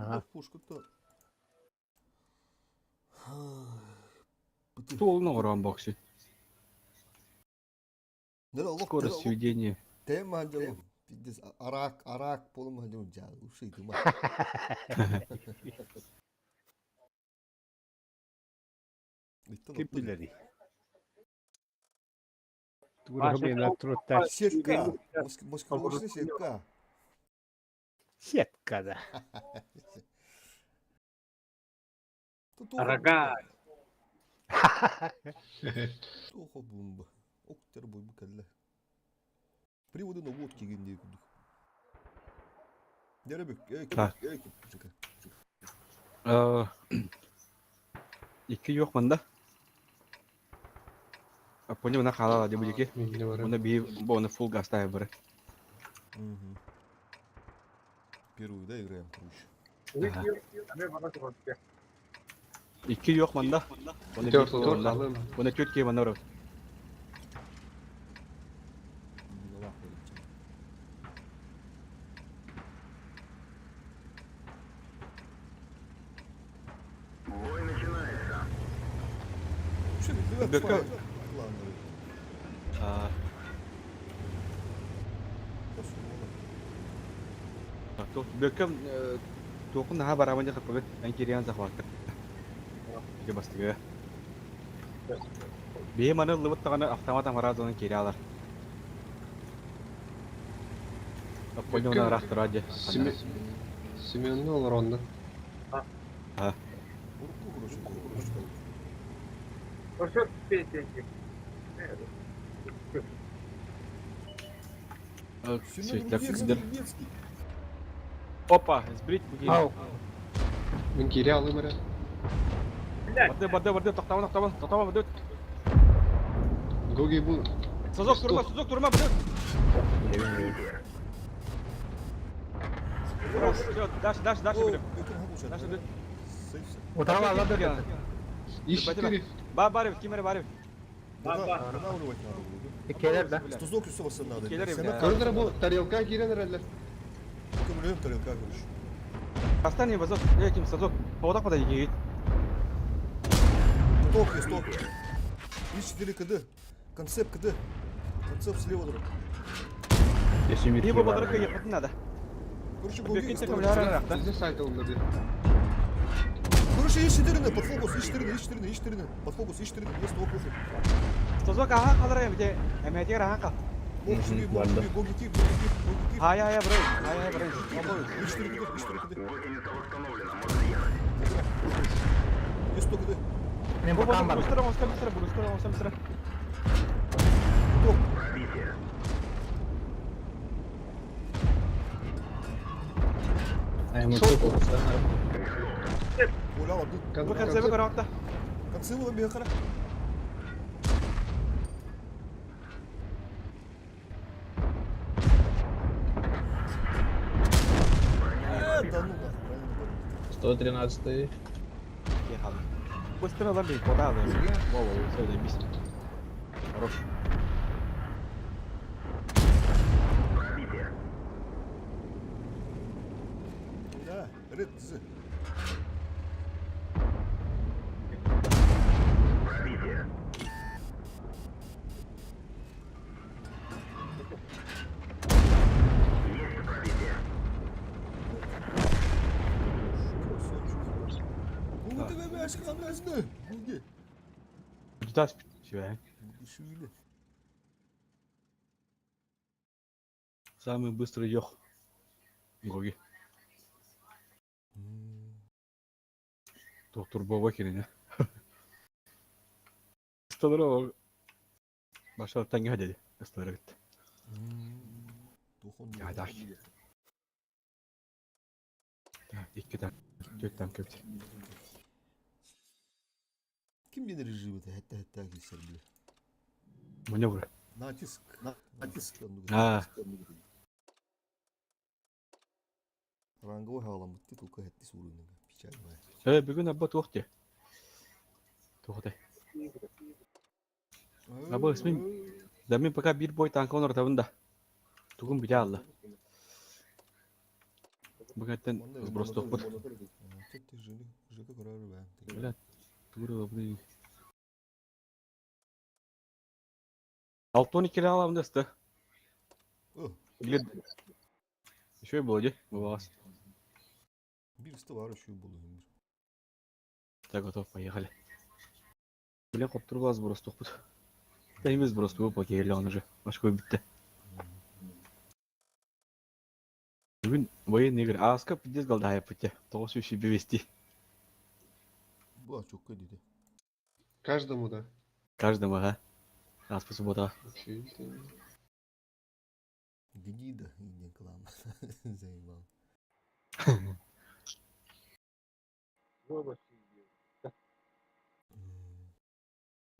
Ага. Пушка-то. Туолун оҥороон бокси. Скорость сведения. Тема дьолу. Пиздец, арак, арак полум дьолу жа, уши тума. Ким билэрий? Тугу Сетка. Маскировочная сетка. Сетка, да. Рога. Туох бумба. Октер буйбу кэллэ. Приводы на водки гин курдук. Деребик, Икки юох манда. Понял, на халала де будики. Уна би бона фул гастая бары. Первую, да, играем, короче. Икки юох манда. Уна төрт кие манда Бөкө Бөкө туохун наһаа барабан дьэ хаппабыт эн кириэн захватка Ити бастыгы. Биһи маны ыллыбыт даҕаны автомат амараазанан киирэ алар. Оппоньона ыраахтара дьэ. Семенна олоронно. А. Опа, сбрить Ау. Мин киирэ алым эрэ. Барды, барды, барды, тоқтаман, тоқтаман, тоқтаман, барды. Гоги бу. Созок турма, созок турма, барды. Все, дальше, дальше, дальше берем. Дальше берем. Утарва алла берген. Иш 4. Бар, бар, ким бар. Келер да. Стузок все вас надо. Көрдөрө бу тарелка киирен эрэллэр. Көмөлөм тарелка короче. Остань вазок, э, ким сазок. Поводок подай, гигит. Стоп, стоп. И4 КД. Концепт КД. Концепт слева друг. Либо бадрыка ехать надо. Короче, Гоги. Здесь сайт олдыр. Короче, Е4 под фокус, Е4, Е4, Е4, под фокус, Е4, есть топ уже. Созок аха қалар где Эметер аха қал. Гоги, Гоги, Гоги, Гоги, Гоги. Хай, хай, бро. Хай, хай, бро. Е4 КД, Е4 КД. Гусеница восстановлена, можно ехать. Есть 100 КД. Мен букам бар. Быстро, быстро, быстро, быстро, быстро, быстро. Топ. Оля алды. Бу концепт көрөктө. Концепт бу бехара. Да ну нахуй. 113-й. Быстро ломби, куда вы? Во, во, все, заебись. Хорош. Да, ред, з. Самый быстрый ёх. Гоги. Доктор Боба кине. Столро Башар таңга деди. Столро бит. Я да. Так, икки так. Төрт там көпт. Ким бен режим это хәтта хәтта килсер биле. Маневр. Натиск, натиск. А. Ранговый халамыт только хәтти суруйнага. Печаль бай. Э, бүгүн абба туох те. Туох те. Абы исмин да мен пока бир бой танка онор табында. Тугун бите алла. Бу кэнтэн сбростуохпут. ЖК көрөр бэ. Бля, тугу эрэ Алтон иккилэ аламды ысты. Или еще и было, де? Бывалось. Бир ысты бар еще было. Так, готов, поехали. Бля, коптур сброс тухпут. Да имез сброс тугу покерли он уже. Башка битте. Бүгүн военный игры. Аска пиздец голдая пути. Того все себе вести. Була чокка диде. Каждому, да. Каждому, ага. Ас по суббота. Вообще, Гнида и клан. Заебал.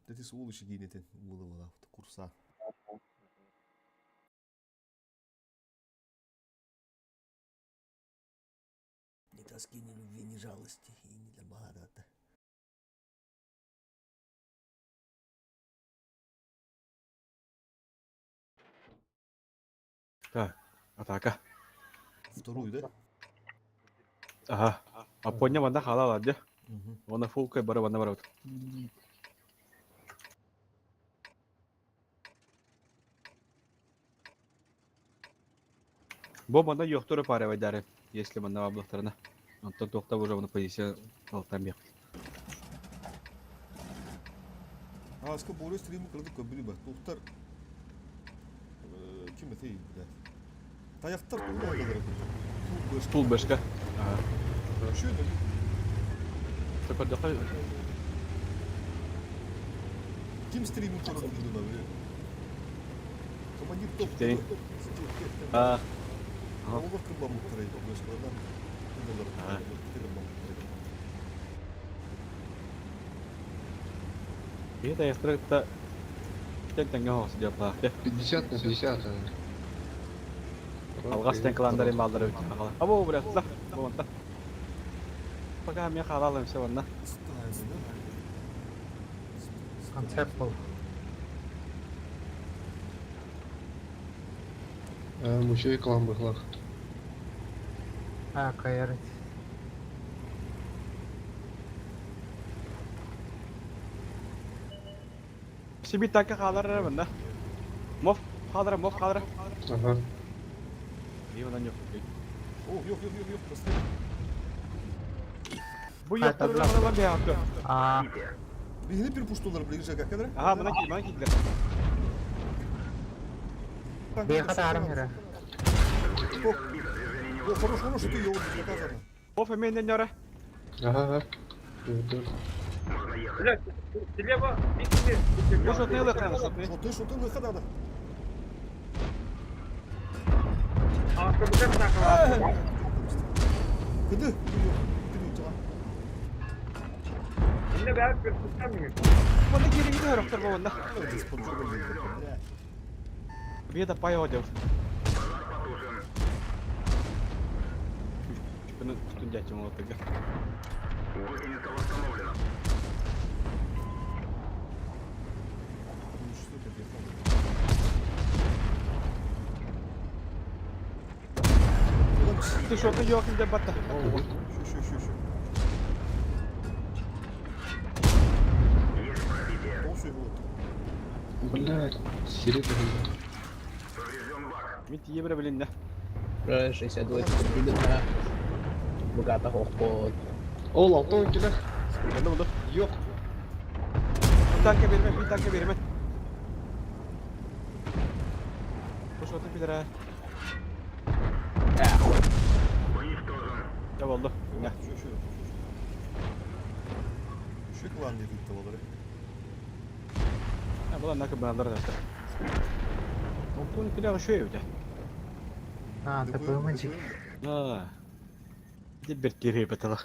Да ты сволочи гинете, булывала курса. Ни тоски, ни любви, ни жалости, и не для богата. Так, атака. Вторую, да? Ага. А поня ванда халала, де? Угу. Вона фулка бара ванда бара. Бо манда ёхторы пара вайдары, если манда аблахтарына. Онтон тоқтап уже вона позиция алтан бек. Аска боле стрим кырды көбүлү ба. Тухтар ким эти, блядь. Таяктар кулла. Стул башка. Ага. Şu ne? Такой дохай. Ким стрим кырды да Командир топ. Чифтей. А. Олар кырба муктарай башкалардан. Ага. Это я стройта. Тен тенге хос деп лахты. 50 на 50. А. Алгас тен кландары малдары өтө кала. Або бля, да. Бонта. Пока мен халалым все ванна. Концепт был. Мучей клан быхлах. А, каярить. Себе так халар ванна. Мов халара, мов халара. Ага. Иван yok. О, yok yok yok yok. Просто. Бу yok бар бия атты. А, Бихини перепуштулар ближе как кадра. Ага, мына ки, мына кидлер. бейхат армира. О, хорош, хорош, ты его заказано. Оф, мен не нора. Ага, ага. Dur. Бу шотны лыхна, шотны. Что ты, что ты выхода да? Кыды? Мына кириң дә рөхтер бу ванна. Беда пай одев. Чүпүнү үстүн жачым болот экен. Ты что, ты ёкин деп батта. Şu şu şu şu. Блядь, серебро. Мин тиебре билин да. 62 курдугuna. Богата хохпот. Ол, алтон келер. Болду болду. Yok. Bir tanka берме, bir tanka берме. Бу шотны билер. Я болду. Şu şu. Şu клан dedi tavalары. Я була накы балдар да. Алтон киле шөй өтө. А, ТПМчик. А. Де бер кире бетала.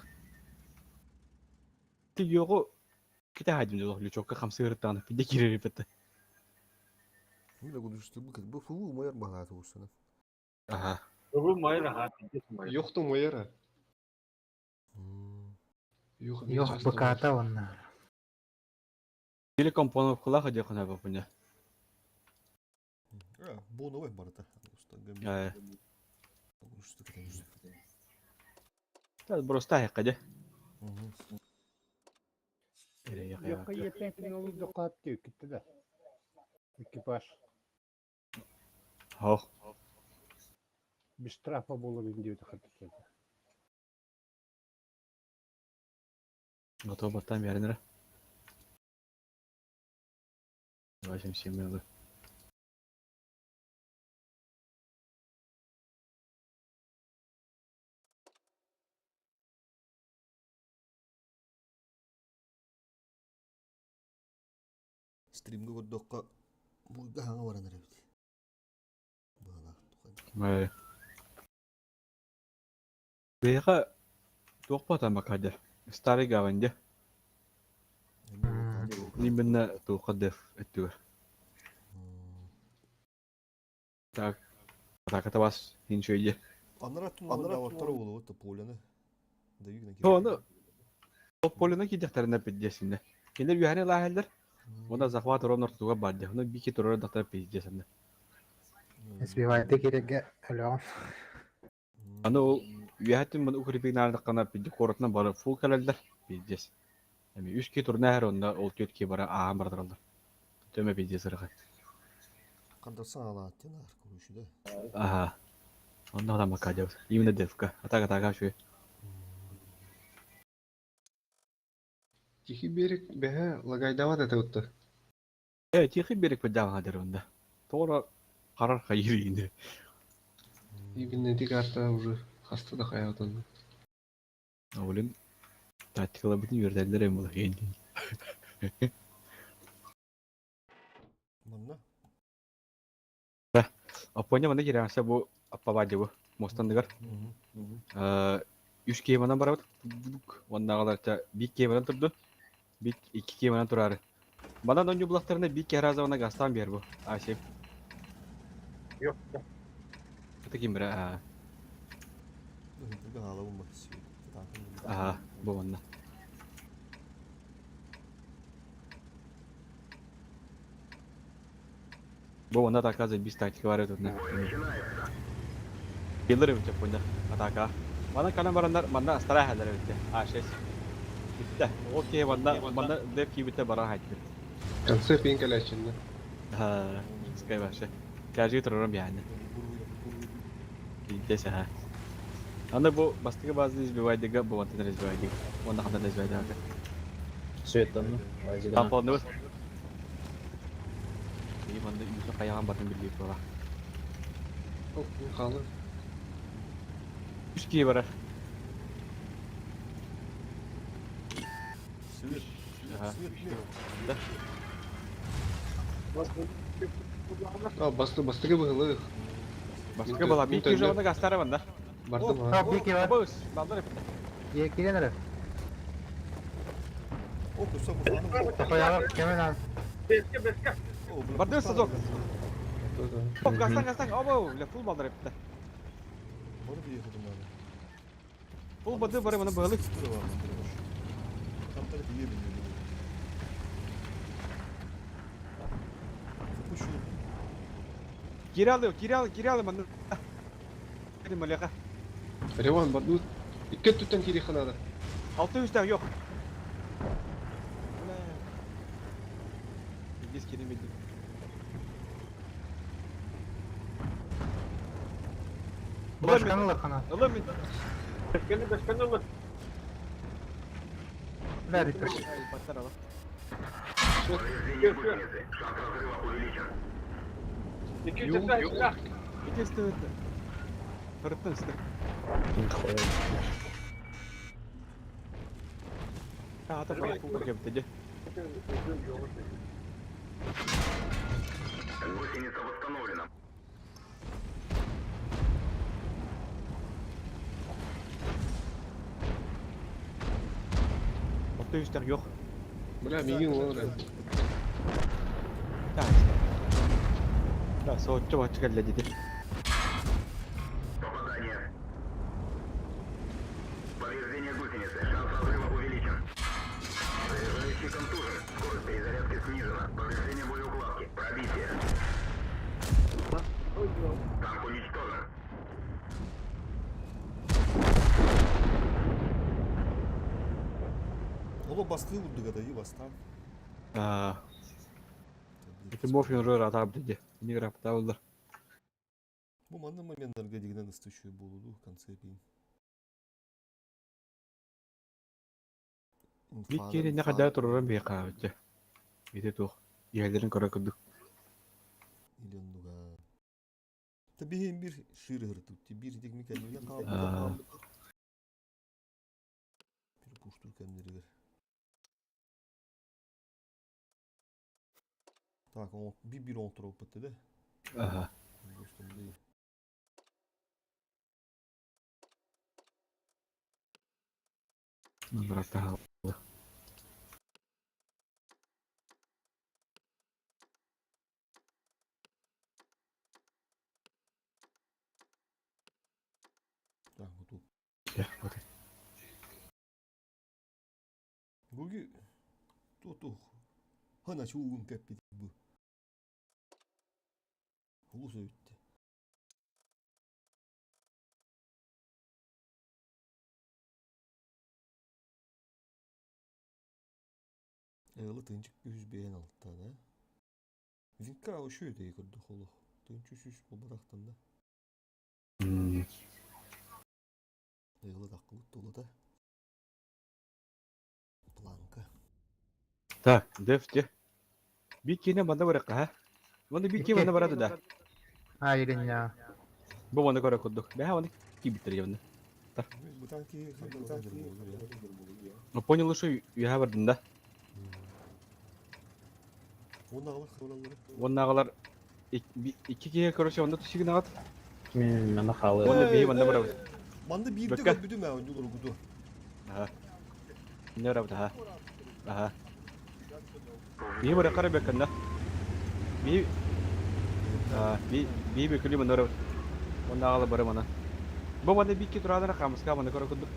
Ти його ките хайдым жолох лючокка хамсырыттан пиде кире бетте. Мила гудушты бу бу фу майор багаты усына. Ага. Yok da мояра. Yok. Yok баката онна. Или компонов кулаха де хана бапыня. А, бу новый барата. Уста гам. Э, Гудушты ката. Бростаах дьэ. Якка ертең олордоххо диэбиккит да. Экипаж Хоох. без штрафа буолар диэбит хаттык. Готов баттаан биэрэн эрэ. 87 минут. Стримгэ көрдөххө буйга хаҥа баран эрэбит. Быһалаах тухай. Биһиэхэ туох баатаммакка дьэ. Старый гавань дьэ. Именно туохха деф өттүгэр. Так. Атака бас хин шөйдө. Аннара туннар буолуо поляны. Даюгна Оны ол полена кидехтерине пиздесинде. Кинилер үһәне лаһэллэр. Онда захват ровно ортуга бар дьэ. Оны бики турар дактар пиздесинде. Сбивайте кереге өлөҕүм. Аны ол үһәтин мын укрепигнардыккана пизде коротна бары фул калаллар пиздес. Эми үч ки турна һәр онда ол төт ки бара аам бардыралар. Төмө пиздес ырыгы. Кандырсан алааттен ар көрүшүдө. Ага. Онда да макка Именно девка. Атака атака шуй. Тихий берег бэһэ лагайдават это утта. Тихий берег поддаван дер онда. Тора карар хайыр инде. Именно эти карта уже хаста да хаятын. Олин тактикала бүтүн юрдәлләр эм була инде. Манна. Апоня манда кирәсә бу аппабади бу. Мостандыгар. Үч кейманан барабыт. Оннагылар бик кейманан турду. Бик ике кейманан турары. Бана донжу булактарына бик кераза гастан бер бу. Асеп. Yok. Это ким бира? Бүгін алабын ба. Ага, бу онна. Бу онда атака без тактика бар тут. Киллер бит поня. Атака. Мана калам барандар, манда старай хәлләр бит. А6. Битте. Окей, манда манда деп кибите бара хайтты. Конце пинкалячинна. Ха, скай башы. Кәжи турырым яны. Битесе ха. Анда бу бастыгы базы избивайдыга, бу антенер избивайдыга. Онда хандан избивайдыга. Светтан. Там полны. И манда үйсө каяган батын билбей була. О, халы. Үч кие барар. Свет. Ага. Свет нет. Да. А, басты, бастыгы быһылык. Бастыгы була. Бики уже онда гастары банда. Бардым А, а. бики бар. Бабыз, балдар. Кирен эрэ. О, кусок кусок. Тохояҕа кемен ал. Барды сазок. Оп, гастан, гастан. Обо, бля, фул балдар эпти. Бары приехали надо. Фул бады бары мына быһылык. Там так ебень. Запущу. Киралы, киралы, киралы манда. Маляха. Реван барды. Икки түттен кири ханада. Алты үстәк yok. Biz kelime Башканы лахана. Ылым мин. Бля, бит. Баттар ала. Юл, Икесе өтті. Fırıttın üstü. Ата фул кепти. Алты үстәк yok. Бля, мигин олар. Так. Да, соотчу бачы келди деди. Повреждение гусеницы. Шанс разрыва увеличен. Заряжающий контужен. Скорость перезарядки снижена. Повреждение боеукладки. Пробитие. Танк уничтожен. Оло бастыы курдук атайы бастаан. Аа. Ити морфин рөр атаабыт ди. Ини графтаабыллар. Бу манна моменттарга дигинен ыстышыы буолуду концепин. Бит кииринне хайдаа туруран биһиэхэ Ити туох иһэллэрин көрө курдук. Илен Та биһин бир шырыгыр тут. Бир дигми кәннүнэ хаалбыта. Бир пуштур кәннеригер. Так, он бир бир он туруп битти да. Ага. Братан. Так, вот тут. Гуги тутух. Хана чугун кәппит бу. Улус өйтті. Ыалы тыынчык үс биэн алта да. Винка ошую дей көрдөх олох. Тыынчы үс болбатахтан да. Ыалы таққыбыт тулата. Планка. Так, дефте. Бит киинэ манна барыахха, ха? Манна бит киинэ манна барады да. А, или не. Бу манна көрө курдук. Бэһэ манна киирбиттэр дьэ Бытан киһи ханна Ну понял, что үөһэ бардым да. Уоннаҕалар хабалаллара. Уоннааҕылар икки киһи короче онно түсүгүн аҕат. Мен мана хаалыа. Уонна биһи манна барабыт. Манна биирдэ Бөккө. көрбүтүм ээ онньулар угуту. Аха. Манна барабыт аха. Аха. Биһи барыахха бөккөннө. Биһи би биһи бөкүлү манна барабыт. Уоннааҕылар бары мана. Бу манна биикки тураадара хаамыска манна көрө курдук.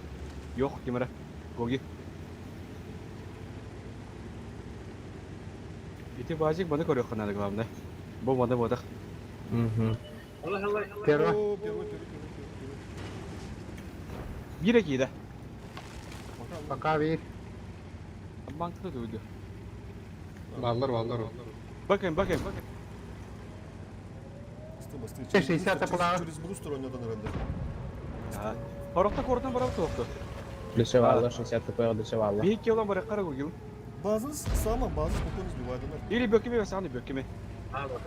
Yok кимера. Гоги. Ити базик маны көрүөххэ наада главное. Бу маны буотах. Мгм. Первый. О, первый, первый, первый, первый, первый. Биир киирэ. Пока. Пока бир. Банкта дуйду. Баллар, баллар. Bakın bakın. Басты, басты. 60 была. Через брустер ойнадан herhalde. Хорохта коротан барап туохту. Дешевалла, 60 ТП дешевалла. Биир кило барак кара гугил. Базын сама, базы спокойно сбивает она. Или бөкеме саны бөкеме. Аба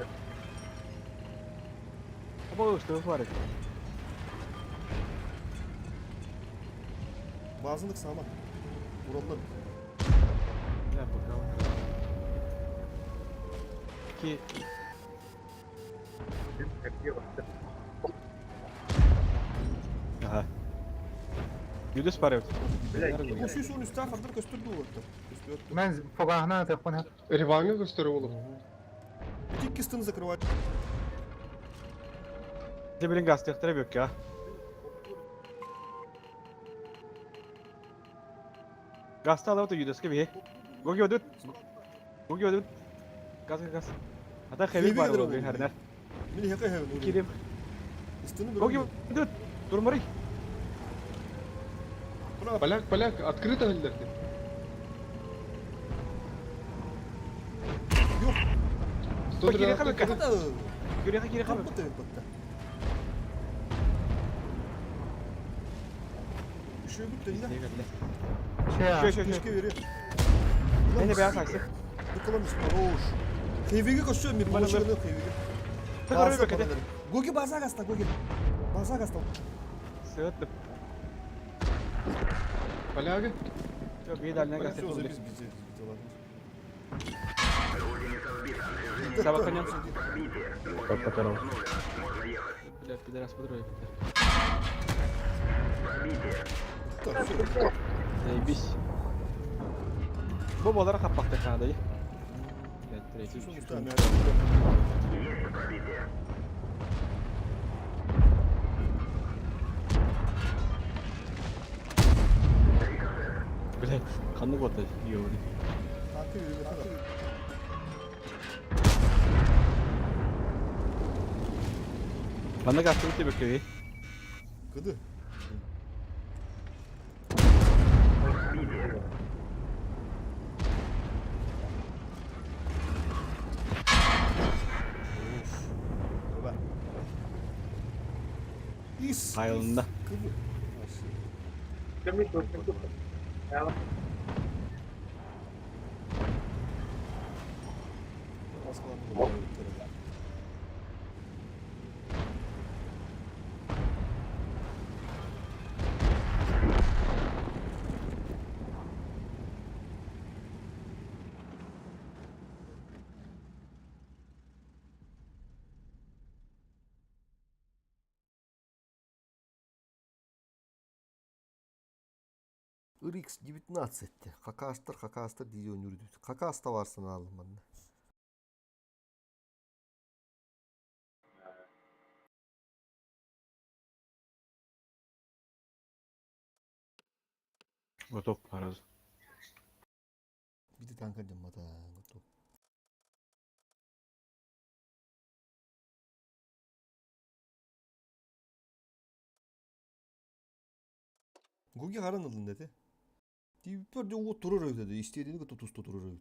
что бар. Базындык сама. Ураллар. Я пока. Ки. Ага. Юдес барып. Бу сүйсүн үстә хандар көстүрдү олорду. Көстүрдү. Мен фогахна теппон. Реванга көстөрү болу. Тик кистин закрывать. Те билин газ техтере бөкке. Газта алып юдеске бе. Гоги өдүт. Гоги өдүт. Газ газ. Ата хевик бар ол хәрнәр. Мин хәкә хәвен. Кирем. Истини Гоги өдүт. Турмары. Поляк, поляк, открыто өлдөрдү. Yok. Кире хабы. Кире кире хабы. Үшөө бүттү инде. Че? Шö шö шö. Кишке бере. Эне бәя саксы. Быкылам хорош. Хевиге көшө ми получило хевиге. Тыгыры бөкете. Гоги база гаста гоги. База гаста. Сыгыт. Поляга. Жок, бей дальний газ. Все, забез бизе бизе ладно. Гусеница сбита. Движение Сабаканян. пробитие. Тот, которого. Установлено. Можно ехать. Бля, пидорас подрой. Пробитие. Так, все. Заебись. Бу балара капакта кады. Бля, третий. Все, устами. Есть пробитие. Бля, канны готы. Ёбаный. Танкы үйреніп Манна газ өтө бөкке. Кыды. Пробитие. Айылында. Кыбы. RX 19 Хакастар, хакастар дии ойнур. Хакас та бар санаалым манна. Готов параз. Биир танка дьаммата готов. Гуги харан ылын dedi. Deyip de o durur öyle dedi. İstediğini kadar tutusta durur öyle.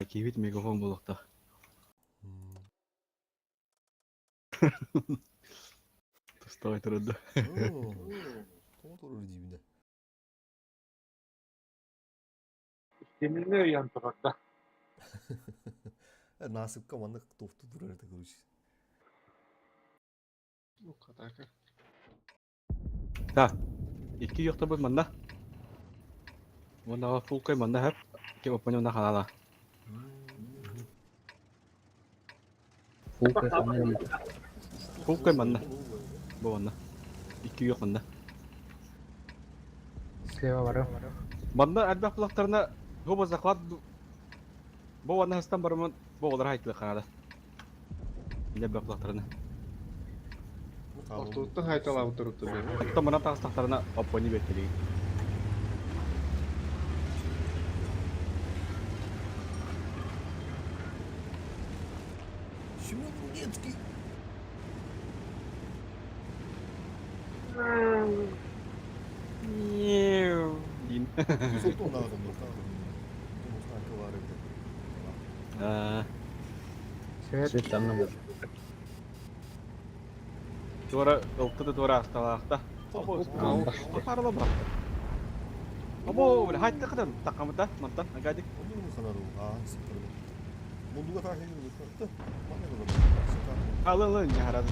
Киһибит мегафон буолуохтаах. Тустаҕай турарда. Тоҕо турар диибин. Темирне ыйан турар да. Насыпка маннык тохту турар это, короче. Ну, атака. Так. Икки йохта манна. Уонна фулкай манна хэп. Ки оппоне на халала. Фулка хана дии. Фулкай манна. Бу манна. Икки йох манна. Слева бары. Манна элбэх булактарына гоба захват бу уонна хастан барымын бу олар хайтылы ханада. Элбэх булактарына. Ортоттан хайталап турупту мен. Оттон мана тагыстактарына оппоне беттелиги. Семен Рудецкий. Дин. Сотон ағым. Танка бар edi. Аа, Свет. Свет там на туора ылтыды туора асталаахта. Парла бакты. Обо, бля, хайтты кыдан такамыта, мантан, агадик. Onu mu kanadı o? Aa, sıfır. Munduga takip ediyor. Bana kadar. Алын лын яхарады.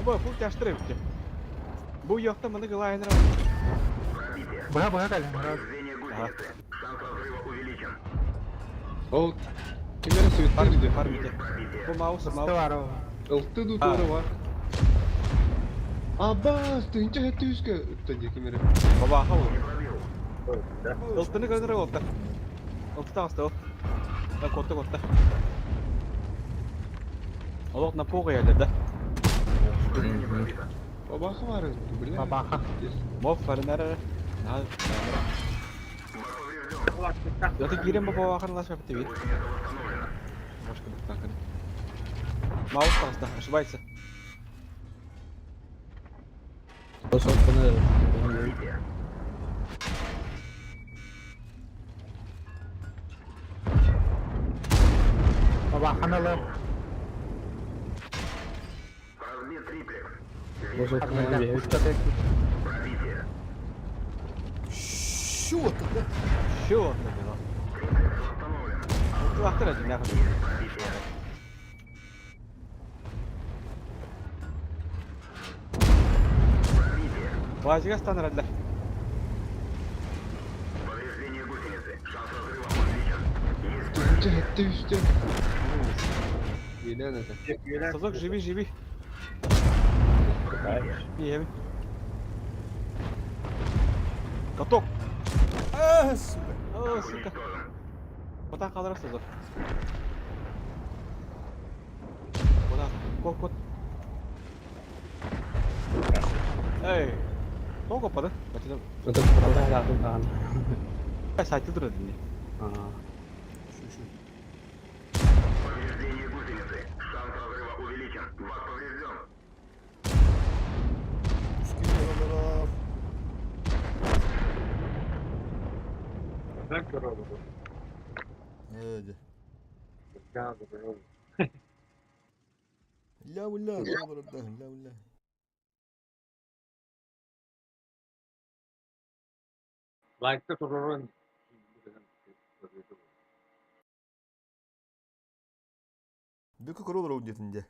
Обо, фул тяштыры битти. Бу якта маны гылайныр. Пробитие. Быһа быһа кэлин. Повреждение гусеницы. Шанс разрыва увеличен. Ол кимере светтер иди. Бар бите. Пробитие. Бу маус, Сты маус. бар ол. Ылты ду туора бар. Абас, тыһынча хэтти үскэ ытта дии кимере. Баба хау. Не пробил. Ылтыны көрдөрө болта. Ылты тагысты ол. Да котта котта. Олох на пога ялды да. Не пробито. Бабаха бар, бля. Бабаха. Мов фарнара. На. Бак поврежден. Заты кирен баба вакын лаш бит бит. Гусеница восстановлена. Башка бер танкын. Маус тагысты, ошибается. Пробитие. Бабаханы ылым. Разбит триплекс. Пробитие. Что это, да? Шо это было? Триплекс восстановлен. Лахтыр один, нахуй. Пробитие. Пробитие. Базига станыр Повреждение гусеницы. Шанс разрыва увеличен. Есть Тыһынча хэтти үстэ. Елен это. Сазок, живи, живи. Не, Каток. А, сука. О, сука. уничтожен. Ота қалдыра сазок. Ота, кот, кот. Эй. Тоғы пады. Бачыда. Это продал. Сайтыл тұрады не. Şu şu. Повреждение гусеницы. Шанс разрыва увеличен. Бак поврежден. Üsküp oralara. Evet. Ля-ля, олорорда, ля-ля. Лайкта турарын Бүкү көрө олорор диэтин дьэ.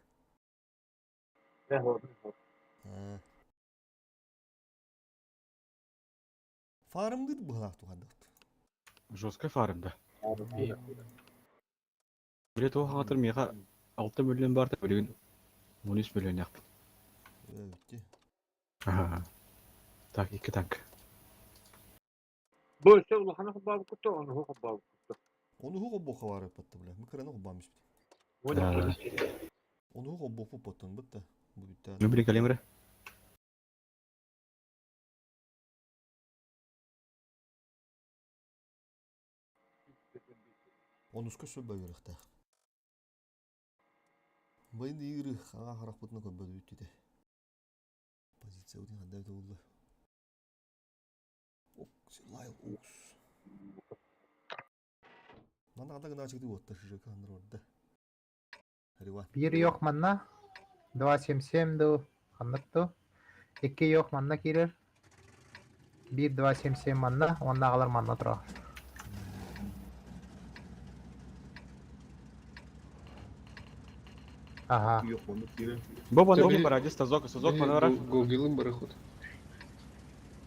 Аа. Фармдыр быһалаах тухардахт. Жесткая фарм да. Биле туох аҕатыр миэхэ 6 миллион баарта билигин 13 миллионнаахпын. Өттү. Аха. Так, икки танк. Бу өссө улаханы холбообуккут ону холбообуккут. Ону холбоохха баар эппэтте бля. Мы кыраны холбоом испит. Ону холбооппут боттон бытта. Бу бүтtä. Ну, били калимре. Онуска сөп бөлүөхтээх. Быйын ыыры хаҥа харахпытына көрбөтүбүт этэ. Позиция утин ханна эбитэ буолла. Лайл Укс. Манна ханна гынаачыгы уотта шижека ханнар орда. Хариван. Биир йох манна 277 ду ханнык ду. Икки йох манна киирэр. Биир 277 манна, уонна аҕалар манна турар. Ага. Бу манна барадис тазок, сазок манара. Гогилым барахот.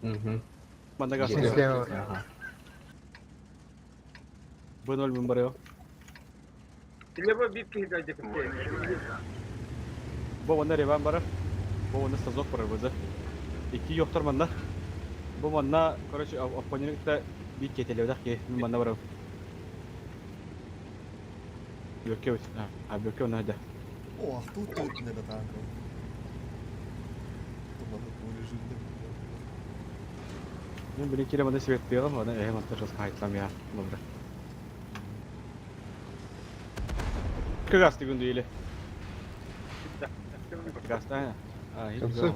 Угу. Манна газ. Слева. Ага. Б0 мен барыо. Бу манна реван барар. Бу манна сазок барар бызы. Икки йоктор манна. Бу манна, короче, оппонентта бит кетелебедах ки, мен манна барам. Бөкке бит. А, бөкке оны да. О, ахтыл төртүнэ да танк. Режимде. Мен били кире манна светтыгым, аны эһем антар жас хайтлам я. Добре. Кыгасты күндү или. Кыгасты, а? Конце.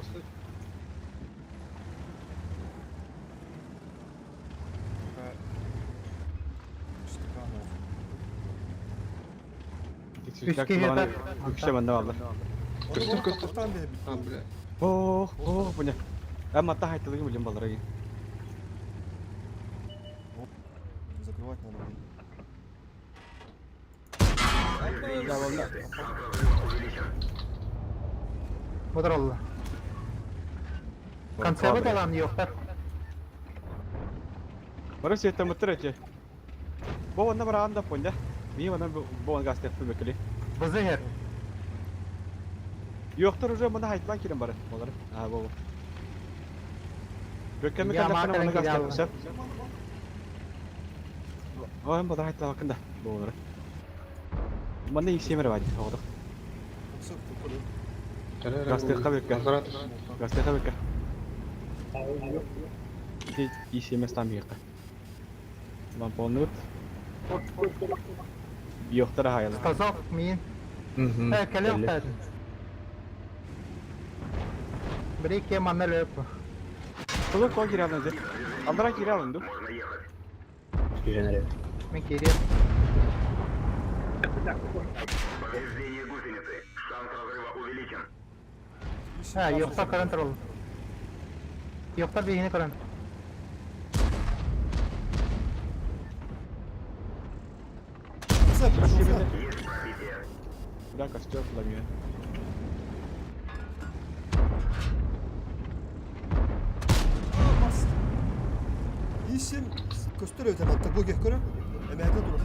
Үксе манна баллар. Көстөр, көстөр. А, бля. Ох, ох, буня. А матта хайтылыгы билем баллар ген. Закрывать надо. Бодоролла. Концерт алам йохтар. Бары светтен мыттыр эти. Бу онна бар анда понда. Ми онна бу он газ теппи бекели. Бызыгер. Йоктор уже мына хайтлан кирен бары. Болар. А бу. Бөккәме Я кәллә маатарын мына газ кире теппи. Ой, бу хайтлан хакында. Бу болар. Мында иксемер бар. Оғдық. Газ теппи бекке. Газ теппи бекке. Иксемер там бекке. Вам полнут. Йоктор хайла. Сказок мин. Э, кэлэ Брике манна лөп. Кызыл кол кире алынды. Алдыра кире алынды. Киренер. Мен кире. Повреждение гусеницы. Шанс разрыва увеличен. А, йохтар көрөн турал. Йохтар бихини көрөн. Бля, костер пламя. Исем көстөр өтө матта гоги көрө. Эмәдә тур.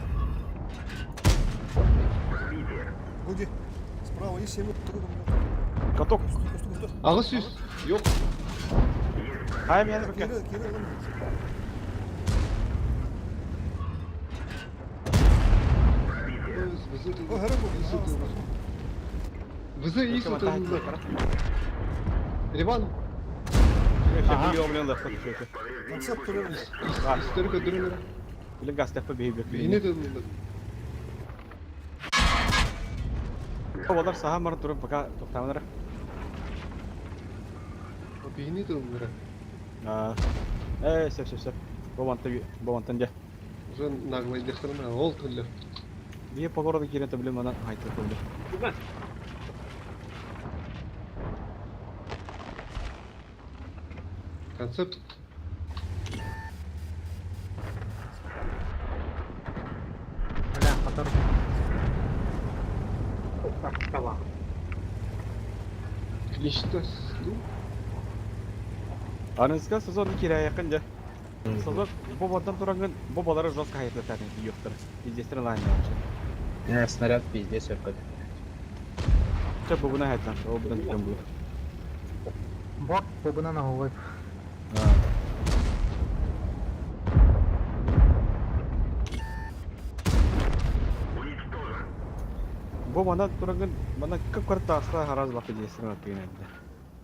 Гоги. Справа исем тур. Каток. Көстөр, көстөр. Ағыс сүз. Yok. Ай, мен бөкке. Кире, кире алам. Бызы О, хәрәм бу. Бызы ис отылды. Риван. Ага. Концепт турар. Историк өдөрүлөр. Билен газ теппи бей бөкке. Бейне тылды. Олар саха марын турып пока токтамынар. Бейне тылды. А. Э, сеп, сеп, сеп. Бу манты, бу мантан де. Уже наглый дехтарына ол тылды. Бие по городу кире билен мана хайты көлдө. Концепт. Бля, мотор. Клещ-то ну, Аныска сезон кирәйәкын дә. Сезон бу бантан турангын бу балары жестко хайытлатар юктыр. Пиздестер лайн вообще. Снаряд пиздец өркөт. Ча бу буна хайтлан, ол будан түгөн бу. Борт бубунан оҕуй. Уничтожен. Бу мана турангын мана көп карта асла хараз бак пиздестер лайн инде.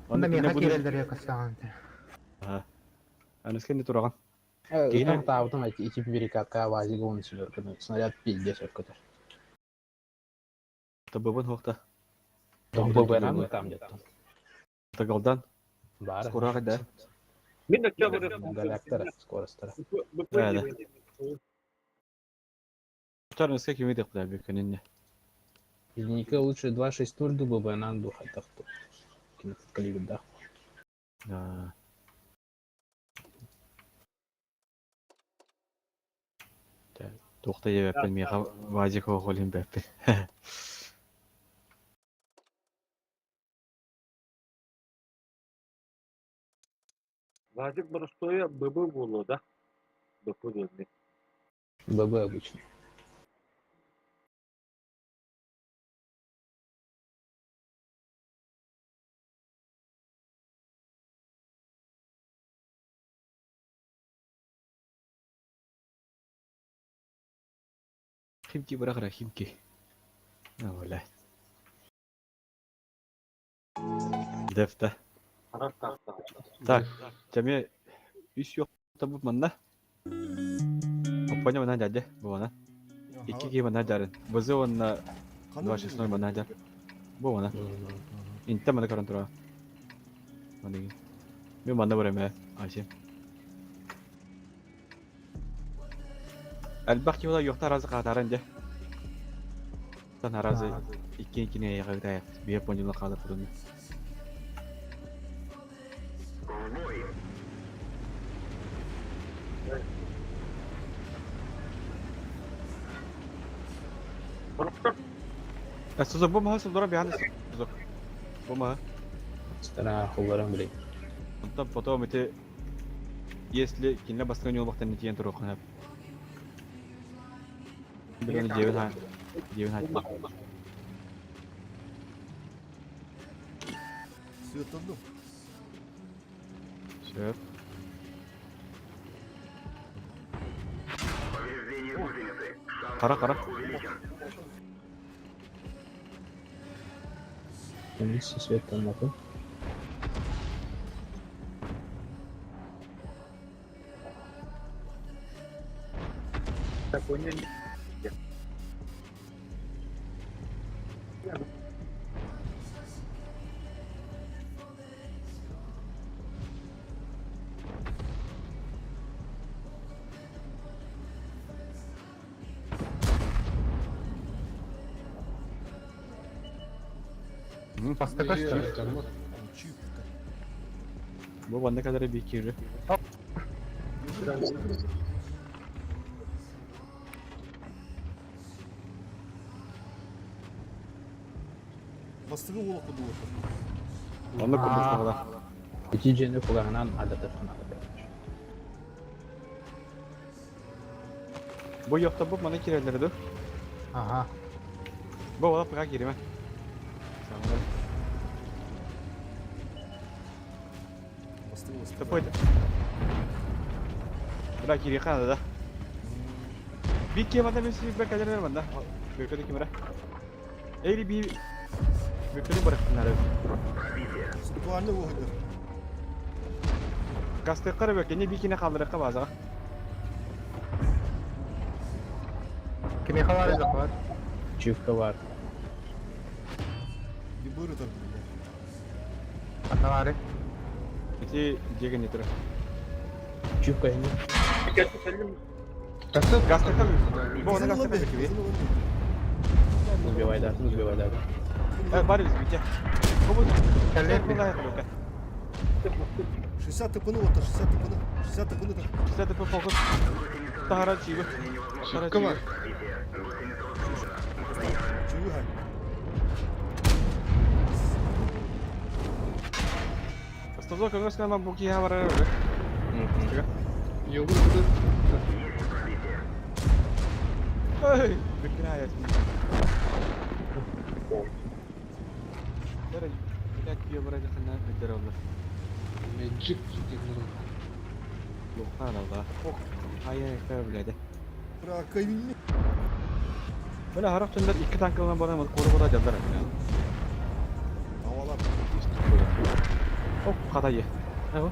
Онда миэхэ киирэллэр көссөҕөн. Аныска не тураган. Ытан таабытым ити перекатка вазига он сүлөркөт. Снаряд пиздец өркөтөр. Табыбын хокта. ББ-нан там где-то. Тагалдан. Бар. Скорага да. Галактора, скоростора. Да, да. Чарныска кими деп кудай бекенинне. Линейка лучше 2.6 тур ду ББ-нан ду хайтахту. Калибр, да. Да. Тухта ебеппин миха вазик оголин беппин. Вазик простое ББ было, да? БП дедим. ББ обычно. Химки бырахра химки. А, бля. Дефта. Так, тәме үс yok табып манна. Оппаня мана дядя, бу ана. Икки ки мана дярын. Бызы онна 260 мана дяр. Бу ана. Интә мана каран тура. Мана. Мен мана барам ә, Асим. Әлбәк ки ола юкта разы катарын дә. Тан разы икки иккине ягыда бия понюла калып турды. В бой. Сузок бу маһа сулдара бияны сузок. Бу маһа. Стара хулларым билей. Онтон потом эти если кинле бастырын юл бактан нетиен турук ханап. Билен жебин ха. Жебин ха. Светтанdım. Сөп. Повреждение гусеницы. Шанс Кара, кара. увеличен. Комиссия света нахуй. Такой не. Баста көстөр. Чипка. Бу банда кадar bir kiri. Бастығы ола куду отыр. Онда курдук да. Ити жени куганан адаты фанаты. Бу yokta бу мана кирелерди. Ага. Бу ола пыга киреме. Самалар. Бастығы бастығы. Топой. Бра кири хана да. Bir kere bana bir bir kadar banda. Бөкөдө кимера. Эйри би бөкөдө барактынары. Пробитие. Туаны оғыдыр. Гастыккар бөкөне бикине калдырыкка базага. Кимиэхэ баар захват. Чивка бар. Бибыры тардыр. Анна баары. Ити жеген нетер. Чивка не. Концепт. Гастыкка бу оны гастыкка бөкөбе. Убивай да, убивай да. Бар биз бите. Бу Кэлле. бу. 60 тпны вот 60 тпны. 60 тпны да. 60 тп фокус. Таһара чиги. Таһара Шипка бар. Чиги хай. Остазо көңөс гана бу киһи барар öyle. Йогур быды. Эй, беккин аят. Бere, блядь, бие барар ханна бедер олар. Мэджик диэн Лухан алла. Ох, ай ай блядь. Бра кайвинни. Böyle harap tünler iki tank bana mı koru koru acılar. Tavalar. Ох, хатайы. Ага.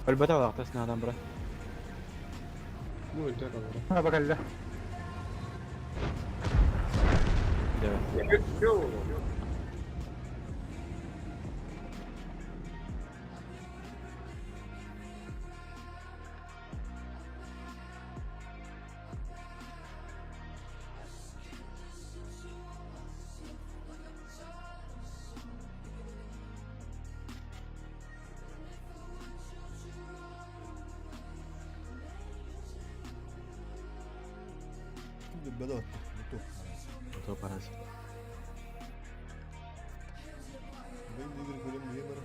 Өлбөтө алактасына адам бара. Бу өлтөр алар. Ha bak hele. Дебе. Şimdi bedava attı. Mutlu. Ото парас. Ben de bir kolum diye bana.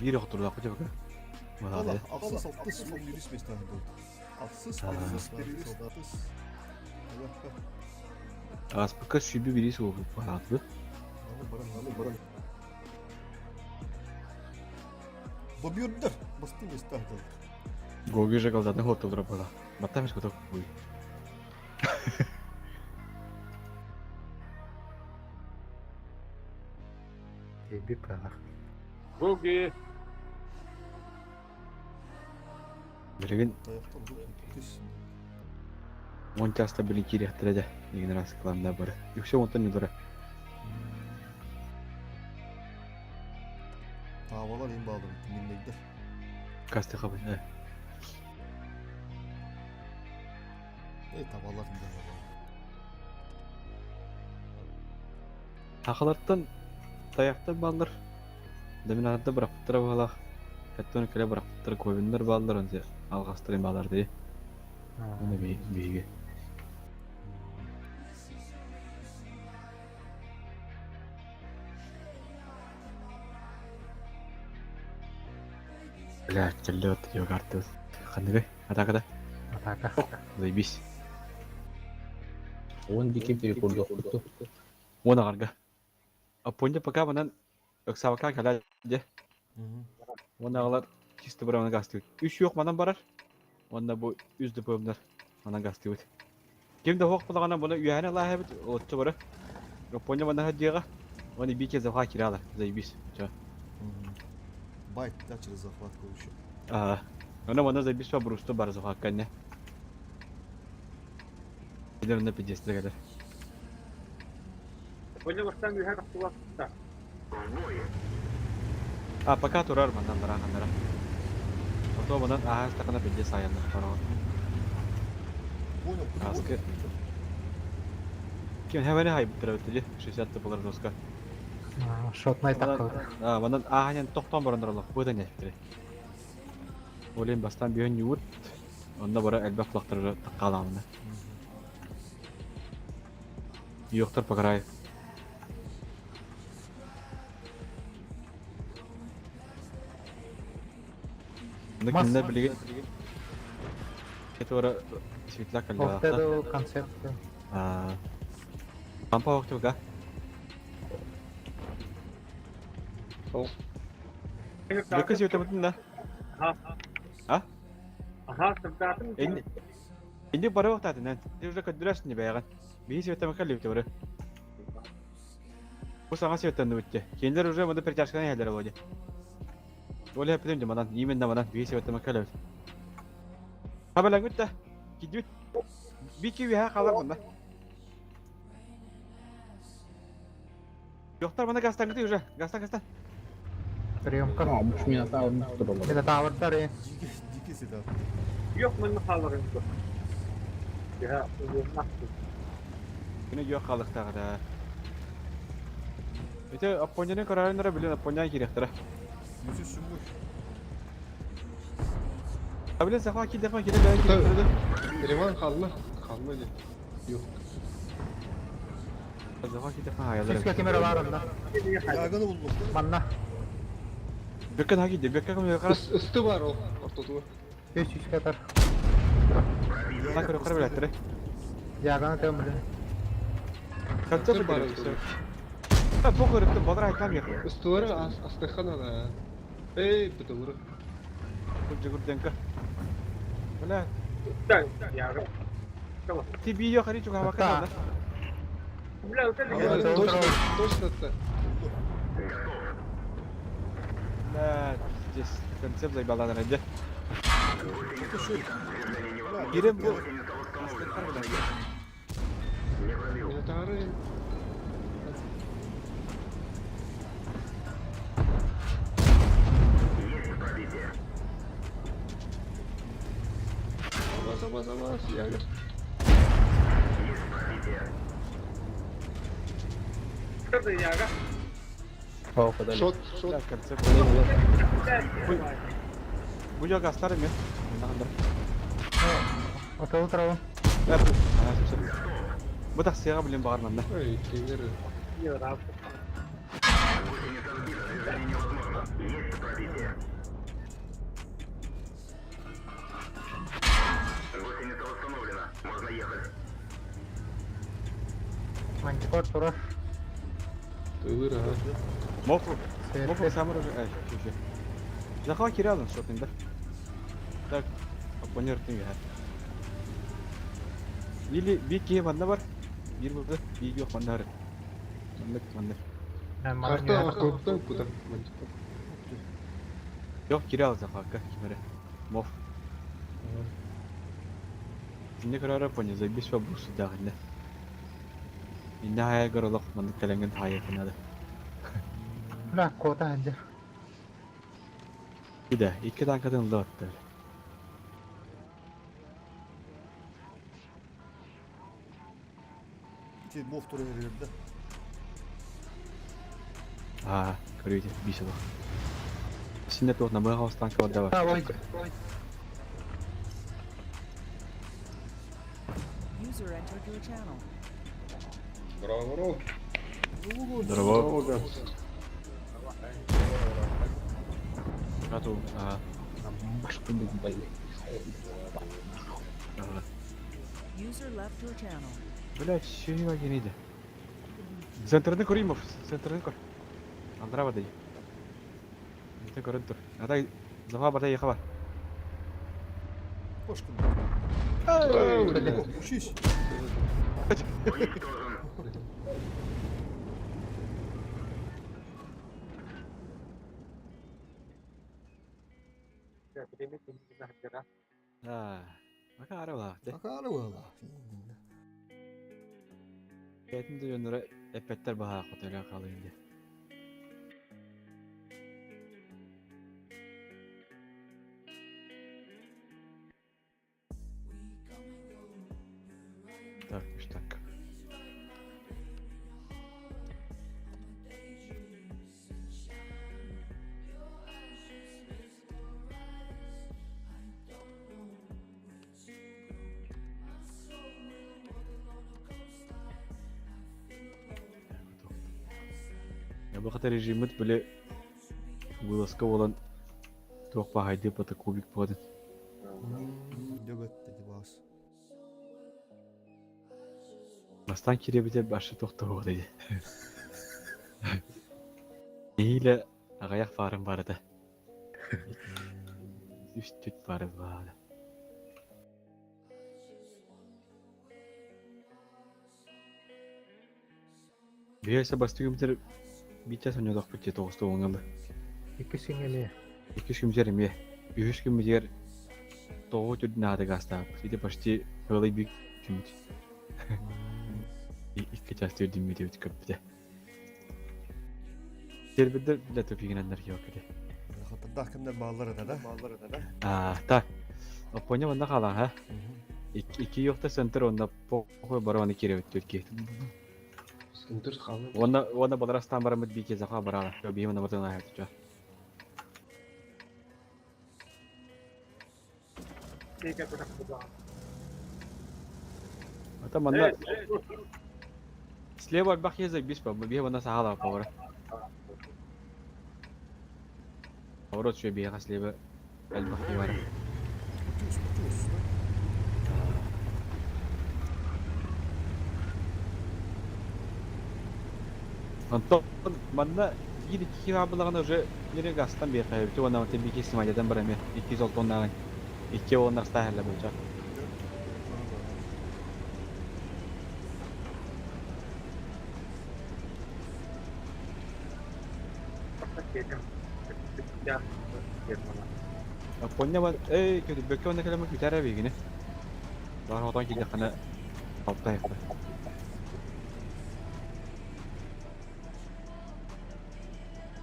Бир отурда куча бака. Allah aksız altız son virüs mesleği oldu. Aksız virüs virüs altız. Allah bak. Аспыка шүбү бирис болуп бараты. Аны баран аны баран. Бобюрдер басты mesleği oldu. Гоги же голдатын хоту бара. Баттамеш готов буй. Bir para. Гоги. Билеген Dayaktan çok müthiş. он часто били кирехтире да. Деген рас кыланда бар. Юксе онтон юдура. Tavalar en bağlı. Minnekler. Касты хабы. Ey tavalar ne Тахаларттан таяктар баллар. Доминантта бырахтар балах. Хаттон келе бырахтар көбүннөр баллар онзе алгастырын баллар ди. Оны би биге. Бля, келле от йогартыз. Хандыгы, атакада. Атака. Заебись. Он дикий перекурдох. Оны ағарга. Апонде пока манан өксабака кала де. Оны ағалар чисто бір манан гастыбыт. Үш yok манан барар. Онда бу үз дөпөмнөр манан гастыбыт. Ким да хоқ булағана бұны үйәне лахабыт, отчы бары. Апонде манан хадиға. Оны бике завха киралар. Заебись. Чо. Байт да через захват еще. Аа. Оны манан заебись па брусто бар завха канне. Билер на пиздец кадar. Понял, что там юхак ахтулатта. А пока турар манан бара ханара. Ото манан аа стакана пиздец аянна бараа. Понял, куда Аскы. Ким хәвәне хай биттерә 60 булар доска. Шотнай такыл. А, манан аһанен тоқтон барандар бу да нәфтер. Олен бастан бүйөн юут. Онда бара әлбәк флактары таққаламны. Юктар покрай. Мас- Киндер билеген. Это бара светлак әлбәк. Охтеду концепт. А. Пампа вакты га. Лөкөс өтөмүтүн да. А? Аха, сырдатын. Энди Энди бара вактатын. Ты уже көдүрәс не баяган. Бии өтөмө калып бары. Бу саңа сөттөн үтте. Кендер уже монда перчатканы хәлләр булды. Оля хәптем жаманан, именно манан бии өтөмө калып. Хабалан үтте. Кидүт. Бики виха калар монда. Yoxlar bana gazdan gidiyor уже. Gazdan gazdan. Приемка. А, буш Минотавр туралы. Минотаврдар е. Дикий, дикий седат. Yok мын халырын. Я, уйнак. Күнө yok калыктагы да. Ити Аппонияны көрөөннөрө билин Аппонияға киириэхтэрэ. Үсүс сүммүт. А билин саха киирдэхпэ киирэ бэйэ киириэхтэрэ да. Риван халла. Халла или? Yok. Саха киирдэхпэ хаайалар. Сүүскэ ким эрэ баар онно. Яганы булдум. Манна. Бөккөн хаки киирдэ, бөккө ким кара. Ысты бар ол ортотугар. Үс сүүскэ атар. Та көрө кара билэттэрэ. Яганы тыам билин. Концерт Концерт бар бар. ортотугар. А похуй рыттым, бадыр айтам я. Ыстылары астыхан ана. Эй, бытылыры. Жигурденко. Бля, Яга. ти видео хари чуга Да. да? Бля, вот это Ага. Точно, точно это. Бля, здесь концепт заебала на раде. Кирем был. Минотавры. Абас, абас, абас, ягр. Яга. О, подали. Шот, шот. Концепт. Бу жок астар эме. Отолу турабын. Бу таксыга билен багарман да. Ой, кемер. Гусеница восстановлена. Можно ехать. Мантикор турар. Тылыр, ага. Мофу. Мофу Светте. самыр уже. Ай, чүчү. Захва киралын шотында. Так, оппонер тиң я. Или бир кие манна бар. Бир булды, бир yok манна бар. Маннык, маннык. Манна Карта ньүөр. ортотуттан куда? Yok кирал захвака кимере. Моф. Инне көрөр пони заебись во бусу дагында. Инне хая горолок маннык каленген хая кынады. Бля, кота анжа. Bir de iki tankadan da attı. Ити мов туран берді. А, көрөйдө биш алак. Синде тоқ на бага танка бар да бар. А, ой. User entered your channel. Браво, браво. Здорово. Браво, Ганс. Ату, а, Башку блин. ага. User left your channel. Блядь, сүйүгө кенейди. Центрны көрейм, центрны көр. Андра бадай. Это көрөн тур. Ата зафа барда еха бар. Кошкин. Ой, бля. Учись. Уничтожен. А, ака ара бала. Акары бала. Кәтин де жөнөрө эппеттер баха котойла калып инде. Так, үш так. Я бы хотел режимит были вылазка болан туох бахайды бата кубик болады. Дөбөт деди бас. Бастан киребите башы тоқтау дейді. Нейле ағаяқ фарым бар еді. Үш түт бары бар. Бейсе басты күмтер битә сонёдақ бітте тоғысты оңылы. Икки сиңеле. Екі күмтер еме. Үш күмтер тоғы түрдің ады гаста. Иде почти ылый бик күмт. Икки час түрдің мете өтіп көпті. Тербидер биле төпигеннер yok edi. Хатырдах кемдер баллар еді да? Баллар еді да? А, так. Опоня онда кала, ха? Икки юкта центр онда похуй бар аны кире өттү ки. Ындыр халы. Уонна баларастан бараммыт биики заха барала. Биһи мана бартын аһар. Ата манна слева альбах езек бис па, биһи мана сахала па бара. Поворот шуй биһи слева альбах бар. Утюз, утюз, да? Антон манна биир икки хаабылаҕына уже нere гастан биир хайбыты уонна мантан биики снимайдадан бар эми 200 тоннааҕын икки уонна астаахалла болча. Аппоння бан эй көтүбөккө уонна кэлэмэ күтәрэ бигини. Бар отон килдеххана алта хеппе.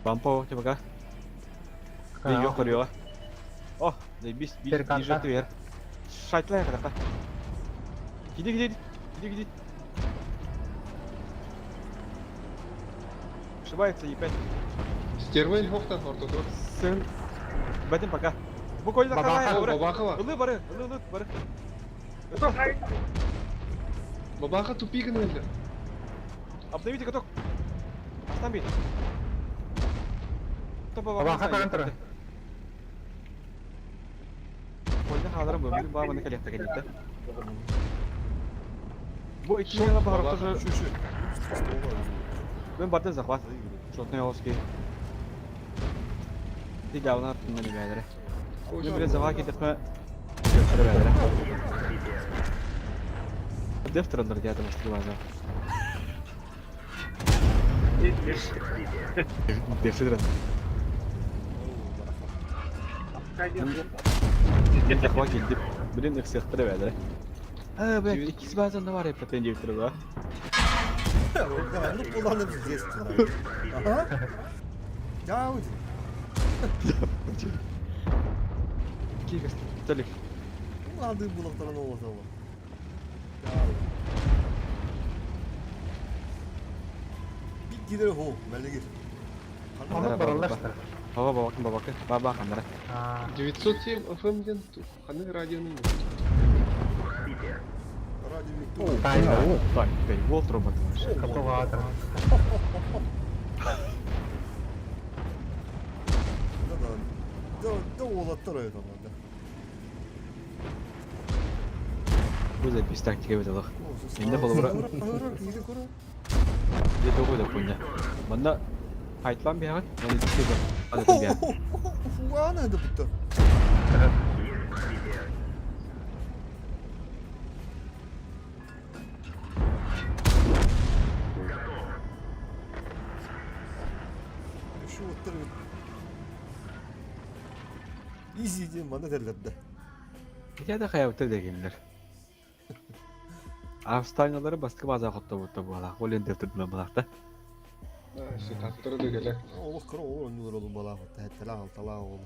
Бампо тибага. Би yok көрüyor. Oh, biz bir Перканта. bir жертвер. Шайтлай кадaka. Гиди гиди. Гиди гиди. Ошибается и опять. Стервель хохта ортотор. Сын. Бәтен пока. Бу койда Бабаха, калай, бары. Бабаха бар. Ылы бары, ылы ылы бары. Бабаха тупик өлді. Обновите каток. Останови. Бабаха көрөн турар. Койда халарым бу. Бу бабаны калехта келетти. Бу икки яңа бар тоже. Şu şu. Мен бардым захват. Шотный оски. Ти гавна туннели бәдере. Мен биле захват кетеп ме. Көтөрө бәдере. Дефтерлер диятым астыгы база. Дефтерлер. Мен захват келдип. Билен эксектре бәдере. А, бля, икisi база да бар hep дефтер ба. Ну kullandım здесь. Ага. Я уйду. Кигас. Толик. Надо было второго того. Bir gider ho, belli gir. Онун бараллар. Баба бабакын бабакын. Баба хандара. Аа, 907 FM ден ханы радионы. Радио Виктория. тайна. Так, бей, волт робот. Катоватор. Да да. Да, да олаттар öyle tamam da. Бу запись тактика бит алах. Инде холобура. Де того да пуня. Манна хайтлан биягат, маны дикке бар. Аны бияг. Фугана да бутта. Şu ottар Easy diye bana derler de. Я да хаябыта дегенлер. Австалиялары баскы база хотто бутта буала. Ол енді түрдүмө булакта. Все таттыры да келе. Olur kır olur oynuyor olur bala hatta hetela altala olur.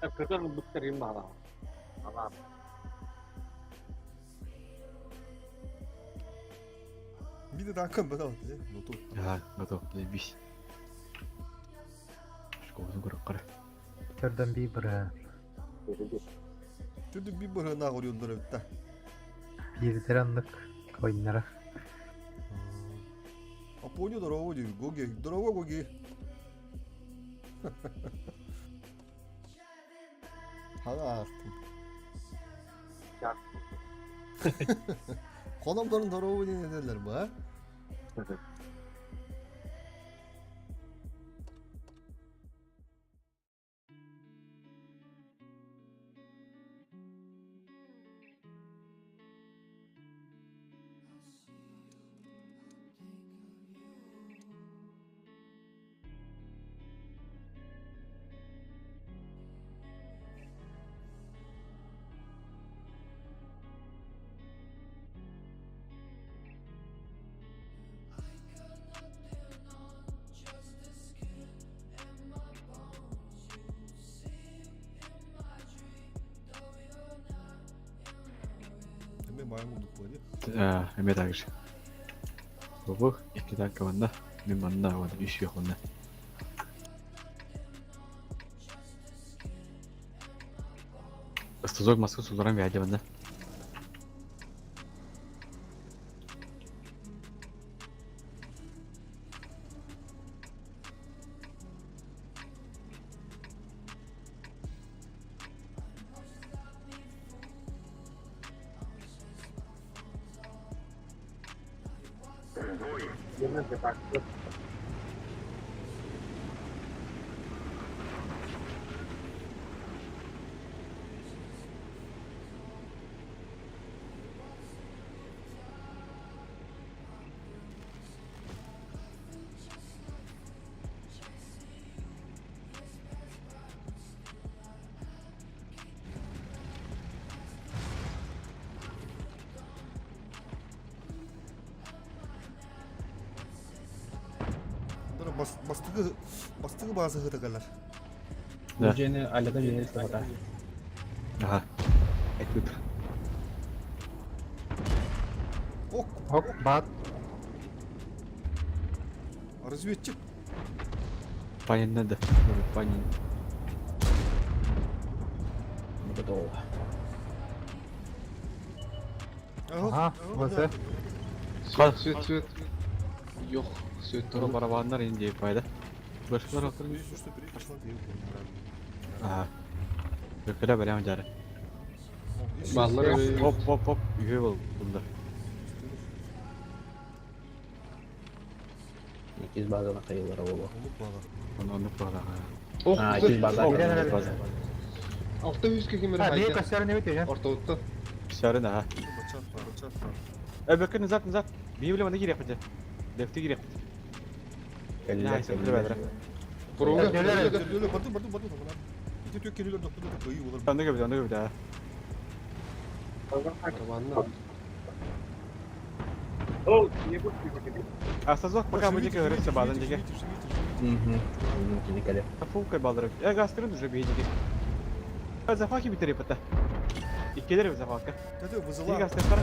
Көтөр буттар им бала. Ала. Bir de daha kan ben aldı. Notu. Ja, готов, заебись. Школаны көріп қара. Төрдөн би бир. Türlü bir bırağına koyuyorlar bitti. Бирдер аннык койнара. Aponyo дорого diyor. Gogi. Дорого Гоги. Hala artık. Konamların дорого diye ne derler bu ha? баайан курдук буолуо. Эмиэ так же. Бу икки танка манна, мин манна уонна үс үөх манна. Ыстазок маска суларан бэйдэ манна. Бастыгы бастыгы бааза хытагалар. Бу дьиэни Алята биэрэр сабата. Аха. Эппит. Ок. Ок, бат. Разведчик. Панин надо. Панин. Готово. Ага, вот. Свет, свет, свет. Йох, свет Тура барабаннар инде пайда. Башкалар отыр. Ага. Көкөлө берем жары. Баллар Оп, оп, оп. Үйе бол бунда. Иккис базаны кайылара болу. Оны оны бала. Ох, А, иккис база. База. Алта үске кемер А, бей хайда. көстөрүн эбит эжен. Ортоутта. Сарын аха. Э, бөккө назад, назад. Бии биле мана кирек бите. Лефти кирек бите. Кэллилэр, Найс, кэллилэр. Прога. Барду, барду, барду. Ити түк келилер доктор кыйы болар. Аны көбүт, аны көбүт, а. Барабанна. Астазок пока мы дике өрөсө базан дике. Мгм. Кини кэлэ. Фулкай балдырып. Э, гастрын уже бии дике. Захваки битере пата. Иккелер захватка. Кәде Бии вызыла. гастер кара.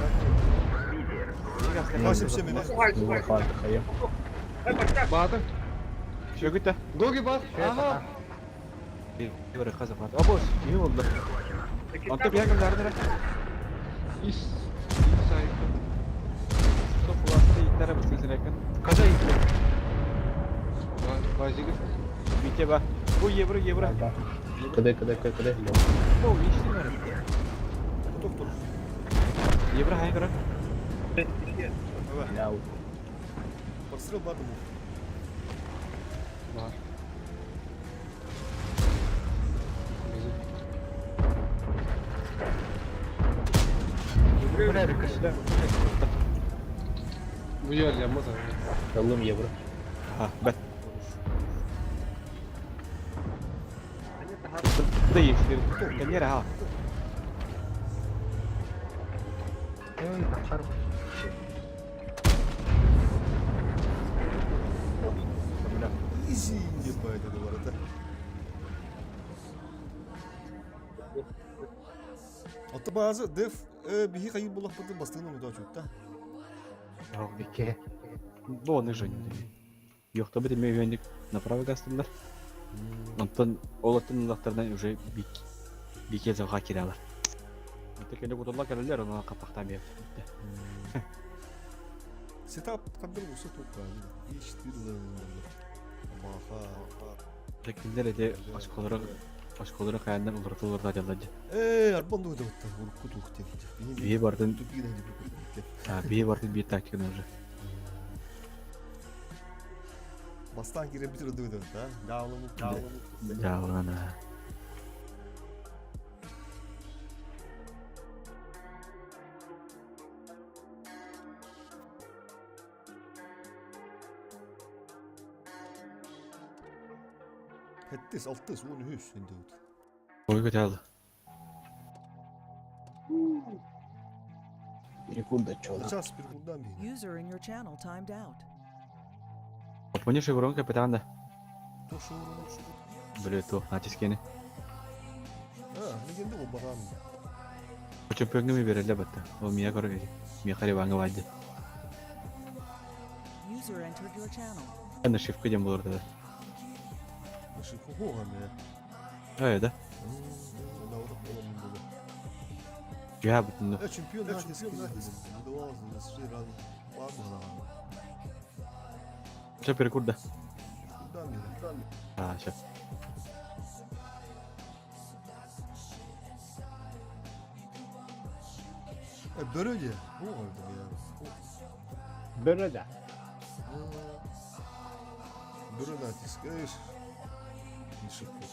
Бии гастер. Басып семене. Бу хват хайы. Баатыр. Шөгүтэ. Гоги бат. Ага. Бии бары захват. Обос, бии болду. Онто бия кимдердир? Ис. Ис сайты. Топ власты иттер бысың сенекен. Каза итти. Базига. Бите ба. Бу евро, евро. Кыды, кыды, кыды, кыды. Бу ишти бар. Доктор. Евро хай кара. Ляу. Барсырыл барды бу. Бар. Бля, көстөр. Бу yer yanmaz abi. Аллым евро. Ха, бет. Да ешти. Канера ха. Эй, тахар. Изи деп айтады бар да. Аты базы деф бихи кайы булак барды бастыгын оны да чутта. Бике. Бу оны же не. Юкта бит эме үйәндик направо гастындар. Онтон олоттун улактардан уже бик бике завга киралар. Аты кенде кутулла келелер, оны капактан берип. Сетап кандыр болса топ Е4 Маха. Текиндер эте очколары очколары каяндан улуратылар да жалады. Э, арбан да өтті. Урукку тух деп. Бие бардын, Тупигин деп. бие бардын бие тактиканы уже. Бастан кире битир өтті да. Даулы даулы. Жалана. Хеттис, алтыс, он үс енді өт. Ой көтәлді. Перекур да чё. Час bir bundan bir. User in your channel timed out. Опони шеврон капитан да. Тошу Бле то, натискени. А, легенде ол бағам. Чөппөҥҥө ми берелле батта. Ол мия көрө миэхэ Иваҥҥа баадьы. User entered your channel. Нашивка диэн буолар да. Нашивка хоҕа мэ. Ай да. Я бутунну. Я чемпион натиски. Чэ перекур да. Да, А, ща. Бөрө дии. Бөрө да. Бөрө натискаешь. Нашивка.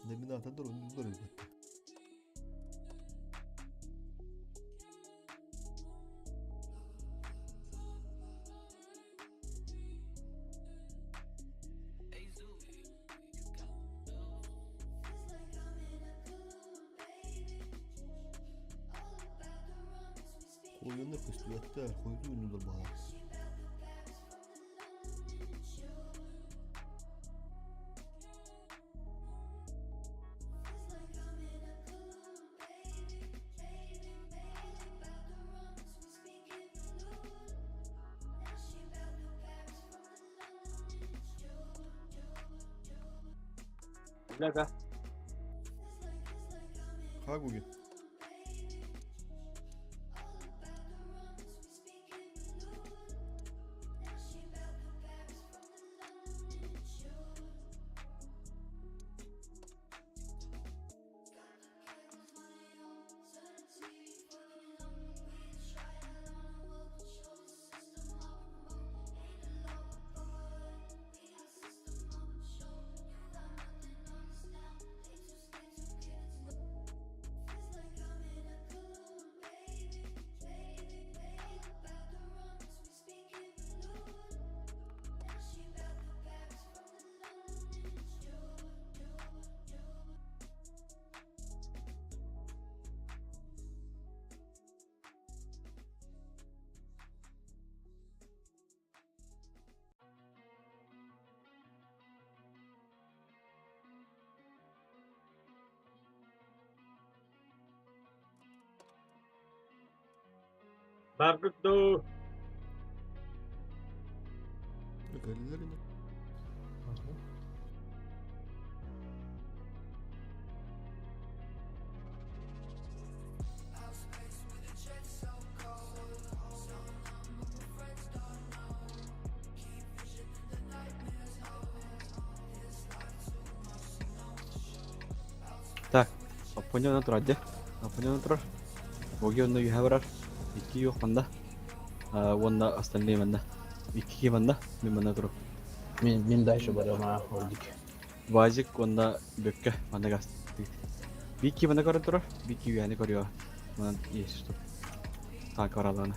Номинатор оннулар эбит. Qoyunlar көстүбэттэр, хойду үннүлэр баҕар. Лага. Хагуги. Барбыт дуу. Кэллэр ини. Так, Аппоня онно турар дии. Аппоня онно турар. Боги онно үһэ барар. Икки юох манна. Уонна остальные манна. Икки киһи манна, мин манна турар. Мин, мин дальше барыам аа, ордик. Вазик уонна Бөккө манна гастык. Бикки манна көрөн турар, Бикки үөһэни көрүө. Манан есть что. Так баралана.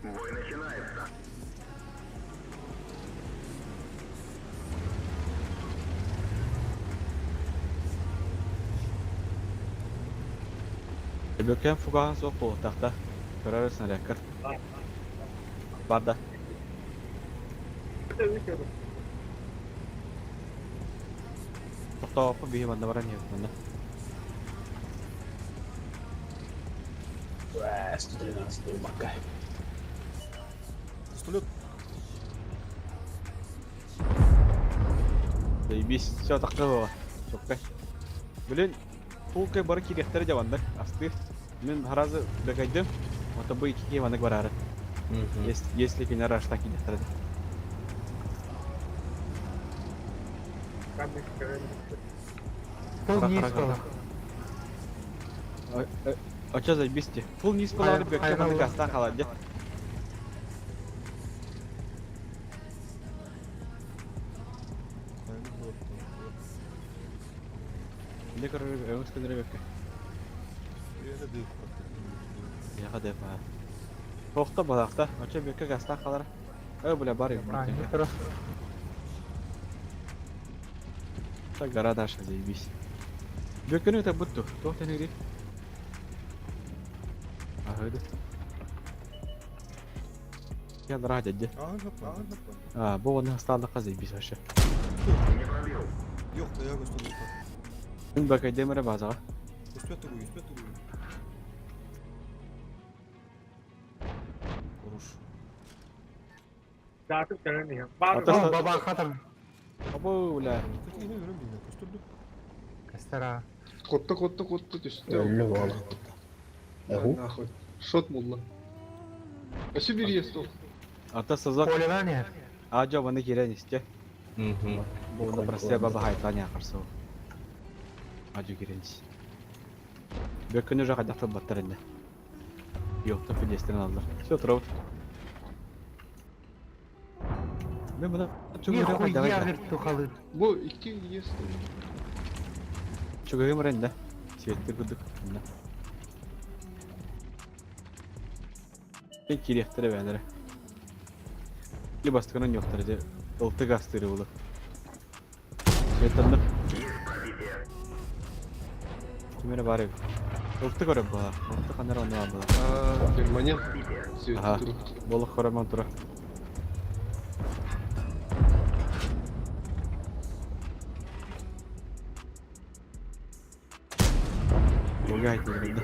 Бой начинается. Бөккө фугаһын суох буолуохтаах да. Көрөр снарядкар. Бар да. Тохтооппун биһи манна баран иһэбит манна. 113 бакка. Пистолет. Заебись, все такого. Чоккай. Блин, пулкай бары кириэхтэрэ дьабаннар, астыыр. Мин харазы бэкайдым, ото бу икки киһи маннык бараары. Если кинилэр рашта киириэхтэрэ да. Пол Хара- низ хара- было. Очо заебись ти. Фул низ балары бөккө маннык астаан халар дьэ. Не көрөр өҥөс көнөрө бөккө. Яха деп ha. Тохто балакта, очо бөккө гастаан халар. Ö бля бар Правильно, тура. Так гора дальше заебись. Бөккөнү это бутту. Туох тенери. Ахыды. Я дра дядя. А, бу оны сталдыкка заебись вообще. Не пробил. Yok da ya gösterdi. Мин бакайдемере базага. Üstüne tuğuyu, üstüne tuğuyu. Хорош. Dağıtıp кэлэн Бар Ата- Баба хатыр. Абу бля. Kötü yine görün bilmiyorum. Köstürdü. Кастара. Котта, котта, котта түстэ. Өллө буола. Эху. Нахуй. Шот мулла. Өсө бир ес ол. Ата сазак. Полеван ер. Ажа баны кирен исте. Мгм. Бу оны простя баба хайтан яқырсы. Ажу кирен. Бөккөнү жака жактан баттар энде. Йокту пидестен алдыр. Все туруп. Мен мына чугуйрам Нихуя давай. вертухалы. Бу икки ес Чугуйрам энде. Светти кудук. Мен кирехтере бәлере. Ли бастыгынан yoктар де. Ылты гастыры булы. Светанны. Кимере бар эбит. Ылты көрөм була. Ылты канар оны бар була. А, перманент. Ага. Свет туруп. Болук көрөмөн тура. Бога айтылды.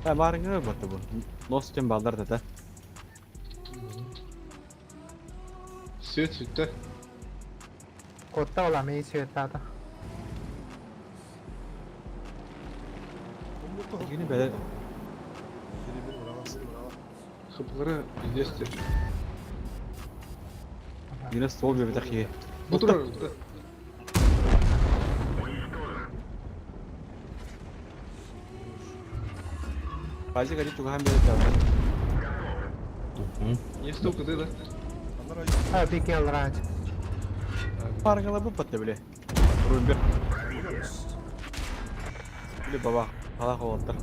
Ha, барыңы батты бу. Нос тем балдар да да. Свет сүттэ. Котта ола мей светата. Кини бәле Хыпкыра пиздец. Yine стол бебе тахи. Бу турар да. Базы гали чугахан бебе да. Ес толку да. А, пике алрач. Барыңы бу батты биле. Румбер. Биле баба хала холоттар.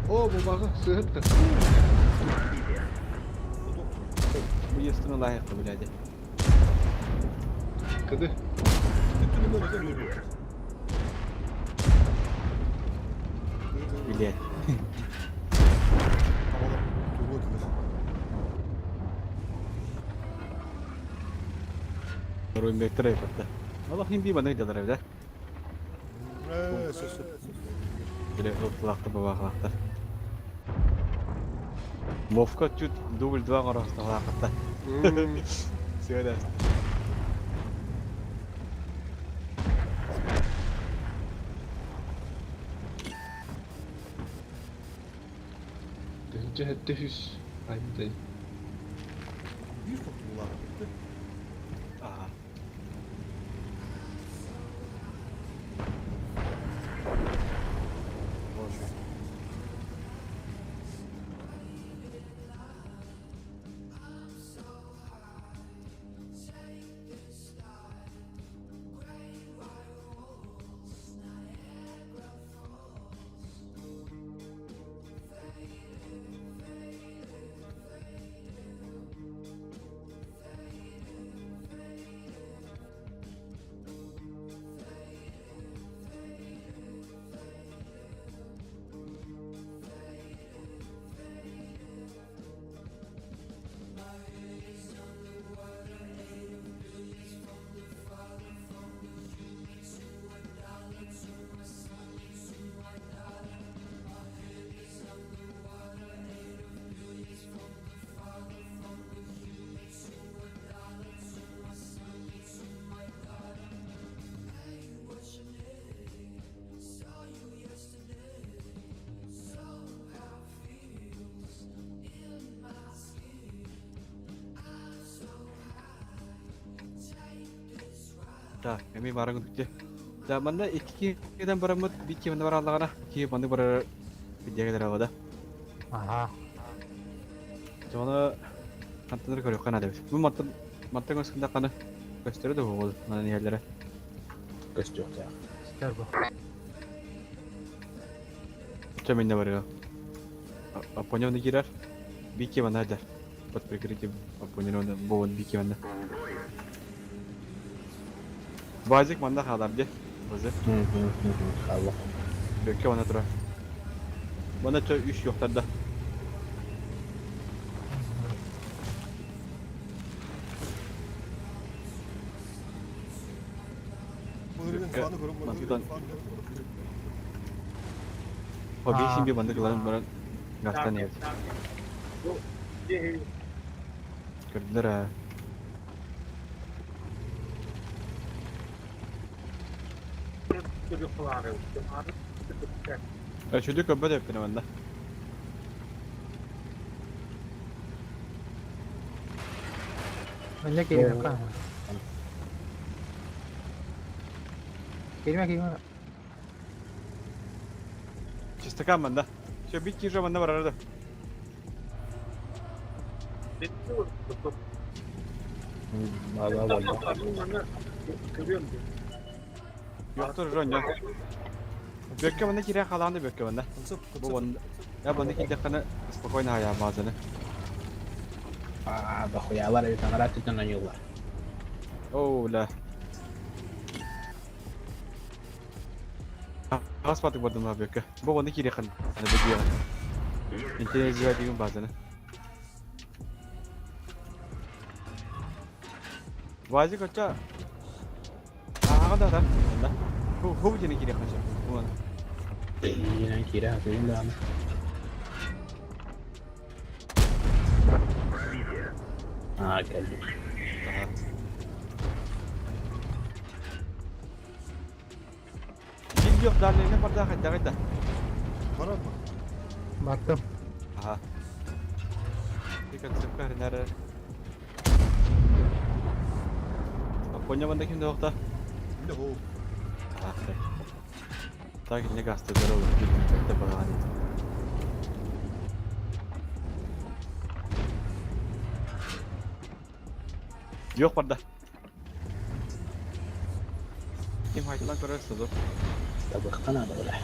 О, бу бага сыгытты. Бу естүнө лайықты биле. Кыды. Биле. Румбер трейферді. Аллах им биба нейдалар да. Биле ылтылақты баба халақтар. Мовка чуть дубль 2 қарасты халақытта. Сүйеді. Тэнчэ хэтте хүс. Айдай. Bir kurtuldular. Ага. Да, эми баран күтте. Да, манна икки киһиден бараммыт, бир киһи манна бараллаҕына, киһи манны барар видеога дара да. Аха. Дьоно хантаныр көрүөххэ наада эбит. Бу мантан мантан көскүндэ көстөрө да буолуо манан иһэллэрэ. Көстүөхтээх. Көстөр бу. Чэ минне барыа. Аппоня кирэр. Бики манна дэр. Под прикрытием Аппоня буон бики манна. Базик манна хаалар дии. Базы. Хаалла. Бөккө манна турар. Манна чө үс юктарда. Мантан Хобби би маннык ылан баран гастан иһэбит. Көрдүлэр аа. Чүдү көрбөт эппин манна. Манна киирбэккэ. Киирмэ киирмэ. Чистакан манна. Все, бит киирже манна барар да. Баба барда. Yoktор Жоня. Бөккө манна киирэ халааны бөккө манна. Бу манна. Я манна киирдэххинэ спокойно хаяа маазаны. Аа, дохуялар эбит анараа түтэн аньыллар. Оу, ла. Хас батык бардым ла бөккө. Бу манна киирэ хан. Аны бу Интернет деген базаны. Вазик оча. Ааҕа да да. Манна. Ху ху дьине киирэ хан. Бу Иинэн киирэ хатыйын даҕаны. Аа, кэллим. Ага. Ким yok дальнийне барда хайдагай да. Барар ма? Бардым. Ага. Тик акцепка хренары. Апоня манда ким дохта? Биле ол. Ага. Так не гасты здорово. Это багани. Yok барда. Ким хайтлан көрөрсө зор. Табыхтан ада бля.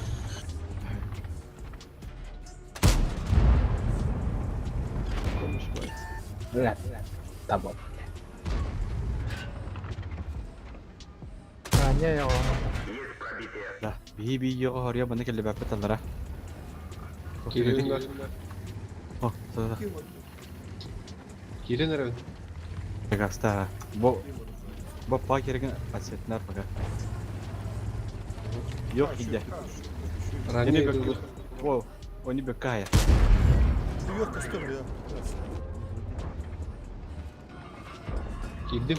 Konuşmayız. Бля. Табып. Аня я Да, би би його хорья баны келле бәппе таллара. Кирен бар. О, да. Кирен эрэ. Гаста. Бу бу па кереген отсветнар пока. Yok иде. Ранее Эми было. О, они бекая. Yok көстөр я. Кирдим.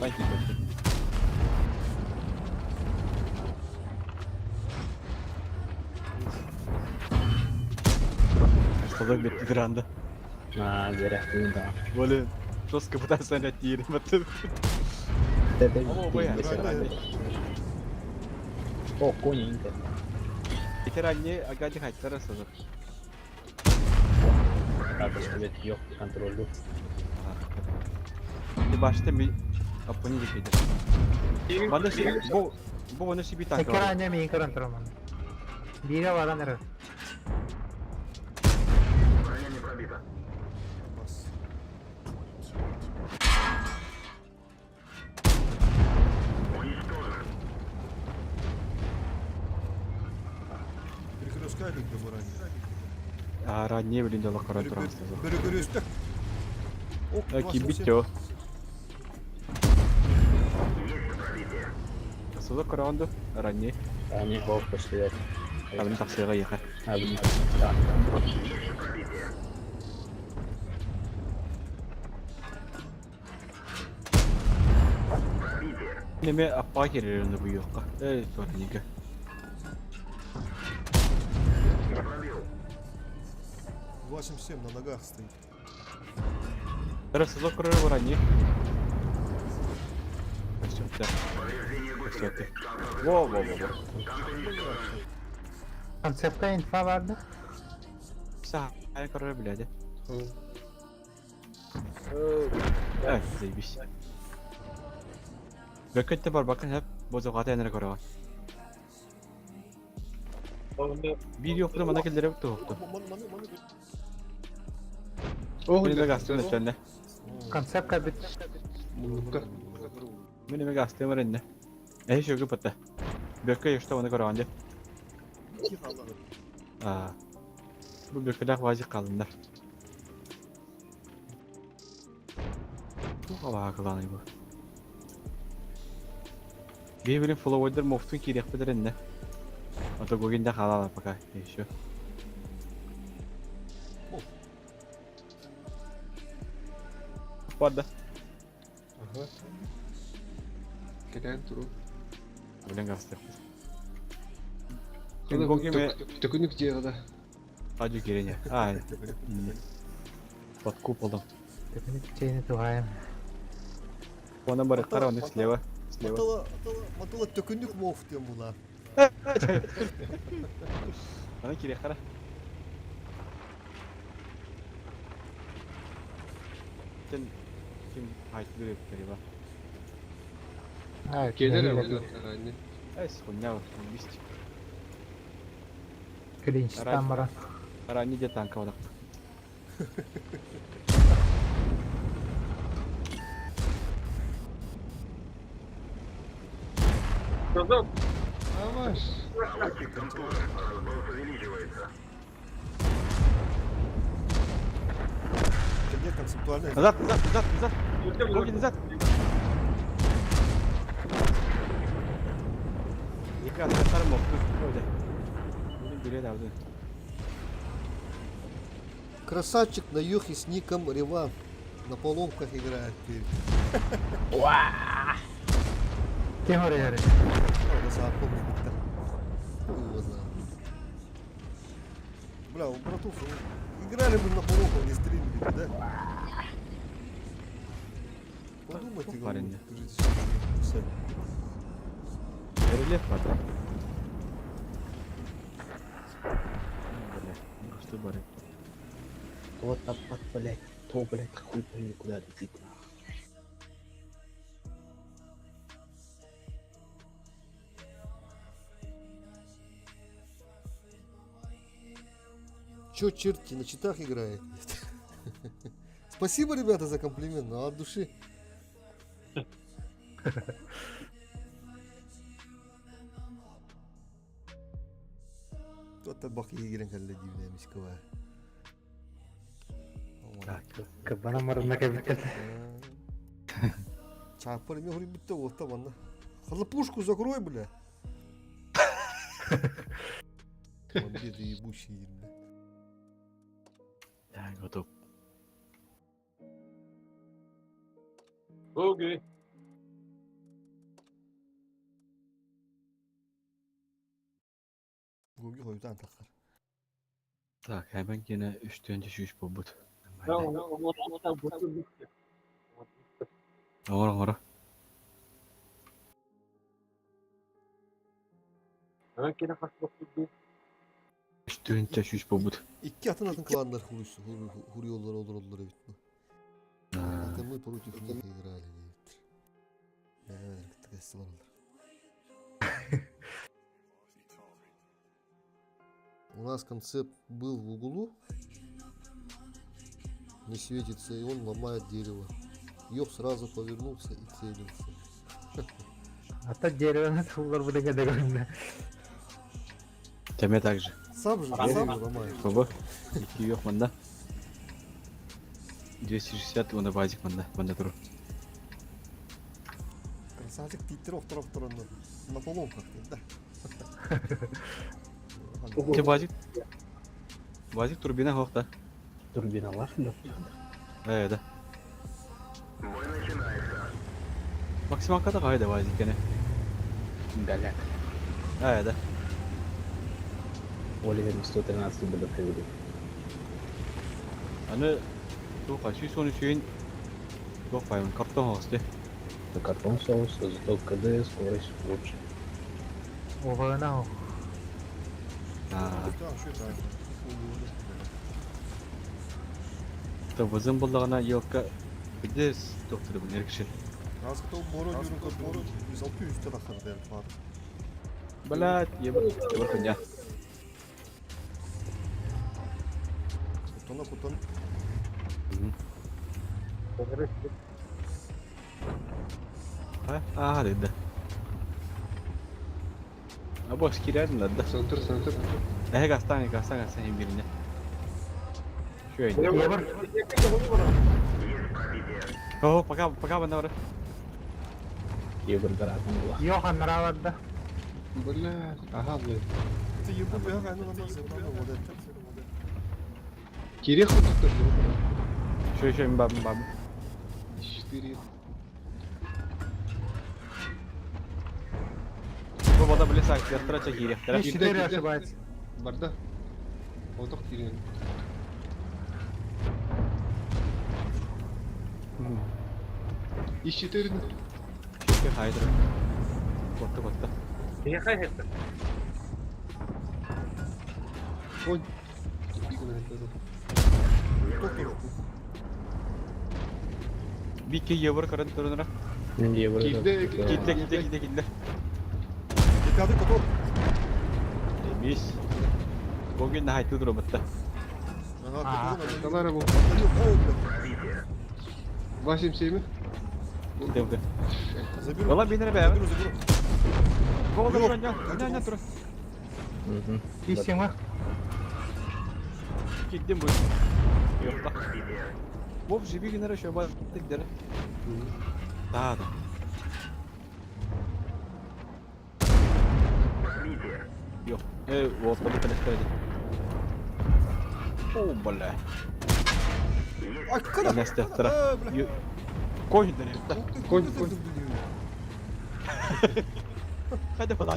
Столок бетти гранда. Аа, дьэрэ да. Боле жестко пытался нять О, бля. О, коненько. Итер анне агади хайттара сазыр. Так, көстүбэт yok контролду. Ти башта ми апони дикейде. Банда си бу бу оны си битак. Экер аня миин көрөн тураман. Бире баран эрэ. Броня не пробита. Бас. Уничтожен. Перекрестка илик да баран. А ранне билин дала каран турам сазыр. Перекресток. Ок, Кибитё. Сазыр каранды ранне. Ани хоп көстүбэт. Абын таксыга яха. Абын. Неме аппа кереринде бу yokка. Эй, сорника. 277 на ногах стоит. Раз сазыр карар ранне. Всё, да. Повреждение Все, Во, во, во, во. Концепка инфа барды. Саа, короче, блядь. Эй, заебись. Бөкөттө бар бакын хеп бозоғата энere көрөҕө. Биир ёхту мана келлере туохту. Ох, Мин эмэ гастым өттөннө. Концепка бит. Муннукка. Мин эмэ гастым эрэннэ. Эһи шөгү патта. Бөккө ёшта оны көрөҕөн дьэ. Аа. Бу бөккөлөөх вазик қалындар. Туох абаҕа кылаанай бу. Биһи билин фловойдар мофтун киириэхпит эрэннэ. Ото гогинда хаалала пока еще. Барда. Ага. Кэлэн туру. Билин гастыахпыт. Гоги Төкүнүк дьиэҕэ да. Адю кирине. Ай. Под куполом. Чейни туһаайым. Она барыттар, он слева. Слева. Матала, матала төкүнүк мов диэн була. Ана кире хара. Сен ким айтты деп ба. Ай, Кэлэр эбит араанньа. Эс хуйня, бистик. Клинчтан баран. Ара не де танка одак. Аваш. Лучик контужен. Разброс увеличивается. Нет, концептуально. Назад, назад, назад, назад. Гоги назад. Екі аттар моқты. Өйде. Бүгін билет алды. Красавчик на Йохе с ником Реван. На поломках играет теперь. Кем орыйары? Надо запомнить как-то. Хуй его знает. Бля, у братов ну, играли бы на поломках, не стримили бы, да? Подумайте, Парень, говорю, скажите, что писали. Рельеф бар. Бля, просто бары. То тапат, блядь, то, блядь, хуй пойми, куда летит. нахуй. Чё черти на читах играет? Спасибо, ребята, за комплимент, но от души. Кто-то бах игрен калла дивная мискова. Так. Кабана марына кабикет. Чапар мне говорит, будто вот там она. Хлопушку закрой, бля. Бандиты ебучие, бля. Так, готов. Окей. Гоги хойутан тахар. Так, hemen yine 3 önce şu iş bu. Ора, ора. 3 önce şu iş bu. Икки атын атын кланнар хуруйоллар олор олор эбит бу. Это мы против них играли диэбиттэр. Бэбэлэр кытта кэстилэр. У нас концепт был в углу. Не светится, и он ломает дерево. Ёб сразу повернулся и целился. Ата деревени тулар бу деген дегенде. Теме также. Сам же ломает. Баба. Iki yok manda. 260 onda базик манда. Манда туру. Красавчик титтер охтор охтор на поломках, да. Те базик. Базик турбина хохта. Турбина лах, да? Э, да. Бой начинается. Максималка да кайда базик кене. Голяк. Э, да. Оливер на 113 буду приведу. Аны туха сүүс он үсүйін туох байын картон хосте. На картон соуса, зато КД скорость лучше. Уһуна Тавызын буллаҕына елка где доктор бу эркшил. Азката боро диyorum боро 106 үстэ тахсар дэр бар. Блядь, ебать, ебать хуйня. Кутана кутан. А, да. А бос кирядин да. Центр, центр. Эһэ гастан, гастан, гастан хим биринэ. Шөй. Ебыр. О, пока, пока бана Ебыр гаратын була. Йохан нраварда. Бля, ага, блядь. Ты ебу бля, ну надо забрал вот это. Кирех вот тут Шөй, шөй, баб, баб. 4. Бу вода блесак, ястра чахире. 4 ошибается. Барда. Отох кирен. Из 4. Хайдер. Котта, котта. Ехай это. Конь. Тупик на это. Бикке евро каран турунра. Ебыр. Килде, Килде, килде, килде, килде. Декады котор. Бис. Богин на хайту дроботта. Ага, Калара был. 277. Девде. Заберу. Вала бинер бе. Заберу, заберу. Гол да ня, ня, ня тур. Угу. Истин Киддим бу. Йокта. Боб жиби генер еще ба тигдер. Да, да. Йо. Э, вот подо телефон. О, бля. А, когда? Настя, Конь да. Конь, конь. Хотя бы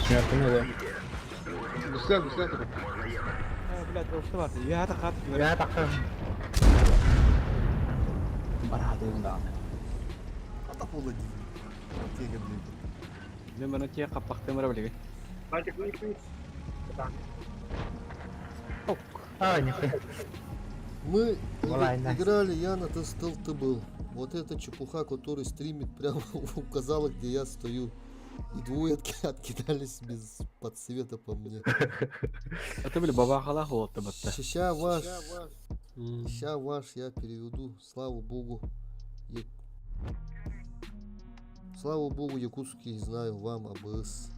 Смертный Гусля, гусля. Блядь, что бар? Я это хат. Я тахтан. Баратын да. А так вот Теге, блин. Мен мына те каппакты мара билеге. А, нихуя. Мы Ладно. играли, я на тест ты был. Вот эта чепуха, который стримит, прямо указала, где я стою. И двое откидались без подсвета по мне. Это были баба хала холодта батта. Ща ваш, ща ваш я переведу, слава богу. Слава богу, якутский знаю вам АБС.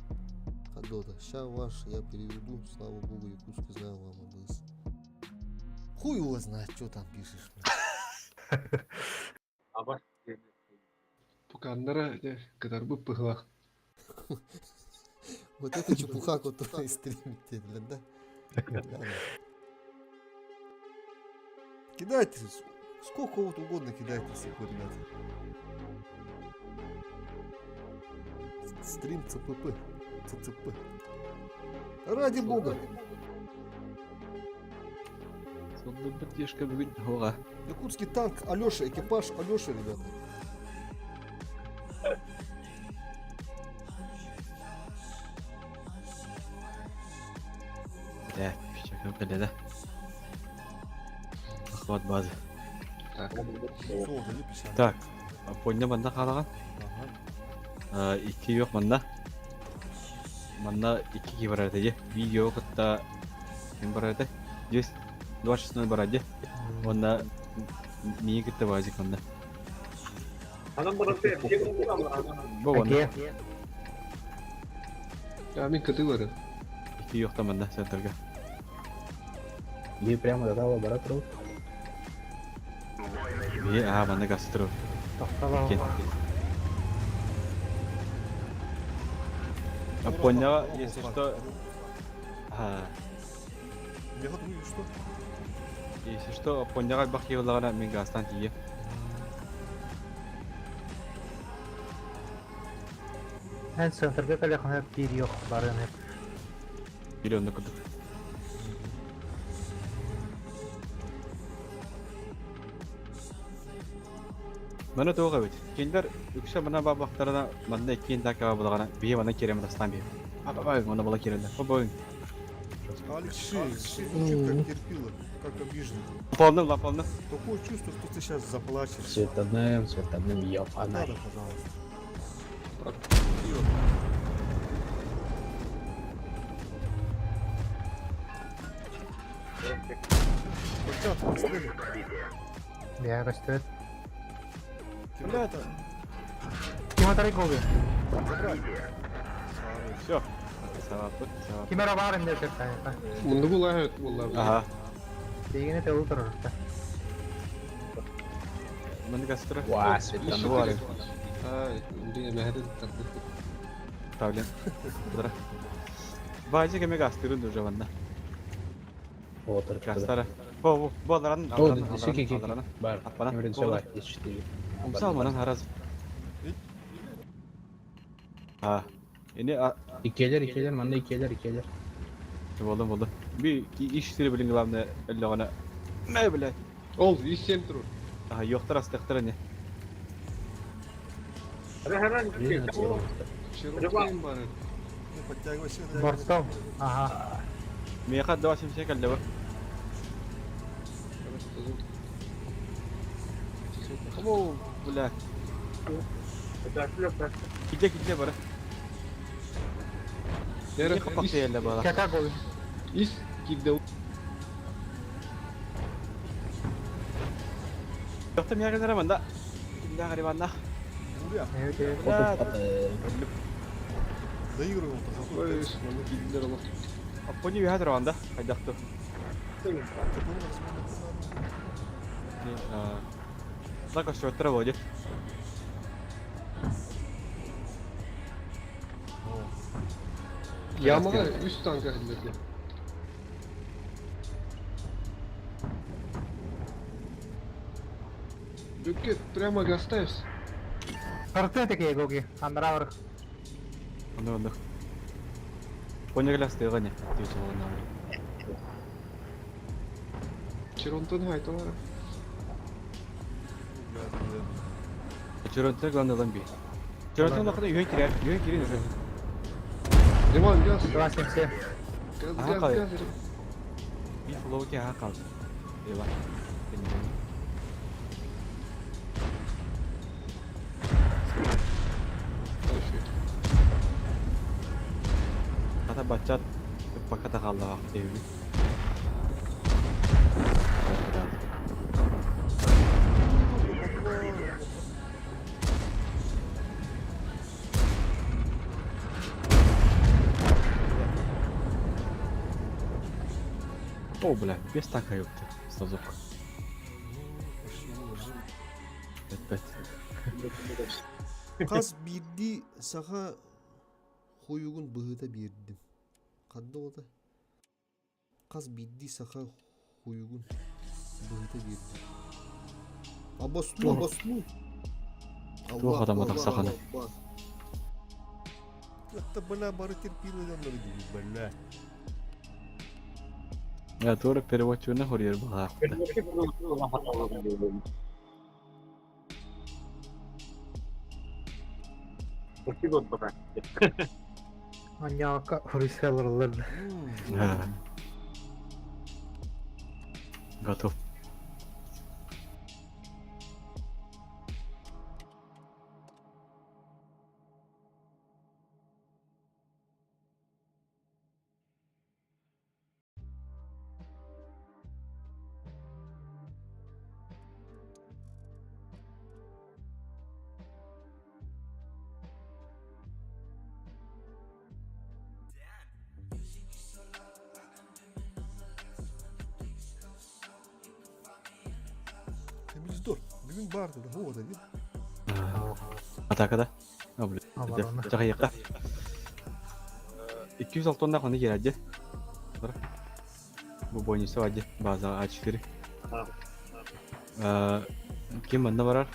Хадота. Ща ваш я переведу, слава богу, якутский знаю вам АБС. Хуй его знает, что там пишешь. Аба. Пуканнара, катарбы пыхлах. Вот это чепуха, которая стримит, блин, да? Кидайте, сколько вот угодно кидайте всех, ребята. Стрим ЦПП. ЦЦП. Ради бога. Якутский танк Алеша, экипаж Алеша, ребята. Бля, пичак бля, да. Охват базы. Так. Так, поня манна халаган. Ага. Икки yok манна. Манна икки ки бар эти. Видео кытта ким бар эти? 226 бар эти. Онна мии кытта базик манна. Анам бараты. Бу онна. А, мен кыты бар. Икки yok та манна центрга. И прямо до лабораторию. Би а манна гастро. Тохтала. А поняла, если что... А, Я думаю, что? если что, поняла бах йолларына мен гастан тие. Эн центрга калехна пир yok барын. Миллионны кудук. Маны туох эбит? Кинилэр үксэ мана баабахтарына манна иккиэн такаба булаҕана биһи манна киирэн бастаан биһи. Апапай манна була киирэллэр. Побойун. Алексей, звучит как терпила, как обиженный. Полным, лаполным. Такое чувство, что ты сейчас заплачешь. Светодным, светодным, Не ёбаный. надо, пожалуйста. Хотят, пострели. Бия көстүбэт. Блядь. Ким атарай голы? Забрать. Все. Савапыт, савап. Ким эрэ баар инде сөптөөххө. Муннугу лаһыт буолла. Ага. Тиигини тылы турурта. Маны кастра. Уа, светодным. Ай, блин, мэһэрин тардык. Тавлен. Дара. Баажы кеме гастырын уже ванна. Вот, только. Гастара. Бо бо бо аларан О, аларан ки ки аларан. Бар. Аппана. Вроде все бар, 4. Умсал манан хараз. А. Ини Икелер, икелер, манна икелер, икелер. Болду болду. Би иш сири билин главное эллегана. Мэ блядь. Ол, 107 тур. Ага, yo'qтар астыктар не. Блин, это Чирок бар. Ну, подтягивайся. Борцом. Ага. Меха 277 калды. О, бля. Киде киде бара. Нere? Капак еле бала. Кака голы? Ис кидде. Yo'qta мияга зарабанда. Кимде гарибанда. Буря. Evet, evet. Бля. Доигрывал-то какой Ой, текст. манна киддер алах. Аппони вихат раванда. Хайдакту. Какой у нас Так что проводит. Ямага 3 танка хиллерде. Бүкке прямо гастайс. Сырты такие гоги. Андра бар. Онда онда. Пони глясты гане. Ты чего на. Чиронтон хайталара. Чуронты главное ламби. Чуронты нахуй юн кирер, юн кирер уже. Диман газ. 277. Газ Ага, газ кай. газ. Би флоуки ха кал. Ева. Ата бачат паката халла вакты. О, бля, без танка ёпта. Сразу. Пять Хас биирдии саха хойугун быһыта биэрдим. Ханна ота? Хас биирдии саха хойугун быһыта биэрдим. Обосну, обосну. Туох адаматах саханы. Это, бля, бары терпилы бля. Я тоже переводчуна хорьер была. Спасибо, брат. Аньяка хурисаларлар. Готов. Эмилиздор, бүгүн барды да, о, да, бир. Атака да? А, блин. Оборона. Чахайыкка. 206 тонна хоны келеді. Бу бойнисы вади. База А4. Ким манна барар?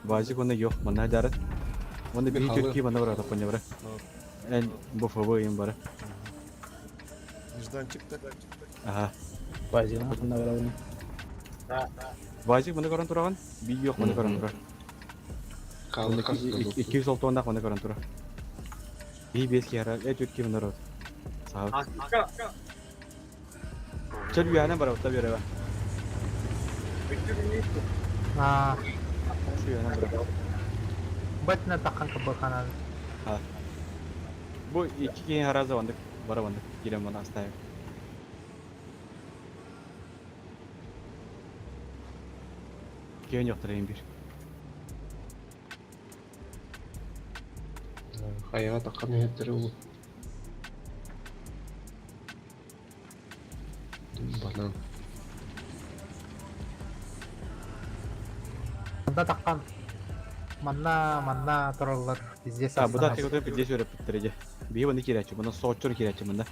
Базик оны yok, манна жарат. Оны bir Михайло. Türkiye манна барар, топоня барар. Эн бу фабы им барар. Нежданчик-то. Ага. Базина, на барабане. Вазик маны көрөн тураҕын, биир маны көрөн турар. Хаалла хас Икки солтуоннаах маны көрөн турар. Бии биэс киһи эт үт ким народ. Саал. Чөл үөһэнэн барабыта биэрэбэ. Аа, Үөһэнэн барабыт. бэтинэ таххан кыбыканан. Бу икки киһи хараза бандык бара бандык киирэн маны астайым. Киһи ньохтарайын бир. Хайаҕа таххан иһэттэри ол. Банан. Манна таххан манна манна тураллар пиздец А, бу да астана. теготun пиздец өрөппүттэр эже. Биһи маны киирээччи, маны сооччор киирээччи мында.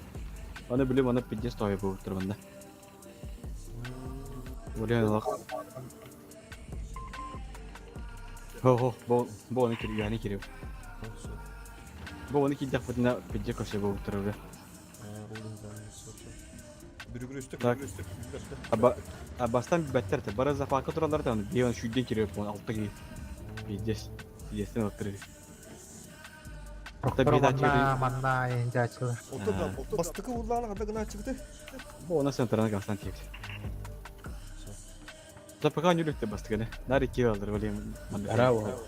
Аны билим аны пиздец тоой буолуттар мында. Улен алак. Хо-хо, бу бу аны кир яны кирип. Бу аны киддәк битенә пиздец көсө буолуттар уже. Так. Аба бастан бәттер те бары запака туралар да аны биһи аны шүйден кирип бу алты ки. Пиздец. Пиздецтен оттыр. Рохторо манна манна инжачылар. Бастыкы уллаана ханда гынааччыбыты. Бу она центрына гастан тип. Запака нүлүктө бастыгыны. Нари кире алыр билем. Браво.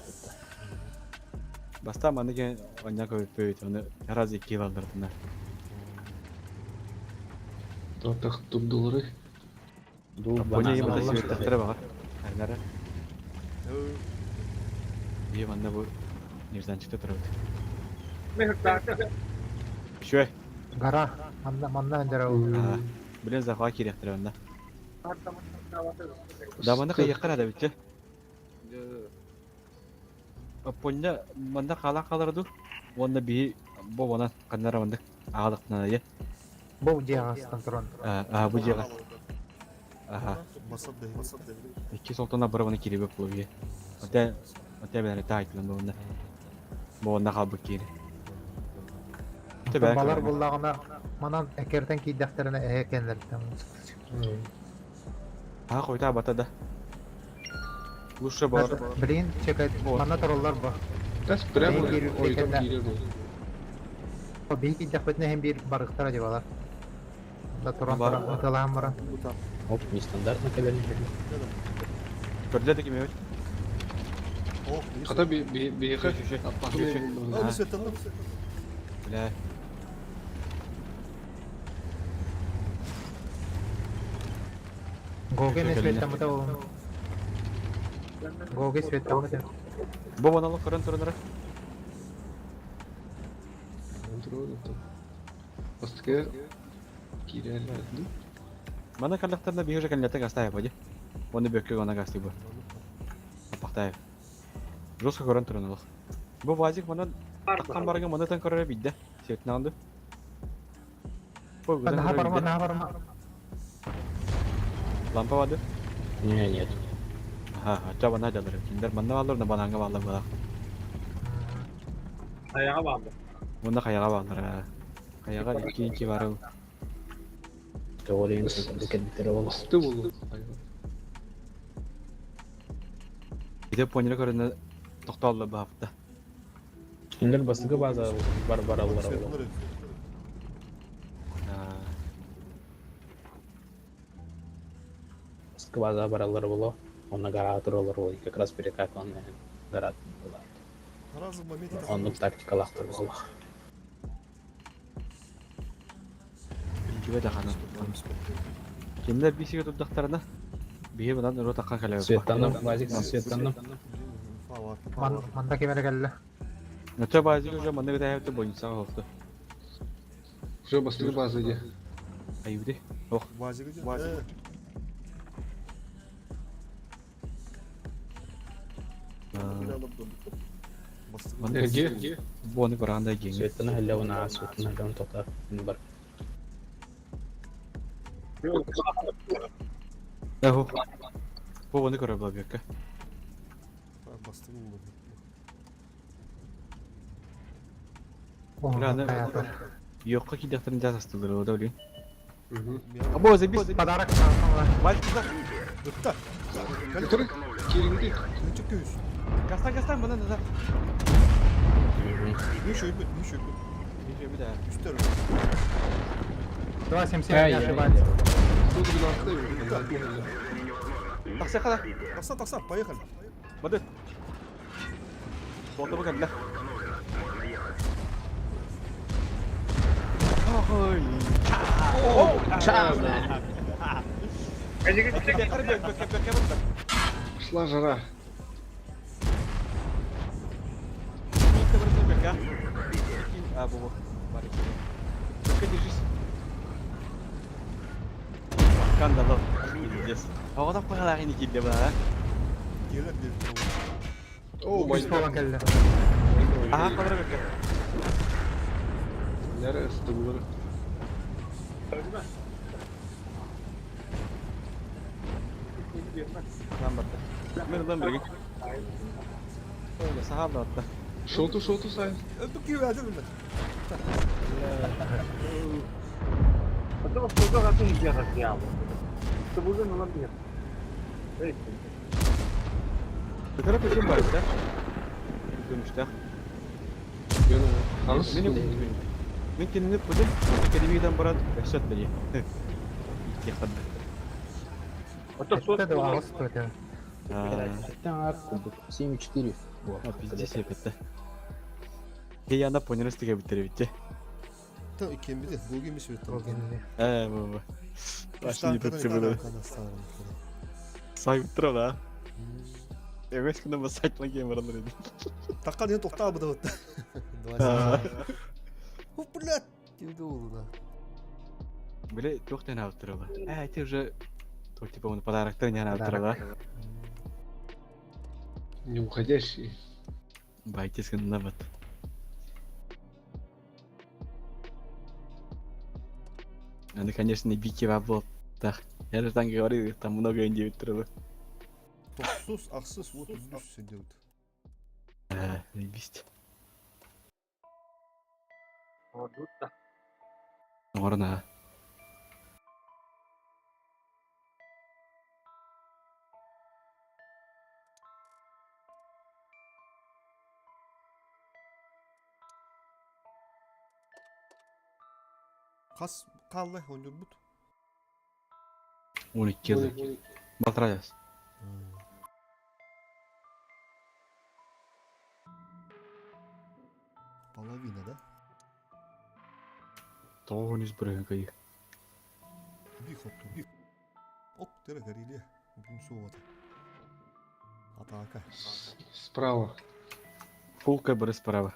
Баста маны кен оня көпөйт, оны раз икки алдырдына. Тотах турдулары. Ду Боня банан. ебата сүреттәхтәре багар. Әрнәре. Бие манна бу нежданчыкта турабыт. Шуэ. Гара манна манна ындара Билен захва кирехтер онда. Да маны кыяккара да битче. Поня манда кала каларду. Онда би бу бона каннара манда агалыктана е. Бу диагастан туран. А бу жега. Аха. Икки солтона бары баны киребек болу е. Оте оте бәре тайтылын бу онда. Бу онда калбык кире. Те бәре. Балар буллагына манан экертен кийдәхтерине эһе кенлерден. А койта бата да. Лучше бар. Блин, чекай, манна тураллар бу. Тас прямо Мен кирип ойдон дегенде. киирер ол. Бии кийдәхпитне хем бир барыктара дебалар. Да туран Бар. туран ыталаан баран. Оп, нестандартно кэлэн. Көрдө да ким Хата би би биһиэхэ Бля. Гоге не светтамыта болун. Гоге светтамыта. Бу баналы көрөн туранара. Бастыкы киирер. Мана каллахтарна биһи уже каллата гастаев бади. Оны бөккө гана гасты бу. Апактаев. Жестко көрөн тураналык. Бу вазик манан таккан барган манатан көрөрө бидде. Сетин алды. Бу гыдан Наха көрөрө барма, бидде. наха барма. Лампа бады. Не, нет. Ха, ача бана жалыр. Киндер манна баллар, на бананга баллар бала. Ayağa bağlı. Мында каяга баллар. Каяга икки икки бары. Теория кэлбиттэрэ буолла. Асты болу. Иде поняла көрөнө токтолду баапта. Кинилэр бастакы база бар бараллара буолла. Бастакы база бараллара буолла. Онно гора тураллар буолла. Как раз перекат он гора буолла. Оннук тактикалаахтар буолла. Билгибе дахана. Киндер бисиге турдактарына биһи мынан өрө такка кэлэбит. Светтанным, Вазик, светтанным. Манда кемере келле. Ноча базик уже манны гытаһы больницага холту. Уже бастыкы база иде. Айыбды. Ох, Эге. Буону бараанда геңи. Светтана хэллэвна, светтана хэллэвна тота. Бар. Аху. Буону көрө була бекке. Бля, Йокка кидәхтерин жасастылыр о да билин. Або забис. Подарок саңла. Базик. Ытта. Который кириҥди. Нычык көһүс. Гастан, гастан, бынан назад. Миша өлбүт, Миша өлбүт. Миша өлбүт, а. Үстэр. 2-7-7, Ай, не ай, ошибается. 112 Тахса хала. Тахса, тахса, поехали. Бады. Суота кэллэ. Ой. Пошла жара. А, бу. Только держись. Скандал. Пиздец. Оҕотох баҕалаах ини киирдэ баа. Келер беріп О, май Үс буолан кэллэ. Аха, қалара бөккө. Нәрі ысты бұлар. Lan батта. Мен ылам берген. Ой, сахал да атта. Шоту, шоту сай. Өлбүт киһи бэйэтэ билбэт. Потом что атын делать я. Тобугун улам бир. Эй. Көтөрө көчөн бар да. Көмүштөх. Ағыс. Мен мен кинини пудum. Академиядан баран өсөт бери. Икки Ото сот. Это два ағыс өте. Так, 7-4. А, пиздец епетте. Хей ана понерес тиге биттер битте. Та иккен бите, бу ким бит. Э, бу бу. Башны битте булды. Сайып тура да. Эмес күнө ба сайтлан кийин баралар эди. Такка ден токтаа бу да. О, блядь, диде ол да. Биле туохтан алып тура. Э, ты уже то типа он подароктар не алып тура да. Не уходящий. Байтес гына бат. Надо, конечно, не бики был. Так, я же там говорил, там много индивид туралы. Тохсус, ахсыс, вот үс сидит. Э, заебись. Ордутта. Орна. Хас қаллы ойнурбут. 12 yıl. Батыраяс. Половина, да? Тоғыз бір кый. Би хотту. Би. Оп, тере горели. Бун суот. Атака. Справа. Фулка бір справа.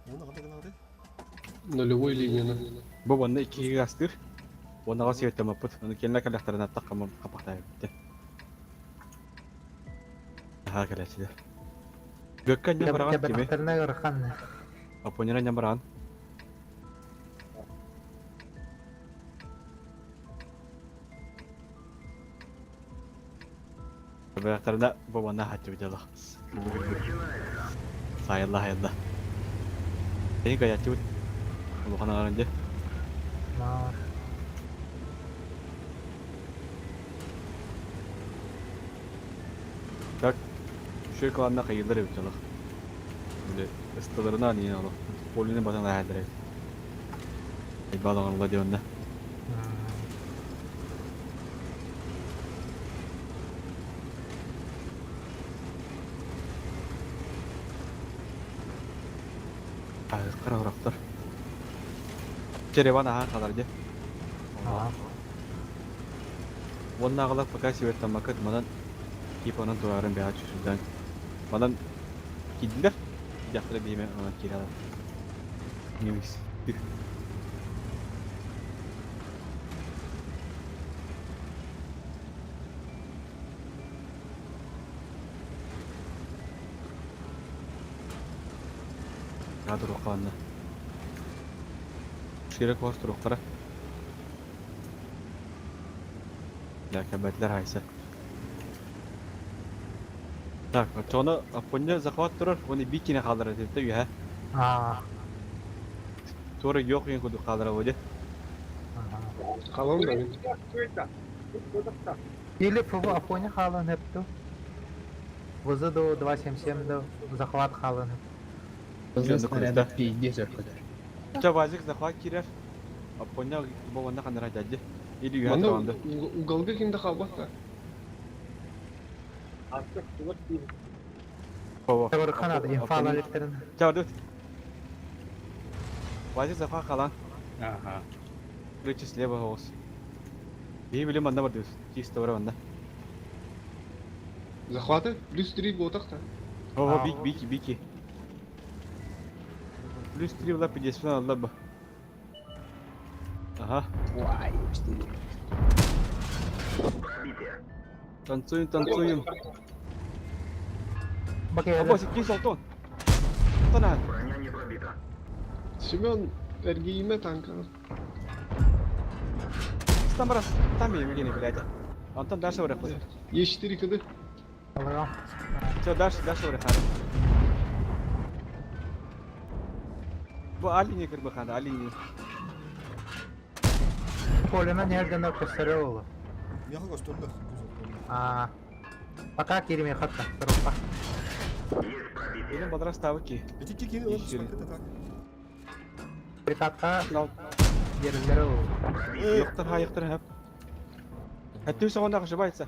Оны қандай гынады? Нулевой линия. Бу банна икки гастыр. Онага сүйеттемаппыт. Оны келіне каляқтарына таққамам қапақтай бітті. Аха калячыда. Бөккә не барган кеме? Кэбэтэхтэринэ ыарахан. Апонера не барган. Бөктәрдә бу банна хатты бит алах. Сайылла хайылла. Эң каячы бит. Улухана гаранды. Маар. Так, Шөй кланна кайылар бит алах. Биле ыстыларына не алах. Полины батан айдыр. Балаган ла дионда. Кара урактар. Череван аха калар де. Аа. Оннагылар пока себеттен макыт манан типа онан турарын бэҕэ чүсүлдэн. Манан кидилер. Жактыры биме онан кирала. Немис. Кадр оқанна. Ширек бар туруктара. Ләкәбәтләр хайсы. Так, чоны апоння захват турар, оны бикине калдырат этти үйә. Аа. Тура yok ен куду калдыра боди. Ага. Қалам да мен. Или ФВ Афоня хаалан өптү. ВЗ до 277 до захват хаалан. Кызыл снаряда пиздец өркөтөр. Ча вазик захват кирер. Апоня бу онна ханара дядя. Или үйә Манна туранды. уголга кимде қалбақта. Ого. Табыр канады инфала лектерин. Ча ду. Вазик захват калан. Ага. Ключи слева голос. Би билем анда бар дүйс. Чисто бар анда. Захваты? Плюс 3 ботақта. Ого, бик бики бики. Плюс 3 была 50 алла ба. Ага. Вай, четыре. Танцуем, танцуем. Бакы Або, кис алтон. Тона. Броня не пробита. Семен эргейме танка. Там раз, там я не блядь. Антон дальше вряд. Е4 кд. Алга. Все, дальше, дальше вряд. Бу Алине кырбы хана, Алине. Полена нерден көстөрө олу. Мияха көстөрдө. А. Пока кириме хатта. Сорокка. Есть пробитие. Benim badara ставки. Эти кикини он Ещё. так. Прикатка Нал жерлери олу. yoktır ha yoktır hep. Hatta üst onda ошибается.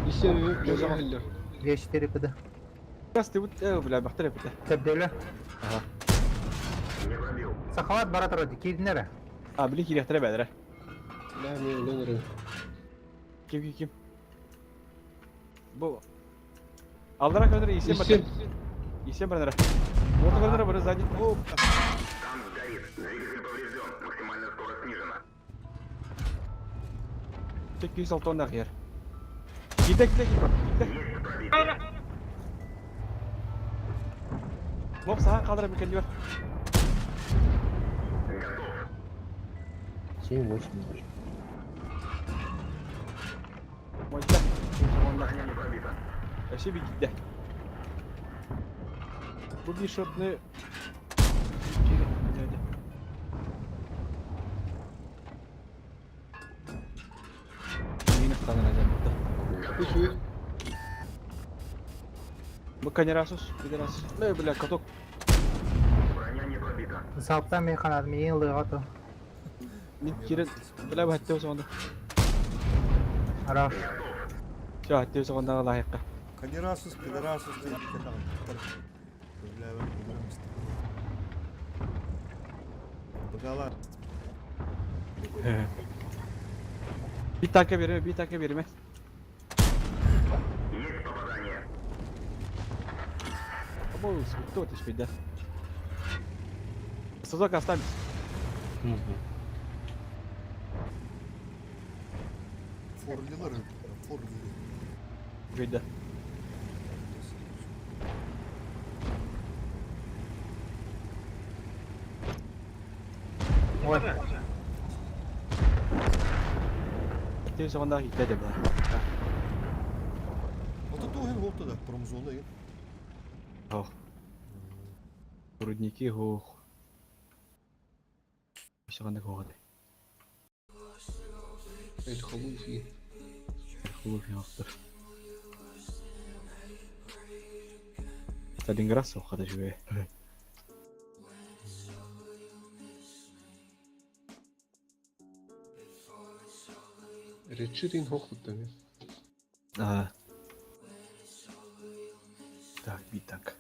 Есен жаза. 4 ПД. Раз ты вот, бля, бахтар это. Төбдөлө. Ага. Не пробил. Сахават бара турады. Кирдинере. А, били кирехтер бәдere. Да, мен өлөн. Ким ким ким. Бу. Алдыра көндөр исем бар. Есен. Исем бар. Вот көндөр бар сзади. Оп. Танк горит. Двигатель поврежден. Максимальная скорость снижена. Тек 106 тонна ер. Киде киде киде. Есть пробитие. Моп саған қалдыра бекен бар. Готов. 7, 8, 8. Мойда. Броня не пробита. Вообще bir gitti. Bu bir şortunu. Hadi hadi. Yine stanıracağım burada. Үчү. Bu канерасус, пидорас. Не, бля, каток. Броня не пробита. Залпта мен канады. Мен лыга ту. Мен кире, бля, хатты соңында. Хорош. Все, хатты соңында лайыққа. Канерасус, пидорасус деп Бля, Багалар. Bir tanka verme, bir tanka verme. Есть попадание. Або, кто ты спит, да? Сазок остались. Угу. Форлилар. Форлили. Бейді. Ой. Хатты соңында gitti de бля. Ото туһен болду да, промзона ен. Ох. Рудники хох. Соңында хоғады. Эль Халуфи. Хулуф яқтыр. Сталинград соққады жібе. Редшитин хохтуттан. А. Так, би так.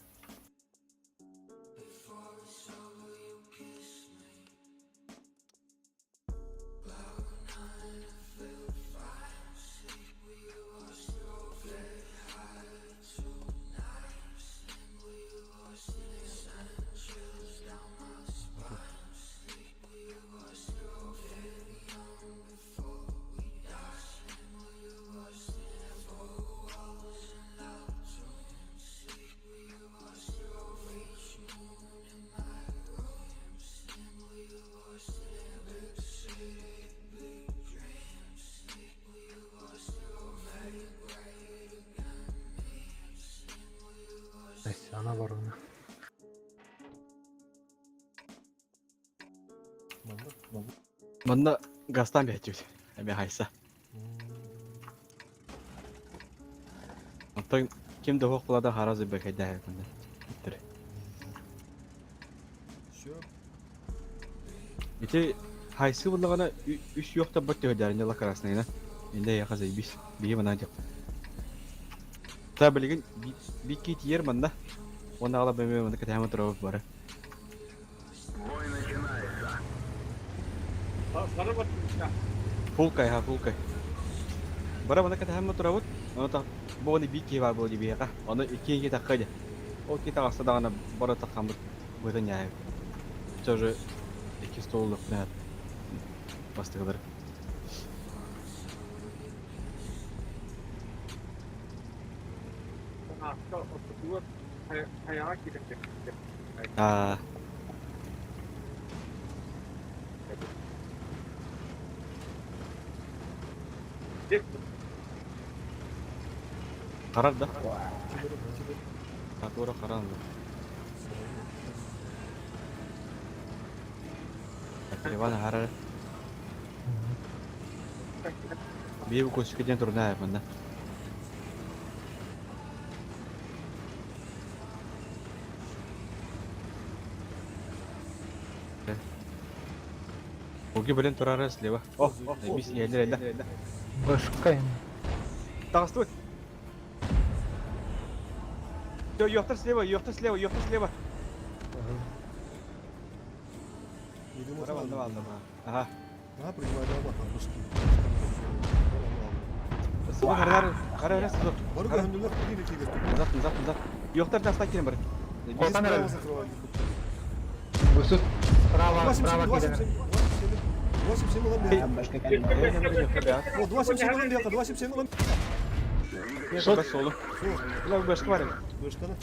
Манна. Манна газтан биһэччибит. Эми хайса. Оттон ким да хуох булада хара зыбекайда манна. Иттер. Все. Ити хайсы буллагана үс юохта бат төһөдәринде ла красныйна. Инде яха заебись. Биһи манан деп. Та билигин бикки тиер манна. Оны ала бөмө манна кэтэһэм турабыт бары. Бой начинается. Сары баттыга. Фулкай ха фулкай. Бара манна кэтэһэм турабыт. Оны та бу оны бикки бар бу дибиэха. Оны икки икки такка Ол ки таҕаста даҕаны бары таххаммыт быһыта ньээбит. Тоже икки столлук бастыгылар. Аска ортотугар хайаҕа киирэн кэлбиттэр. Аа, харар да? Туора харан да. Иван харар. Бии бу көсүкэ диэн турна манна. Уги блин турара слева. О, бис елер эле. Башка им. Таҕыстыбыт. Все, ёхтар слева, ёхтар слева, ёхтар слева. Ага. Ага, принимай да, там башки. Сыба харар, харар сызы. Бары көһүндүлэр кире кире. Назад, назад, назад. Ёхтар таста кирен бар. Қотан Справа эрэ. закрывали. Өсө. Справа, справа 8-7, киирэн. 8-7, 8-7 ылан биэр. Башка кәлі. О, 2-7 ылан биэр, 2-7 ылан. Шот солу. Бля, башка бар. Башканы.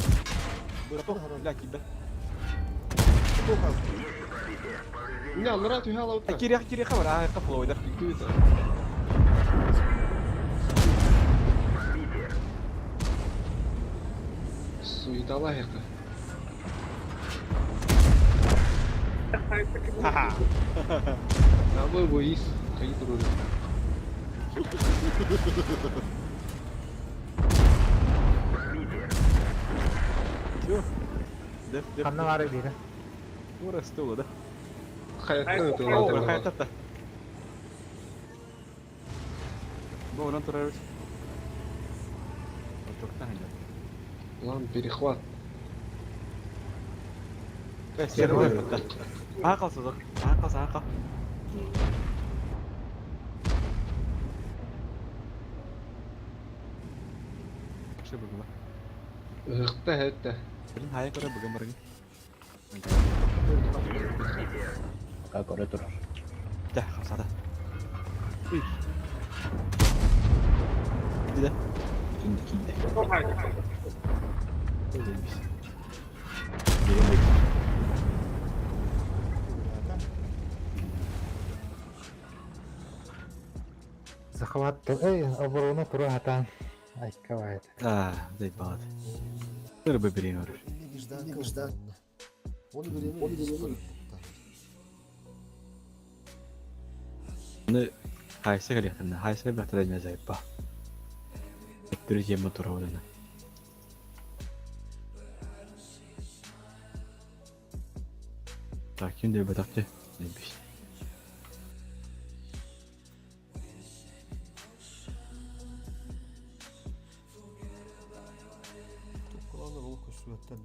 Башканы харан. Бля, кибе. Тоқал. Не, аллара түһэ алабыта. Кире, кире хабар, а кафлойдар. Икки Суетала яка. Ха-ха. Абы боис. Кайы туру. Все. Деф, деф. Ханна бары биирэ. Тура стула, да? Хаяттан өтө О, алабыта. хаятта. Бу онон турар. Отоктан ханна. План перехват. Э, сервер батта. Аа қалса, аа қалса, аа қал. Что бүгін ба? Ыхта хэтте. Блин, хая көрө бүгін баргын. Пока көрө турар. Да, қалсада. Уй. Иди да. Кинди кинди. Захват. Эй, оборона тура хатан. Айкавайт. А, заебал. Рыба бери, говорю. Нежданка. Он беременна. Ну, хайсы галехтан, хайсы бахтада не заебал. Друзья мотора вот Так, ким деп батакты? Заебись. Топкаланы ол көсүөттен.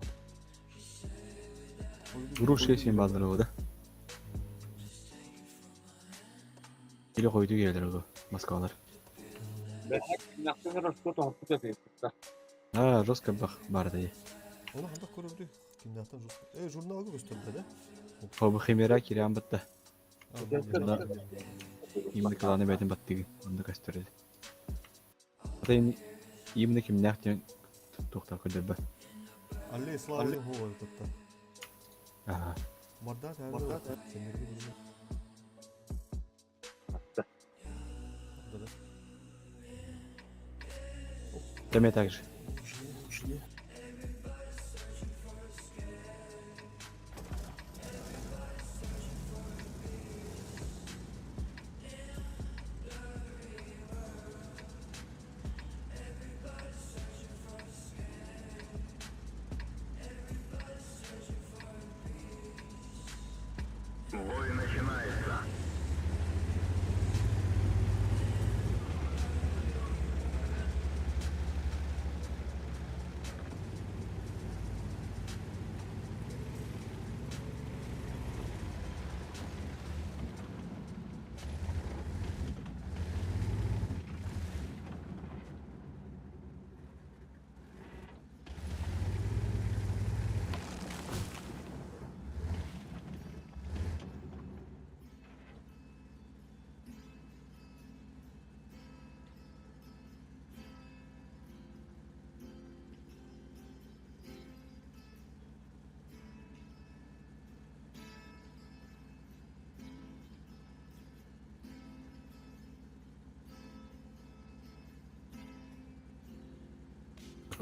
Груша сен базар да. Или койду келдер ол Москвалар. А, жестко бах бар да. Оны хандак көрөбүдү. Кимдактан жок. Э, журналга көстөрдү да. Хобы химера кирям батта. А, Именно кланы бәтен баттыгы. Онда кастырды. Ата именно кимнәк дигән туктап көдөрбө. Алле слава Богу тотта. Ага. Марда Марда. Сендерге билем. Да. Там я также. Ушли.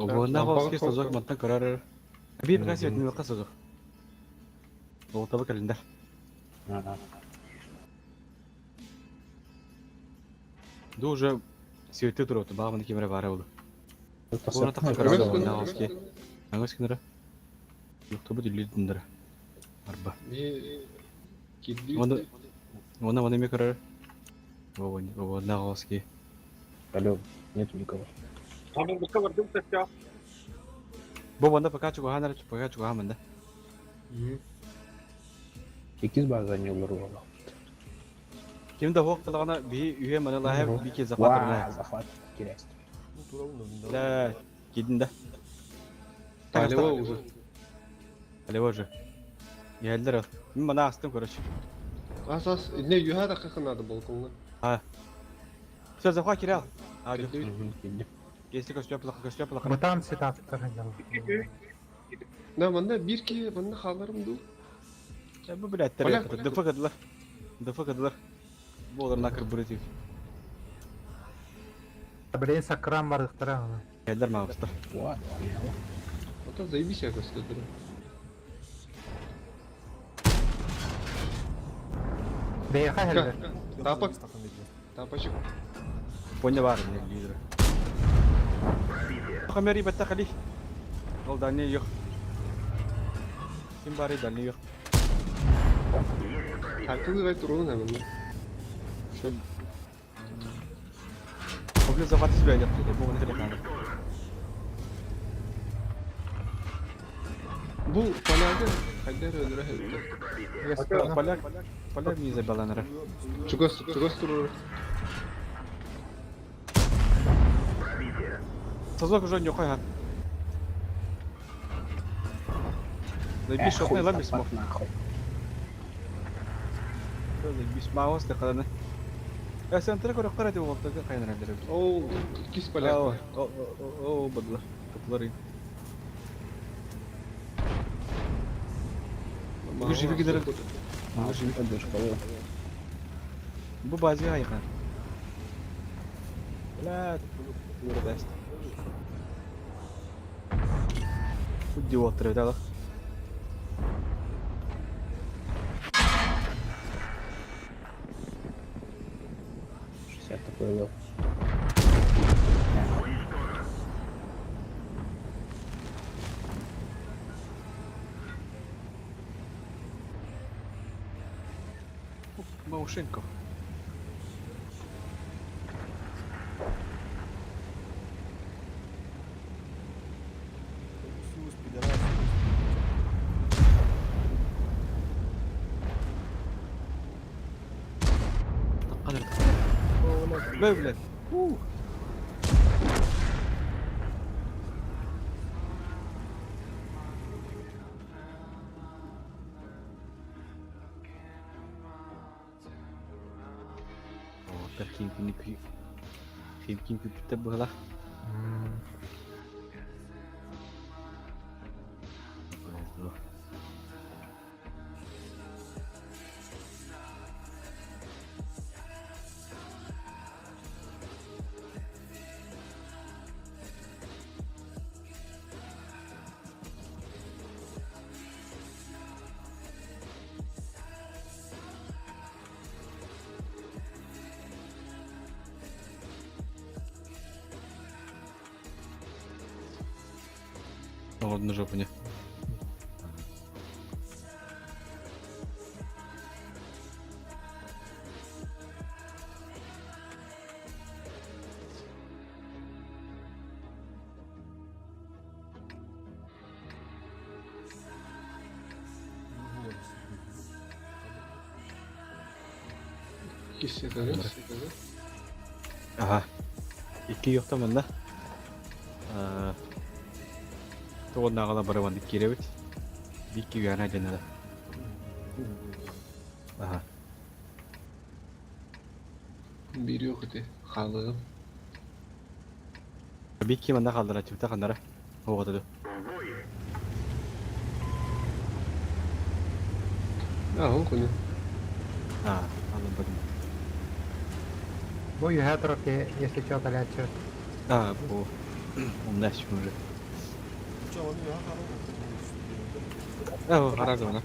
Обуоннаах оски созок мантан көрөр. Биир пока светин лакка созок. Олтабы кэлиндар. Ду уже свети туроту баамын кимере баара болу. Буона такка көрөр обуоннаах оски. Аңыс кинера. Юктабы дүллүдүндөрө. Арба. Оны оны оны эме көрөр. Обуоннаах оски. Алло, нету никого. Бу манна пока чугаһаан пока чугаһаан манна. Иккис база не олор Ким да хуох талаҕына биһи үһүө маны лаһа бики захват Захват кирээс. Да, кидин да. Алево уже. Алево уже. Geldiler. Мин мана астым, короче. Ас ас, не юха да как надо балконга. А. Все, захват кирял. А, Если костюм плохо, костюм плохо. Бытаан сетаптар. Да, манна бир ки, манна халарым ду. Бу блядь, ДФ кадылар. ДФ кадылар. Болар накыр бүретик. Блин, сакран бардыктара. Geldiler мағыстар. Ата заебись я костюм. Бэйха хеллер. Тапок. Тапочек. Поня бар, не лидер. Хамери бетта хали. Ол дальний yok. Ким бары дальний yok. Хакты турун hemen. Обле захват себя идет. Бу не телефон. Бу поляга хайдар öldüre хәлдә. Поляк, поляк не забаланара. Чугас, чугас турur. Сазок уже не хай. Заебись, шотный ламис мог. Заебись, маус да каданы. Я центр көрө карады болду кайнара дерек. О, кис поляк. О, о, о, бадла. Топлары. Выживи гидер. Выживи поддержка. Бу бази айга. Бля, бест. Идиот, да. Такой лев. Маушенко. Бля, блядь. Ух. О, химкини химкин күпүттэ быһылах. Ладно, жопу не. Ага. Икки юхта манна. Тоҕоннааҕала барабанды киирэбит. Бикки үһээнэ дьэнэлэ. Ага. Бир yok ити. Халыгым. Бикки манна халдара чыбыта ханнара. Оҕотоду. А, он коне. А, алын бадым. Бу юһэ турар если что, калячы. А, бу. Умнаш уже. Э, харазовна.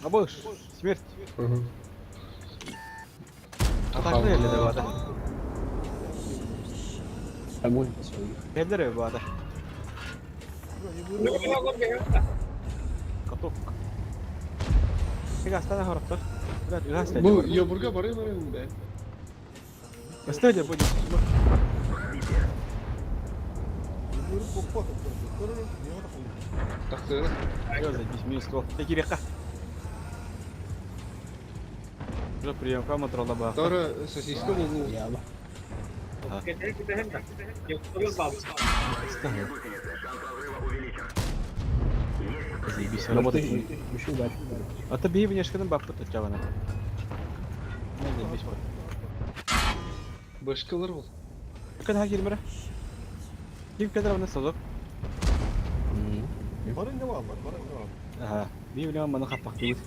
Абыш, смерть. Угу. Атакны эле деп ата. Огонь по своих. Эллер бу ата. Каток. Астана хороптор. Бу Йобурга барай барайым бе. Стадия будет. Тахтыра. Заебись, минус ствол. Кирека. Уже прием камера лаба. Тора сосиска болу. Яба. Заебись, работает. Еще удачи. А то бей внешкадан баппы тачавана. Заебись вот. Башкалар бол. Када кирмере? Ким кадр аны созок? Ага. Би билем маны хаппак дейт.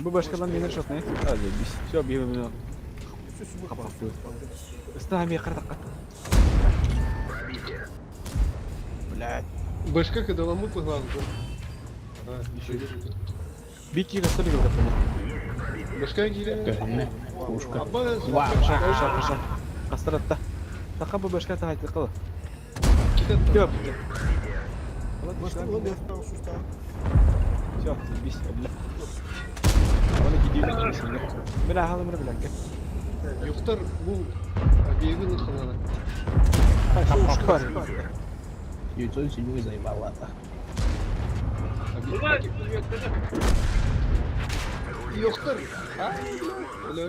Бу башкалар менен шотны. А, заебись. Все, би билем. Хаппак дейт. Ыстаа ми кардакка. Блядь. Башка когда ламут погнал. А, еще Бики расстали говорят. Башка кире. Пушка. Абба. Хорошо, хорошо, хорошо. Кастыратта. Така бу башка та айтты кыл. Китет. Все. Все, заебись, бля. Оны кидейм. Бля, халым бля. Юхтар бу объявил халана. Пушка. 907 заебал это. Юхтар. А, бля.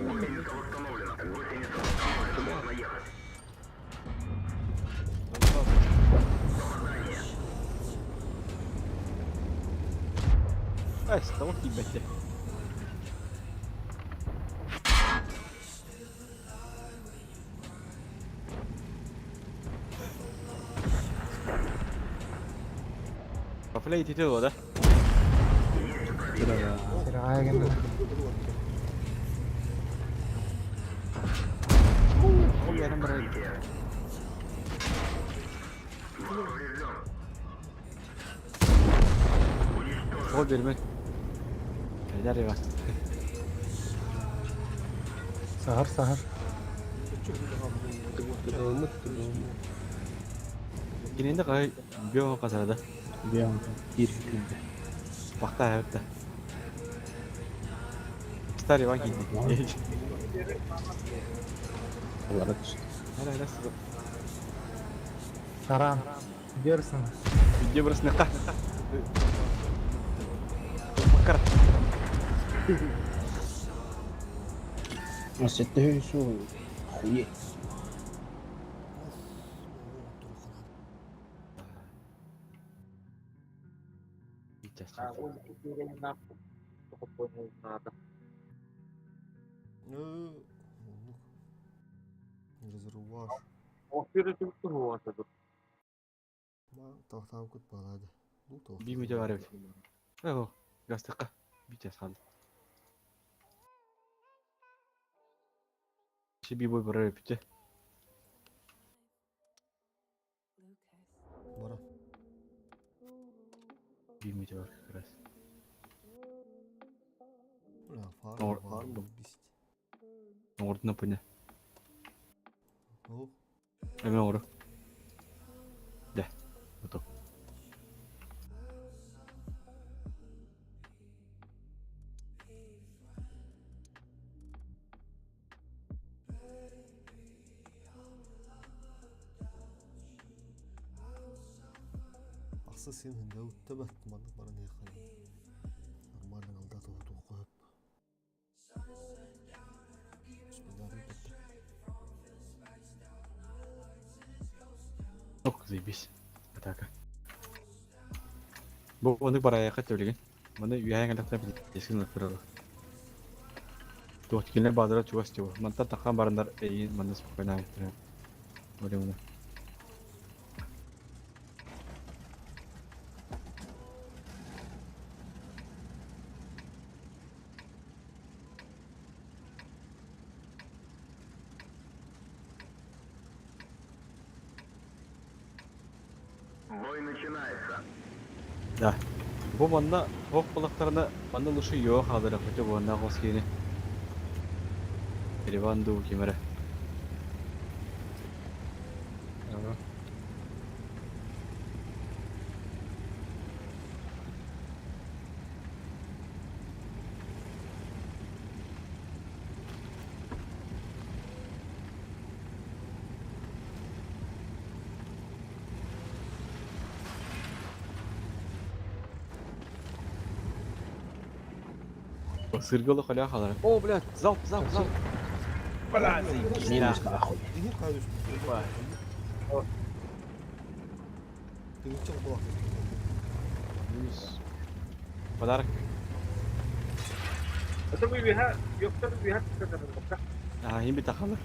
Ай, стол ебать. Пафлей тетело, да? Сирайген. Ой, я нам Ол берме. Кайдар ева. Сахар, сахар. Кыдалмыт, кыдалмыт. Киненде кай био казарада. Бион. Кир кирде. Бакта хәбетте. Старый Иван кийди. Олар түсті. Хәле хәле сызып. Таран. Дерсің. Видео бір сыныққа. Макар. А сетте су хуе. Резервуар. Би меде бар эбит. Ого, гастыкка. Битес қалды. Би бой бар эбит. Бара. Би меде бар как раз. Бля, фарм, фарм, бесит. Ордына пыня. О, Эме ору. Да. Готов. Ахса сен хинде уттабат маннык баран яхан. Нормально алда тугу коюп. Ок, заебись. Атака. Бу оны барая кат төлеген. Маны үйәң алақтан есkin өтірі. Туох кинилер баадара чугас тио. Мантан тахан барандар эйин манна спокойно айттыры. Оле мына. начинается. Да. Бу манна туох буоллахтарына манна лучше йоо хаалара хотя бы уоннаах хос киһини. Ереван дуу ким эрэ. Ага. Сырга олох өлө хаалара. О, блядь, залп, залп, залп. Блядь, заебись. Минус нахуй. Иһин хаалыс. Тыгынча булак. Минус. Подарок. Это вы виха, ёптар виха кытта. Аа, хим бит ахалар.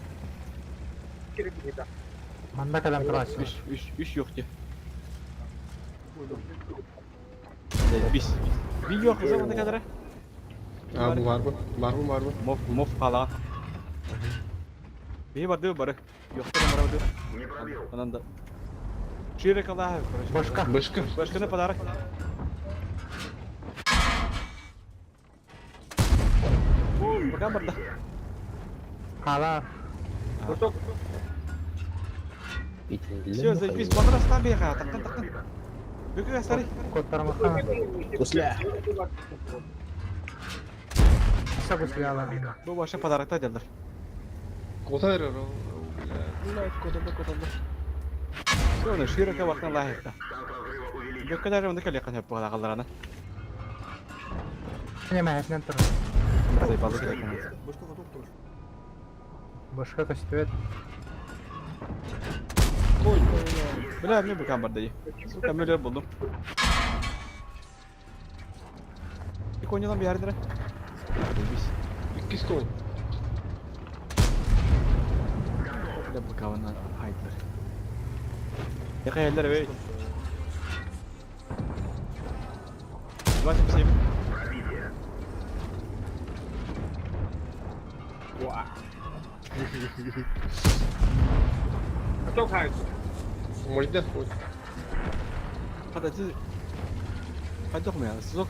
Кирик бит. Манна кэлэн турааччы. Үш, үш, үш yok diye. Biz. Bir yok o zaman ne kadar? А, бу бар бу. Бар бу, бар бу. Моf моf hala. Bir var değil mi barı? Yok da var değil. Не пробил. Анан да. Шире кала, короче. Башка. Бышка. Башканы подарок. Пока барда. Хаалар. Готов. Все, заебись, бадрас там бега, тактан тактан. Бүкү старый. Куоттарымахтан. Гусля. Өссө гуслялар. Бу баша подарокта дедилер. Куда эрэр ол? Блядь, куда куда Все, ну широко бактан лайыкта. Шанс разрыва увеличен. Бүкү даже онда кале канап багаларана. Нема, турар. Заебалы керек. Башка готов тоже. Башка көстүбэт. Бля, мне букам бар дии. Сука, мөлөр булдум. Иконялан bir yerlere. Заебись. Икки стол. Бля, букавына хайдлар. Яка yerler ey. 27. Пробитие. Готов хайт. Может, да, хоть. Хата ти Хайдах мэ? Сызок.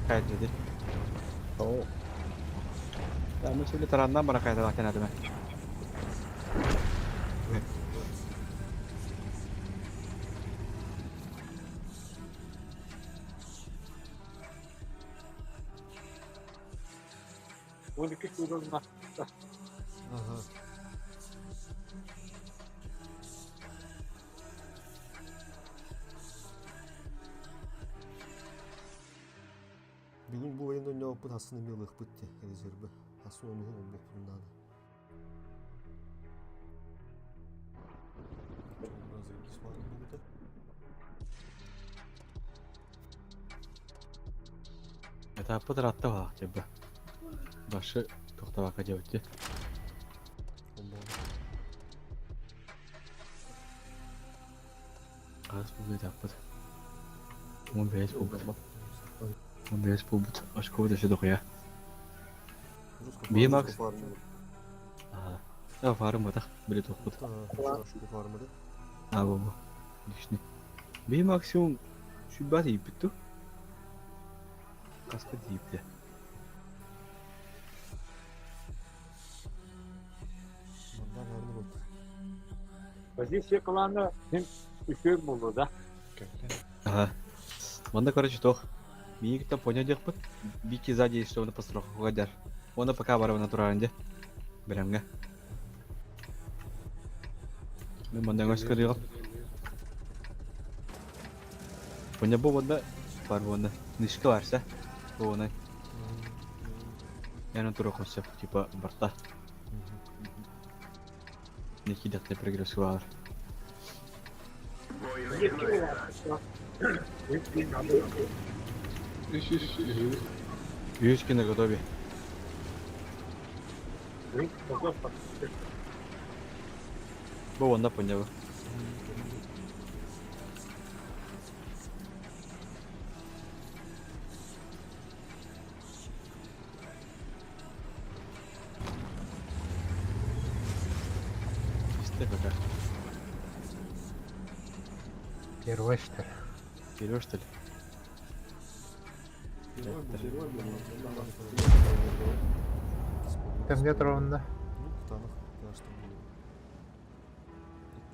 Хайд dedi. Да, мы сегодня тараннан бара хайда лактан адыма. Он iki уровня. Ага. Бүгүн бу военный ойнооппут асын эмиэ ылыахпыт дии резервэ. Асын онуһу оҥорбуппун наада. Заебись баар буолбута. Это пытыратты балак жабы. Башы тоқтабака жабытты. Онбоҕо. Аз бұл этаппыт. 15 буолбут. 15 буолбут. Очко да дохуя. Бии Макс. Аа. А фарым батах биле тохпут. Фармы А бу. Лишний. Бии максимум шүббат ийиппит Каска дейипти. Манна баарны вот. Позиция клана hem үшөө болду да. Ага. Манда, короче, тох. Миигиттен понял диэхпит. Бики сзади, что он постройку гадар. Он пока барып натуралінде. Білемге. Мен манда өңөс көрüyorum. Поня бу онда бар онда. Нишка барса. Бу оны. Яны тура концепт типа барта. Неки датны прогресс бар. Бой начинается. Үс, үс, үс. Үс на готове. Бу онда поня бу. Исте пока. Первый что ли? Первый что ли? Первый был, первый был. Кемге турабын да? Ну, кытаанах пляжта буолуо.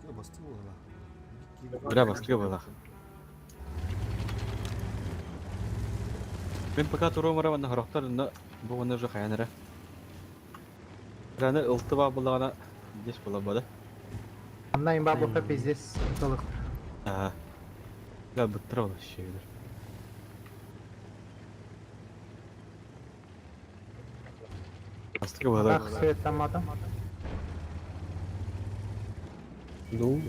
Икки бастыы буолла. Бля, бастыы буолла. Мин пока туруом эрэ уонна сорохтор онно бу уонна уже хайан эрэ. Аны ылты баа буоллаҕына здесь буола да? Анна имба бука пиздец ытылык. Аа. Бля, быттыра ол щегелер. Бастыкы буолар. Так, светтамматым. Ду.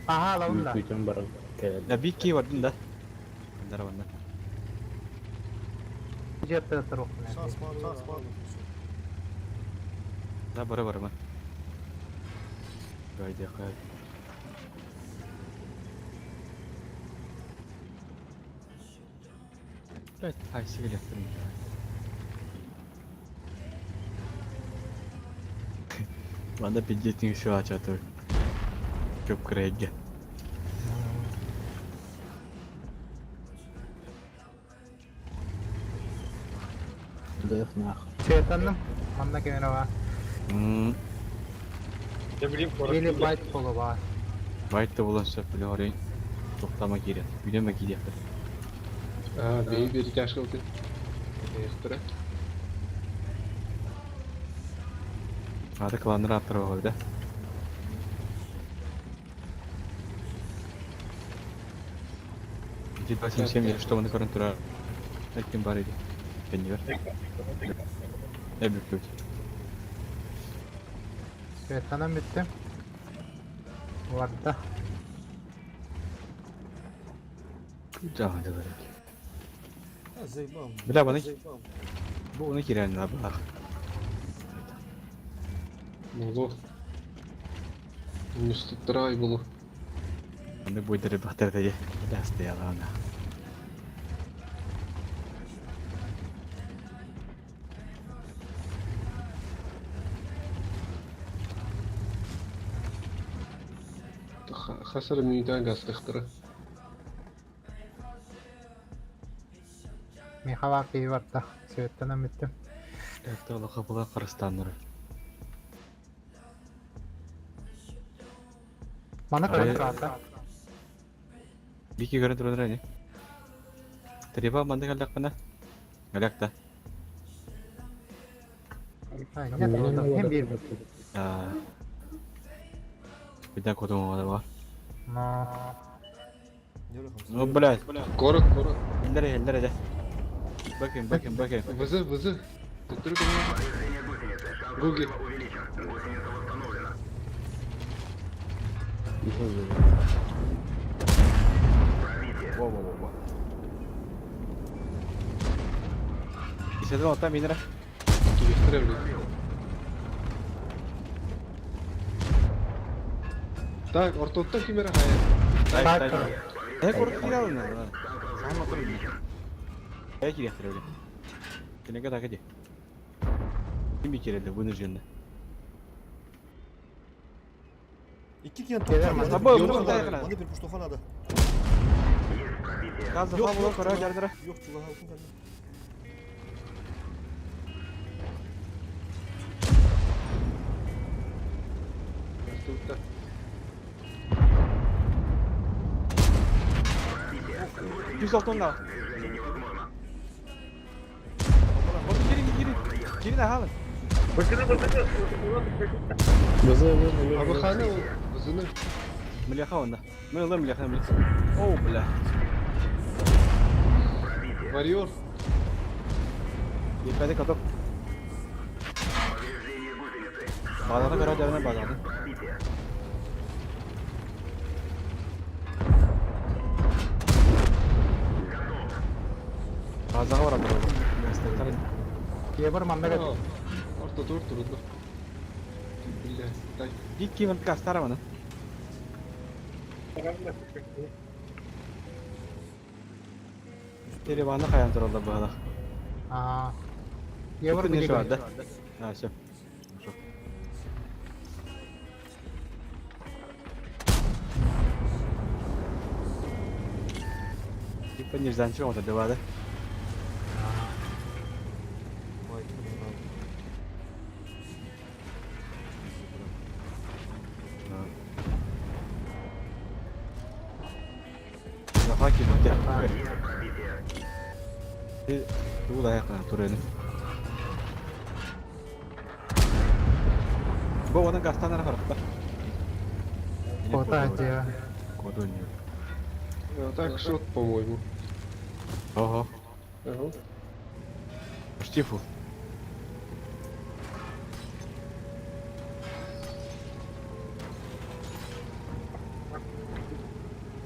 Аха, алабын да. Бүтүн баран кэлэллэр. Да бикки бардын да. Андара барна. Жеттэ туруохпун Шанс баар, шанс баар. Да бары барыма. Гайдяха. Блять, ай, сигареты. Манна пиздетин все ачатыр. Көп кірәйге. Дых нахуй. Светтанным. Манна кемере баар. Или байт болу баар. Байт та болан сөп біле орайын. Тоқтама керек. Үйдеме керек. А, бей бери тяжкалты. Эхтера. Аты кланнар аттырып қойды. Дед 87 что он көрін тұра. Әккен бар еді. Кеннер. Әбіп көт. Светтанан бүттүм. Барда. Жағын жазар. А, заебал. Бля, бұны Заебал. Бұл оны керән лабақ. Було. Мустутрай було. Аны бойдыры батырды е. Бля, стояла она. Хасар минутан гастыхтыра. Михала киһи барда. Светтанан бүттүм. Это лоха была Қырғызстаннары. Маны Арай- көрөн турата. Бики көрін тұрады не? Треба манды қалдақ бана? Қалақ та. Хем бир. Бida kodum оғады бар. Но. Ну, блядь. Город, город. Эллер, эллер, эллер. Бакин, бакин, бакин. ВЗ, ВЗ. Төттөрү Повреждение гусеницы. Шанс Гуги. разрыва увеличен. Гусеница восстановлена. Пробитие. Во-во-во-во. Исәден алта минера. Кирехтер блин. Так, ортоттан кимера хая. Тай, тай. Э, корып кире алын. Саған отырып. Э, кирехтер өле. Кенеге так иди. Ким бикерелdi вынужденно. Икки кен Келер тоқтар. Абы, бұны құдай қара. Маны бір пуштохан ада. Есть пробитие. Газы фабула кара жардыра. Yok чугаха укун кәлді. Ортотта. Жүз алтын да. Движение невозможно. Кирин, кирин. Кирин ахалын. Абыханы ол ВЗны. Мляха онда. Мен ылым мляха, мляха. Оу, бля. Пробитие. Варьор. Епәді каток. Повреждение гусеницы. Базарды кара жардыра базарды. Пробитие. Базаға барады. Ебір манна кет. Ортотур турду. Бля, тай. Дикки мен кастара мана. Теребаны қаян туралда бағалақ. Аа. Ебір Не билиги. бар да? А, все. Хорошо. Типа нежданчик оҥото дыбаада. Тугу да айакка тураны. Бу онон гастан ара харахта. Кота дьэ. Коду не. Так шот, по-моему. Ого. Ага. Почти фу.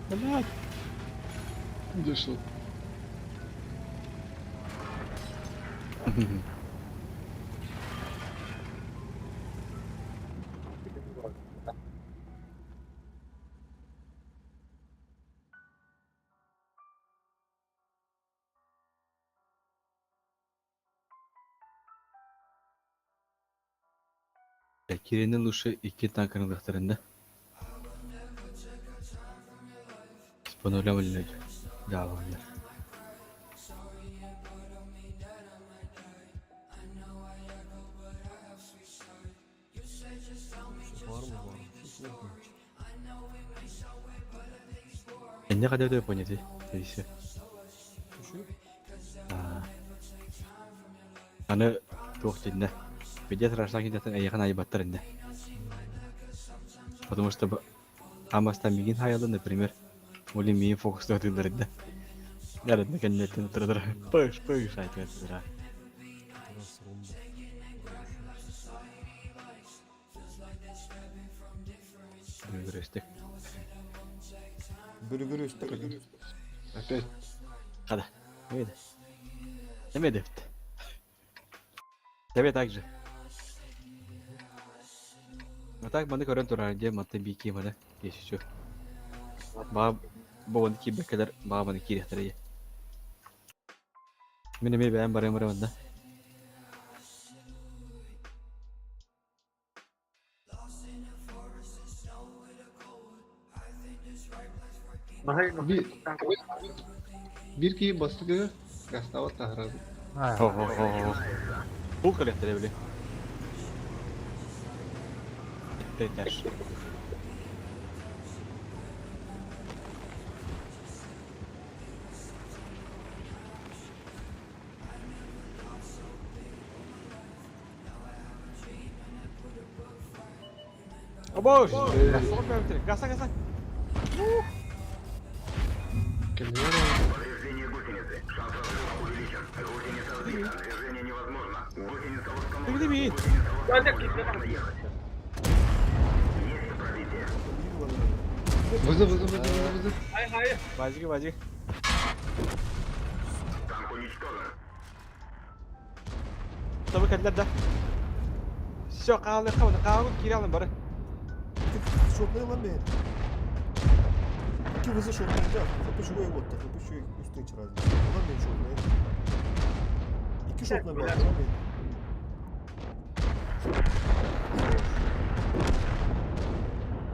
Блять. Где шот? Кирени лучше икки танканы ылыахтарында. По нулям үллэр. Дьааланнар. Энне қадәуді поняти. Еще. Аны туох динне. Виде страшна киндетен эйхан айбаттар инне. Потому что Амаста мигин хаялы, например, Оли миин фокустуга тыыллар инде. Ярытны кэннеттен утыра пыш пыш айтып. Бөлгөрөстүк. Бөлгөрөстүк. Опять. Хада. Эмеде. Эмеде бит. Тебе так же. А так маны көрөн турар де маты бики маны еще. Ба богон ки бекелер ба маны кирехтер. Мен эме бэм барым барым да. Бир ки бастыгы гастава тахрады. Хо хо хо. Бу кирехтер били. Тетеш. Обош! Гаса, гаса! Повреждение гусеницы. Шанс разрыва увеличен. Гусеница сбита. Движение невозможно. Гусеница восстановлена. Гусеница ехать. Есть пробитие. Вызов, вызов, вызов, вызов. Базик, базик. Танк уничтожен. Табы кәлләр да. Все, қағалы қабы, қағалы кире алын бары. Шотный lan мен. Ики вызы шотный да. Хапы шугай вот, хапы шугай үстүн чырады. Lan мен шотный. Ики шотный бар, lan мен.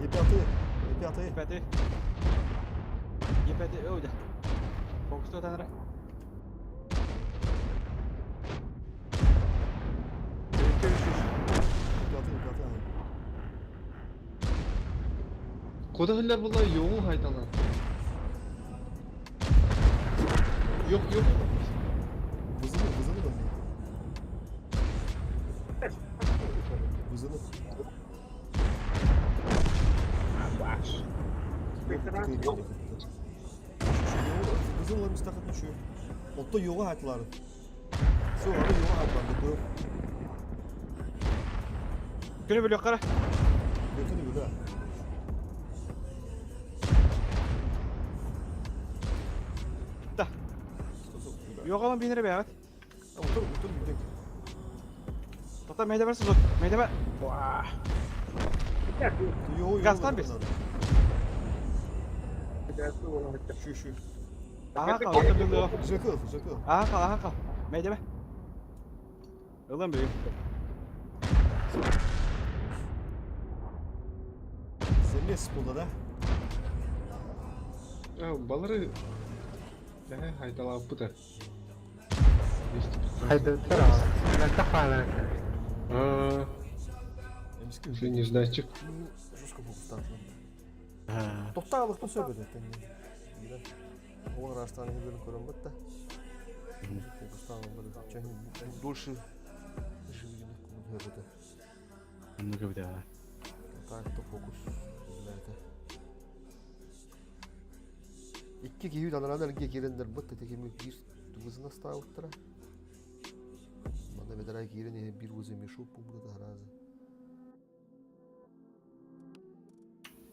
Е5, Е5. Епәті. Епәті, өйді. Фокусты отаныры. Е5, Е5. Кода хыллар була yoğun haydalan. Yok yok. Вызыны, вызыны lan мен. Вызыны. Вызыны lan мистахат нүшү. Отто yoğa haytылары. Все, аны yoğa haytылары. Бу. Күні білі қара. Бөкүнү бөлө. Да. Yok alın 1000 lira be evet. Отур, отур бүдек. Тоқта мәйде барсыз от. Мәйде бар. Йоо, йоо. Газтан бес. Şu şu. Аға қал, отыр білі. Жакыл, жакыл. Аға қал, аға қал. Мәйде бе. Ылын білі. Замес болды да? Балары Хайдалааппыта. 215. Хайдыттар аҕала. Мөлтөх хаалар этэ. А, Эмискэ если не знайчик. Жестко фокустаатылар. Тохтаалыхпын сөп этэ тэҥҥэ. Биирэн. Оҕо араастаан иһэллэрин көрөн батта. Фокустаан ыллар. Чэ, дольше живигини хөп этэ. Оннук эбит аа. Так, то фокус. Этэ. Икки киһи анараа эргэ киирэннэр быт ити кими биир вызына ставыттара. Манна бэдэрээ киирэн иһэ биир вызы мешок пубута таһаразы.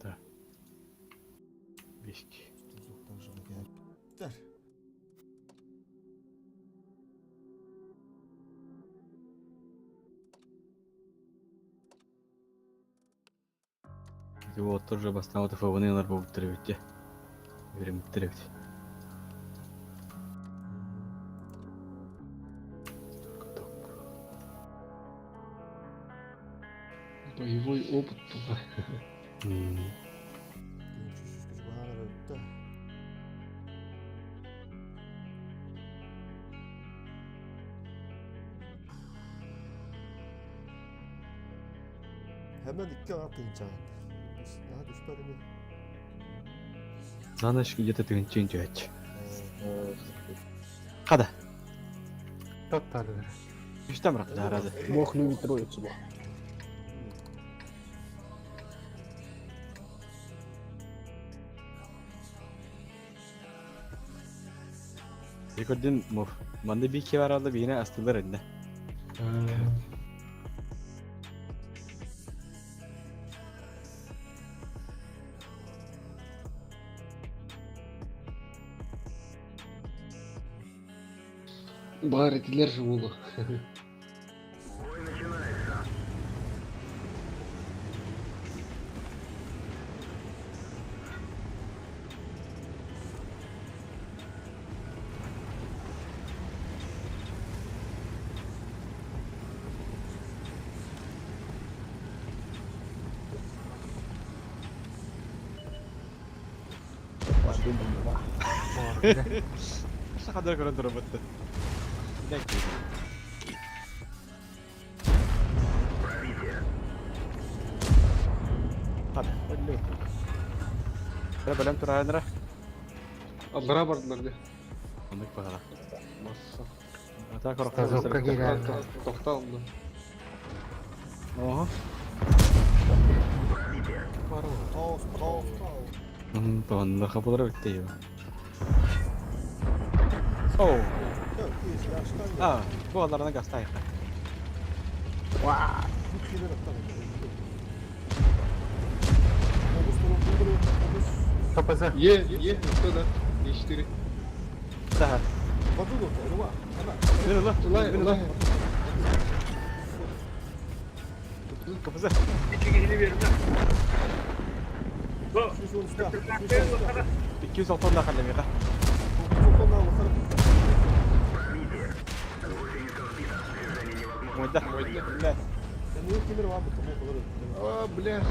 Да. Бишки. Тер. Вот тоже бастан вот ФВН буолбуттар эбит дьэ. Үөрэммиттэр эбит. Боевой опыт была. Hemen икки аҕа тыынчаан. Наһаа түспэт ини. Знаешь, где-то тыынчын түһэччи. Хада. Тотталыр. Үстэн бырахта зараза. Бог любит троицу. Бог. Рекордин мув. Манды би кеваралда бине астылар инде. Бар этилер же буолу. Бой начинается. Сахадар көрөн турабытты. Пробитие. Хада. Бара бэлэм тураанра. Аллара бардылар де. Оннук баҕала. Масса. Ата Тазокка киирэр. Тохталды. Ого. Пробитие. Тоос, тоос, тоос. Тонна хапылар битти. Оу. А, бу аларына гастайык. КПЗ. Е, Е, что да? Е4. Да. Лай, лай. КПЗ. 206 да халлемига. Пробитие. Гусеница сбита. Движение невозможно. Мойда. Бля. А, бля.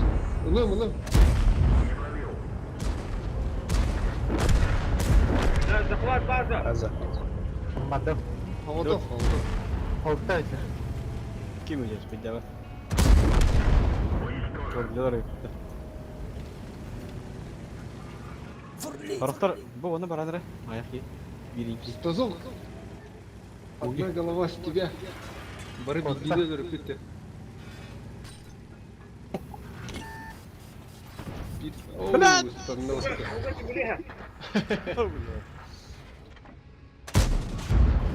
Улым, улым. Не пробил. Захват база. База. Бадым. Холодов, холодов. Олта этер. Ким өйдөс биддәбе. Көрдүлөр. Харахтар бу оны бараныры. Аяк биринки. Стазок. Одна голова с тебя. Бары билдилер өпүттэ. Блядь! Оу, становился.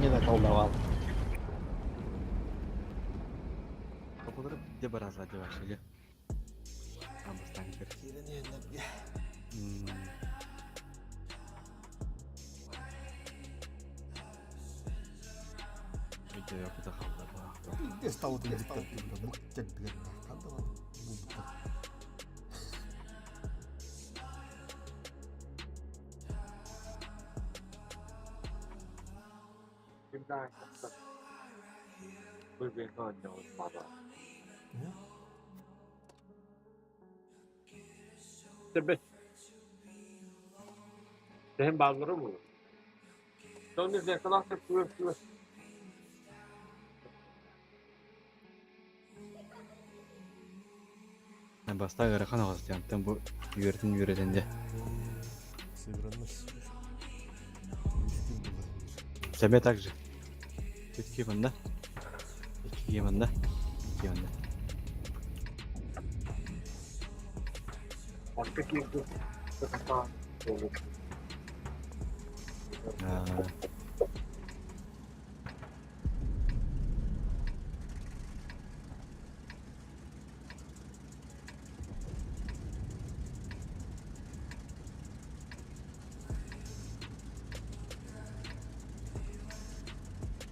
Не наколдовал. Капылар де бараза деп ашылы. Амыстан кир. Видео yapıda kaldı bu. Тэбэт. Тэхэн бааллара бу. Бастаан ыарахан оҕус диэн бу үөрэтин үөрэтэн дьэ. Сыгранность. Сэмэ также. Икки манна. Икки манна. Икки манна.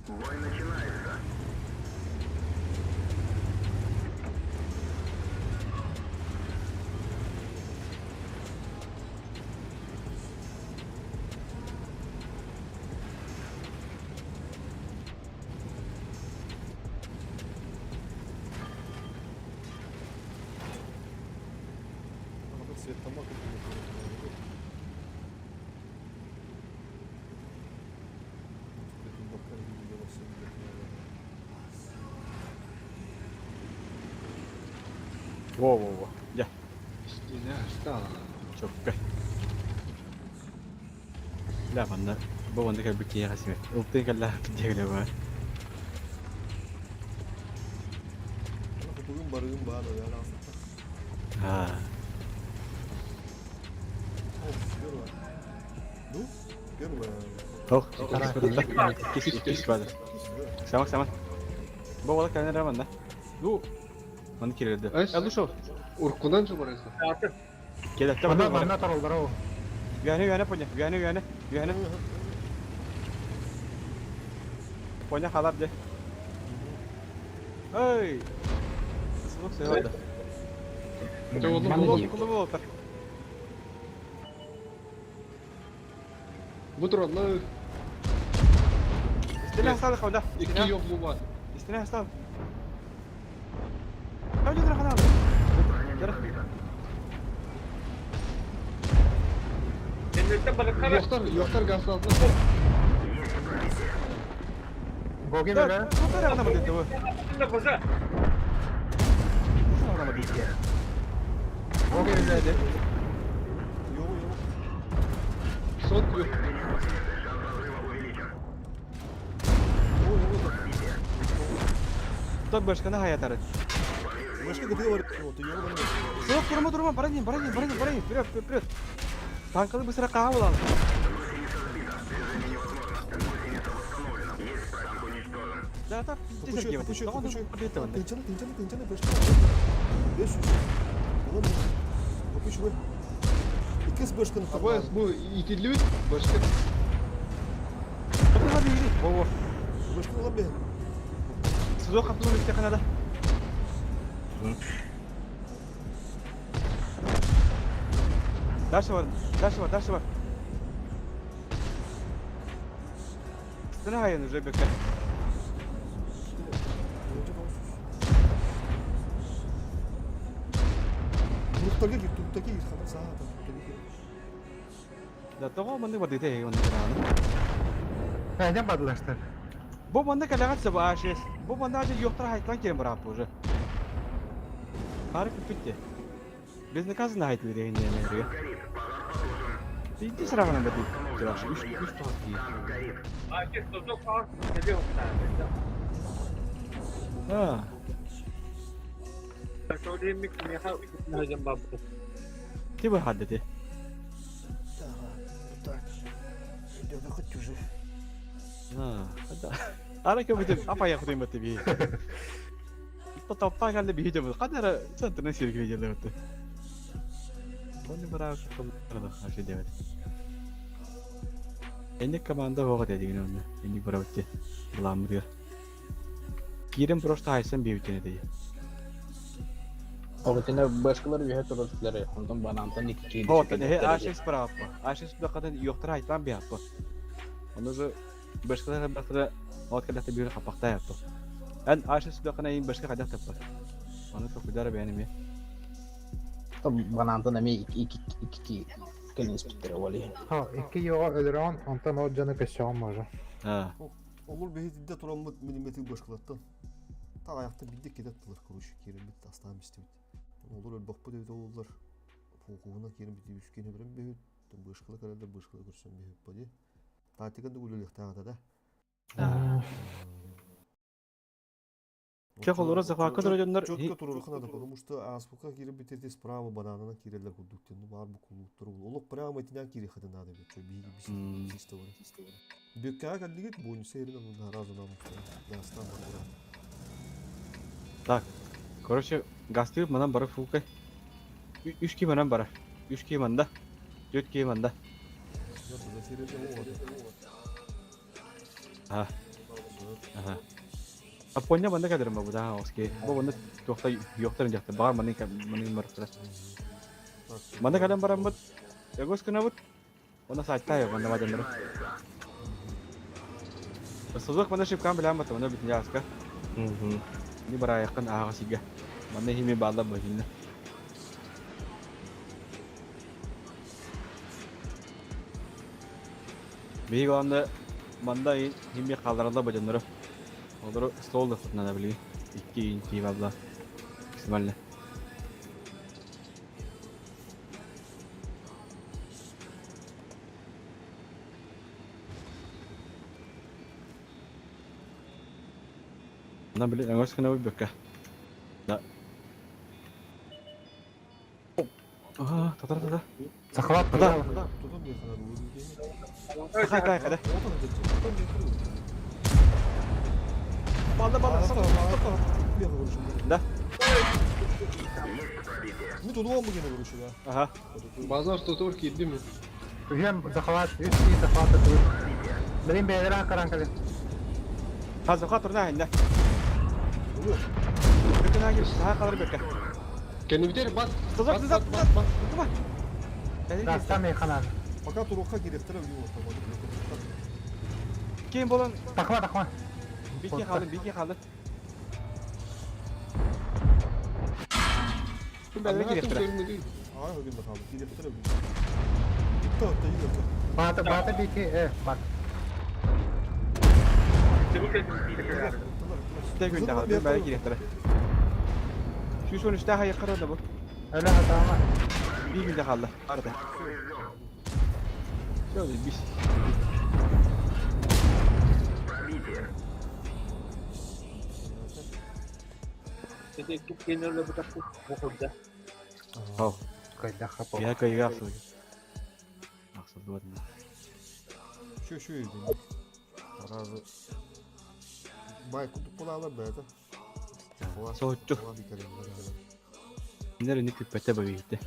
Бой начинается. Цвет тамака Во-во-во. Я. Стена стала. Чокка. Да, манна. Бу манна кэлбит киһиэхэ симэ. Ылтыы кэллэ диэглэ бар. Бүгүн барыгын баар Аа. Ну, первое. Ох, иккис баар. Самак самак. Бу ола кэлэн манна. Ну, манна кирерде. Э, шо? Уркунан же барасың. Келе, Манна манна торолдор ол. Үөһэ үөһэ поня, үөһэ үөһэ, үөһэ. Поня халар де. Эй! Сылык сыйлады. Кулу Бу тураллар. Истене хастал хавда. Икки yok бу бар. Истене хастал. Хавда дра ханал. Yo'qlar, yo'qlar gaz aldı. Гоги бөлө. Гоги бөлө. Yok yok. Сот yok. Топ башкана хаятары. Başka gıdığı var. О, ты ёбаный. Суох турма турма баранин баранин баранин баранин вперед вперед вперед. Танкалы быстро каа булал. Да, так, Попущу, попущу, попущу. Тынчаны, тынчаны, тынчаны, başka. 500. Oğlum. Попущу вы. İkiz başkanı Абай бу итилбит башка. Во-во. Başkan olan be. Сузок каптылы битте канада. Дальше бар, дальше бар, дальше бар. Стена хайын уже бекке. Туруктарга gir, туруктарга gir. Ханак саа, туруктарга gir. Да, того манны бар дите, онны кананы. Нәден бадылаштыр? Бу манны калягат саба ашес. Бу манны ажы yoктар хайтлан керем барап уже. Хары күппитте. Без наказаны хайтлы деген не Иди сразу на беду. Үш үш тоғыз ки. А. Ти бы хадды Так. Идет хоть уже. А, да. Ара кебитим апа яхудым бат би. Топпа калды би жабы. Кадара центр сирги келди. Оны бара кылды хашы дебет. Энни команда хога дедигин оны. Энни бара өтте. Буламыр. Кирем просто хайсан би өтене дейи. Оҕутина башкалар үһэ турар онтон банантан икки Вот, не А6 бара аппа. А6 бакадан yoктар айтан би аппа. Оны же башкалар бакада вот когда ты бир хапакта яппа. Эн А6 бакана ин башка кадак таппа. Оны токудара бәнеме. Банантан эми икки икки. Кэлин испиттэрэ ол иһин. Ха, икки йоҕа өлөрөҕүн, онтон ол дьону көссөҕүн може. Аа. Олор биһитинде тураммыт милиметр башкалаттан. Так аякта бидде кетет тылар, короче, киирэммит астаан истибит. Олор өлбөхпүт эбит олулар. Фокуһунан киирэн бити үскени берен бөһүт, бышкала кэлэллэр бышкала көрсөн бөһүт боди. Тактика да үлэлиэхтээх этэ да. Чэ, холура захвакка турар дьоннор Четко туруорха надо, потому что ааспыкка киирэн битирти справа бананынан киирэллэр курдук ну баар бу кулууттар олох прямо итинэн киириэххитин надо бит биһиги бисистовары. Бүккэҕэ кэллигит бонуса ерин онун разу нам гаастаан барбыра. Так, короче, гастыып манан бары фулкай. Үс киһи манан барар. Үс киһи манда. Түөрт киһи манда. Аха. Аха. Аппонья манна кэлэрим бу да оски. Бу манна туохта юохтарын дьахта баар манны манны барыттара. Манна кэлэн бараммыт Эгос гынабыт. Онно сайтта манна бадыннары. Созох манна шипкан билэн бата манна бүтүн яаска. Ни бараайыккын ааҕа сигэ. Манна хими баалла быһынна. Биһиги онно манна хими хааллараллар бадьаннары. Олору стол да надо били. Икки инки бабла. Максимально. Манна били өҥөс гына бөккө. Да. Аа, татар татар. Захват Тата. туда. Хай хай хай. Балда балда. Да. Мы тут оба гены, короче, да. Ага. Базар тотор киирди ми? Үһүөн захват, үс киһи захват тутуу. Билин бэйэлэрэ акаран кэлин. Ха захват турна хинне. Бөккө наги саха калар бөккө. Кэннибитер бат. Тызак тызак бат бат. Тыба. Гаста мейханан. Пока туруохха киириэхтэрэ билим там. Ким болан Тахма, тахма. бики халын бики халын. Ким бәле кириэхтэрэ. Аа, өгөн хаалла. Киириэхтэрэ билим. Тутта отта иин отта. Бата, бата бики, э, бат. Тегүн даҕа бу бәле кириэхтэрэ. 113 хайыккара да бу. Өлө хатаама. Биир күндэ хаалла. Арда. Все, бис. Хау. Кайда хапа. Я кайга ахсыл. Ахсыл дуатын. Şu şu үйден. Аразы. Бай кутуп булалар бәйті. Соһуччу. Кинилэр ини күппэтэ бабиһитэ.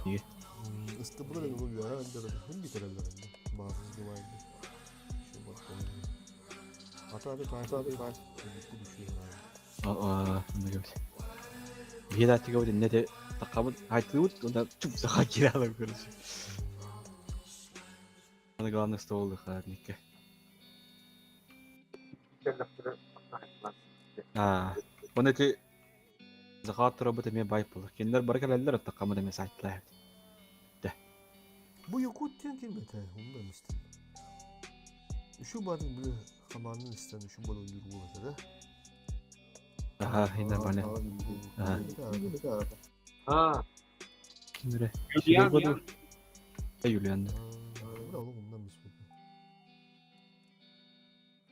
Исты булар эми бу үөрэ өндөрө. Хим битереллер энди. Баазы дубайды. Şu бат. Ата аты кай аты кай. Аа, мына Биһи даатыга бу иннэ тақабыт хайтыбыт уонна чуп саха киирэ короче. Аны главное стол дыхарникке. Аа, оны ти захат турабыт эмиэ бай буолар. Кинилэр бары кэлэллэр тақамыт эмиэ сайтлаах. Бу Якут диэн ким этэ? Оны да эмистин. Үшу батын биле хаманын истен үшу батын ойнуур буолар да. Аха, инна баны. Аха. А, Кинилэр. Юлиан. Юлиан. Бу олох умнан биспит.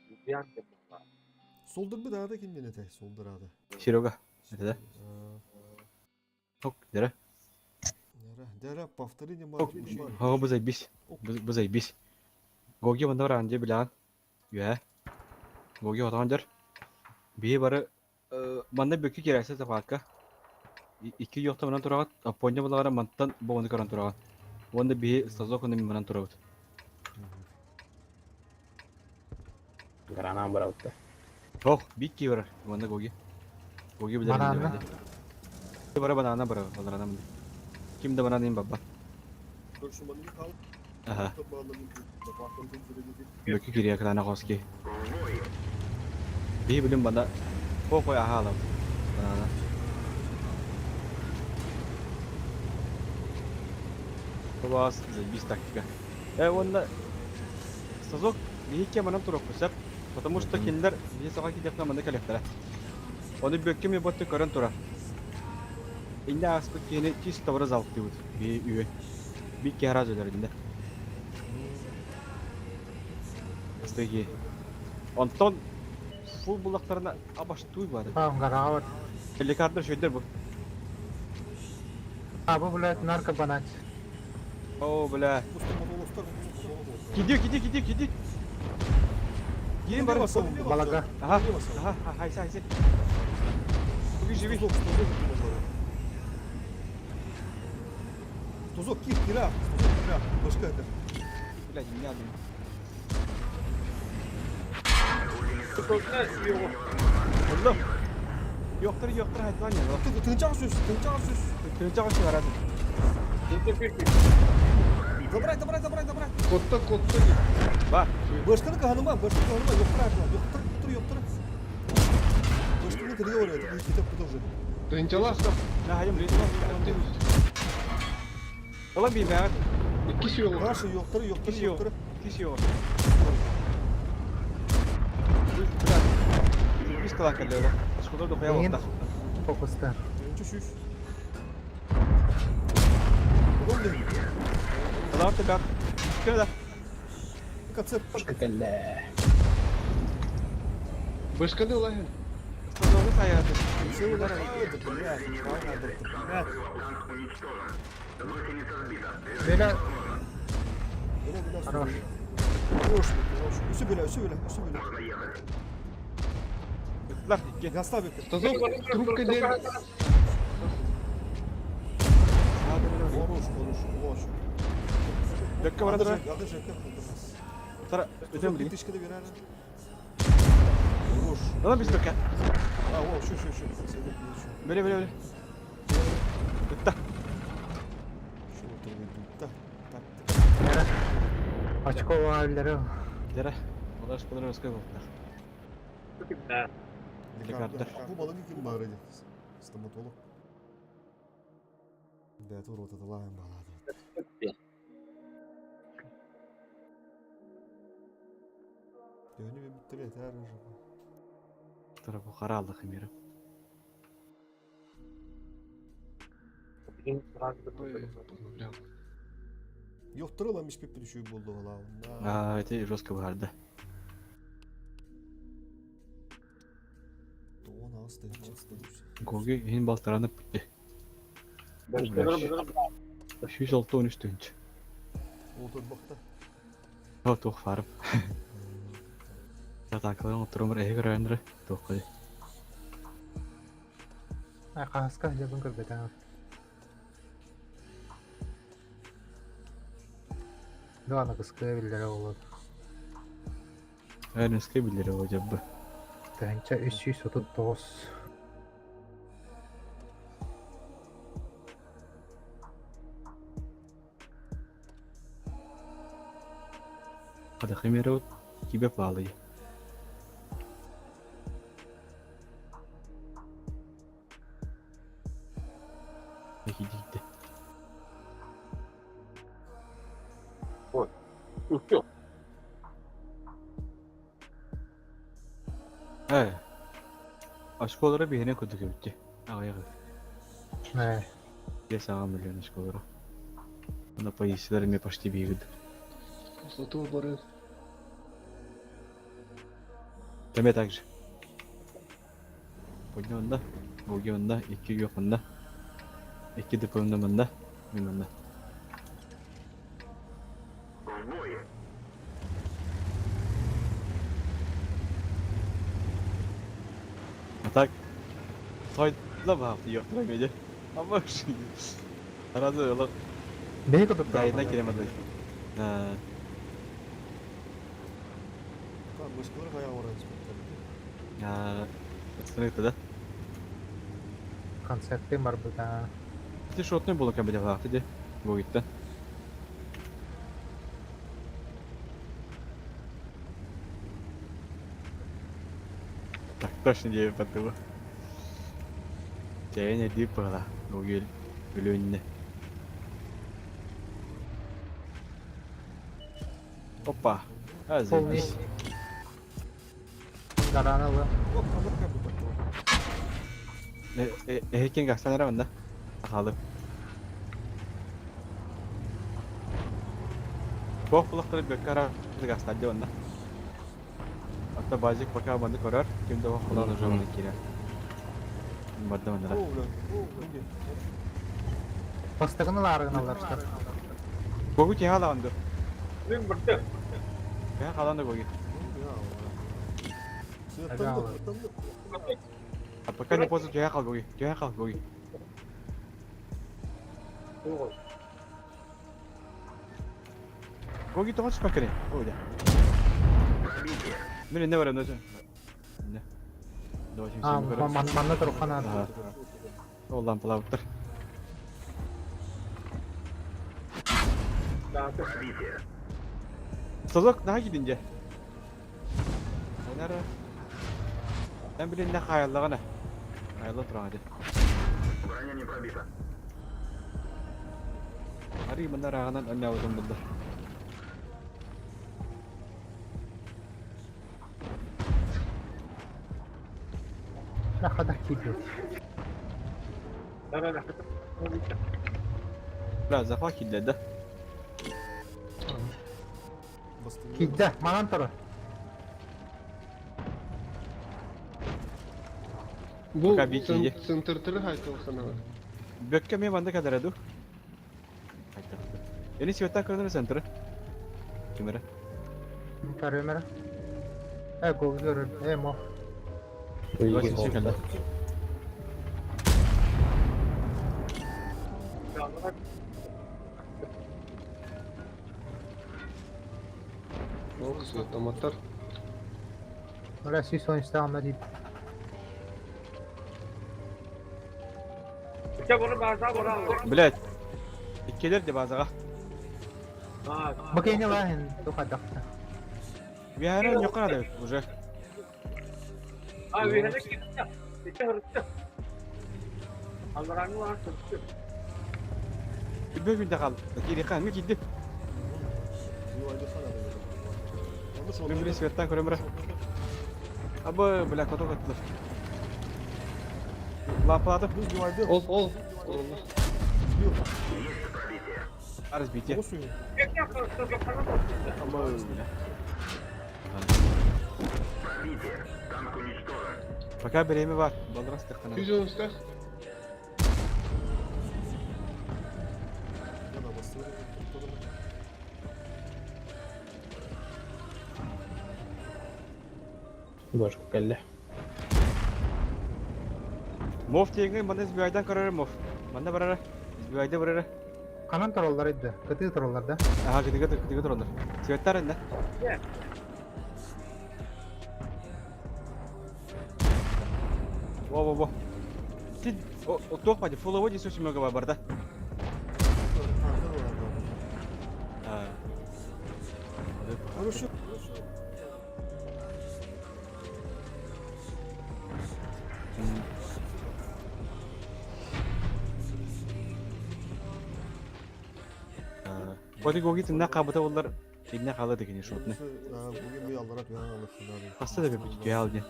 Юлиан деп бар. Солдыр бу даада ким диэн этэ? Солдыр аада. Серега. Это да? Ок, дера. Дера, повтори не Ок, Хага бу заебись. Бу заебись. Гоги манда бар анже билан. Юэ. Гоги отаган жер. Бии бары манна бүккү кирәсе захватка. Икки йокта манан турагат, аппонья булагара мантан богону каран турагат. Онда бии стазок оны манан турабыт. Гранам барабытта. Ох, бикки бар. Манна гоги. Гоги билер. Бананна. Бара банана бара, баларана мында. Ким да банана им бабба. Аха. Бүккү кирия кытана хоски. Бии билим банда. Хо хой аха алам. Банана. Кылаас, заебись тактика. Э, уонна Сазок биһикки манан туруохпут сөп. Потому что кинилэр биһи саха киирдэхтэринэ манна кэлиэхтэрэ. Ону бүөккэ эмиэ ботты көрөн турар. Иннэ ааспыт киһини чисто бары залтыыбыт. Биһи үө. Биир киһи араас өлөрүннэ. Астыги. Онтон фул буллахтарына абаштуй бары. Гараҕа бар. Лекардар шөйдөр бу. А бу, блядь, наркобанать. О, бля. Киди, киди, киди, киди. Киин бар. Балага. Ага, ага, хайса, хайса. Буги живи. Тузок, кир, кира, тузок, кира, башка это. Блядь, не надо. Онно. Yo'qtir, yo'qtir, haytman ya. Тынчаҕа сүс, тынчаҕа сүс. Тынчаҕа чыгарады. Забрать, забрать, забрать, забрать. Котта, котта. Бар. Башканы каһаныма, башканы каһаныма, yo'qtir aytma, yo'qtir, yo'qtir, yo'qtir. Башканы кырыга бар, это кетеп куда уже. Тынчалас. На хайым Ola bilmem. Икки сүйөҕү. Наши yo'qtir, yo'qtir, Кisi yo'q. yo'qtir. Кisi yo'q. Biz kalan kalıyor. Şurada da koyalım da. Фокуста. Тынча сүс. Удобно. Kalan da Кырда. Концепт. Кэллэ. Башканы ылаһын. Стазовы саяты. Все, да, блядь, блядь. Бля, Бля, бля, Хорош. Хорош, хорош. Все, бля, все, бля, все, бля. Лар, икки. Заставик. Тазок трубка ден. Хорош, хорош, хорош. Дәккә бара тора. Тара, өтем били. Тышка да берәр. Хорош. Ала biz бәккә. А, о, şu, şu, şu. Бери, бери, бери. Битта. Şu otur Так. Очко аллары. Дера. Алар школар өскә булды. Лекардар. Бу балыгы ким бар иде? Стоматолог. Да, тур вот это лаем балады. Дөнү битте тәр уже. Тора бу каралык мире. Ой, Yo'qtir lan iş bir düşüyor buldu valla. А, это жестко барды. Он асты, асты. Гоги хин балтаранып битте. 106 13 төнч. Отыр бакта. О, тух фарып. Атакалан отырым эһи көрөндөрө тух кой. Ай, хаска жабын көрбөтөн. Дуана кыскы биллere олод. Эрнеске билер о жабы. Тыһынча 339. Хада химеро кибе палы. Пeki gitti. Yok. Э. Ашколара биһине кудук эбитти. Аҕыйах. Э, Я саҕа миллион ашколара. Ана позициялар эме почти бийбит. Зато бары. Теме также. Поднянда, Гогионда, икки Гёхонда, икки ДПМда мында, мин мында. В бой! А так, сойдла баапты ёктура меде. Амма уши. Аразы ыла бэйи кудук дайына керемады. Да. Там башкалар кая барат. А, Остановить да? Концерты бар быта. Ты шотный было кабеля вахты де. Гогитта. Так точно не подумал. Тяне дипала. Гогил. Үлүнне. Опа. А, заебись. Гараны ылы. Эһикин гастан эрэ манна. Хаалып. Туох булахтары бөккө араҕы гастан дьэ онно. Отто базик пока манны көрөр, ким да холон уже манны киирэр. Барда маннара. Бастакыны лаарыгын алларыстар. Гогу тиһэ алаган ду. Мин бырты. Тиһэ халан да Гоги. А пока не поздно тиһэ хал Гоги. Тиһэ хал Гоги. Гоги тоҕо түспэккиний? Ой, да. Мин инне барам да. Инне. А, манна турукка наада. Ол лампалаабыттар. Созок наһаа киирдин дьэ. Анара. Эн билин не хаайаллаҕына. Хаайалла тураҕа дьэ. Броня не пробита. Арыы манна ырааҕынан анньаабытым булла. Хадах киирбит. Бля, захват киирдэ да. Киирдэ, манан турар. Бу Пока бить иди. центртыры хайтылханала. Бөккө мен манна кадара ду. Эни света көрөнөр центры. Кимере? Көрөмөрө. Э, гол көрөр. Э, мо. Кэллэ. Ол светоматтар. Оля сүүс он үстэ анна дип. Блять. Иккилер де базаға. Бакыйны лахин тухадахта. Виара ньокара уже. А, виһэне киирдэ. Ити хырытты. Аллараңы лаан сырытты. Үбө күндэ хал. Кири хан ми кидди. Мен биле светтан көрөм бра. Абы бля кото каттылар. Лампалады. Ол, ол. Ол. Разбитие. Абы бля. Пробитие. Танк уничтожен. Пока время бар. Балрас тахтана. 110 Бошка кэллэ. Мов тиеңе манда сбивайдан көрөр мов. Манда барара. Сбивайда барара. Канан тураллар иди. Кытыы тураллар да. Ага, кытыга кытыга туралар. Светтар энде. Во во во. Ти туох бади фулово ди сусимага бар барда. А. Хорошо. Боди гоги тинна кабыта олар инне калы дегени шотны. Хаста да бит геал не.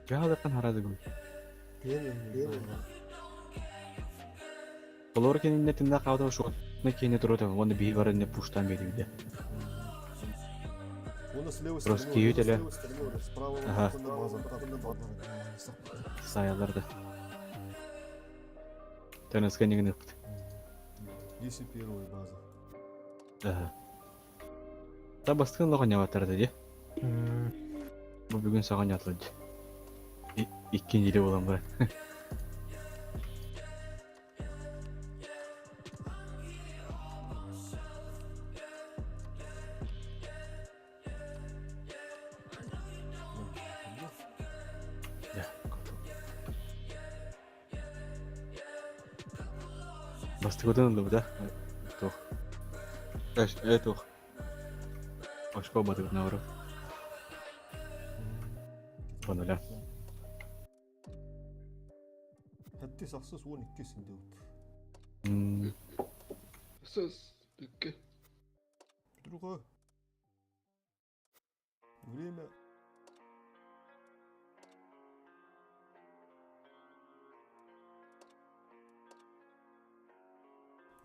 Геал дакан харады гой. Олор кенинне тинна кабыта шотны кене турута, оны би бар инне пуштан берилди. Просто кийүтеле. Ага. Саяларды. Тенеске нигин ыпт. Если первая база. Ага. Та бастыгын лоҕон ньабаттарда дии. Бу бүгүн саҕан ньатлыд. Икки неделя буолан баран. Бастыгытын ыллыбыт да? Туох. Эш, э туох. Очко батыгыт наоборот. По нулям. Хатты сахсыз 12 синде. М, Сыз. Бүкке. Андрюха. Время.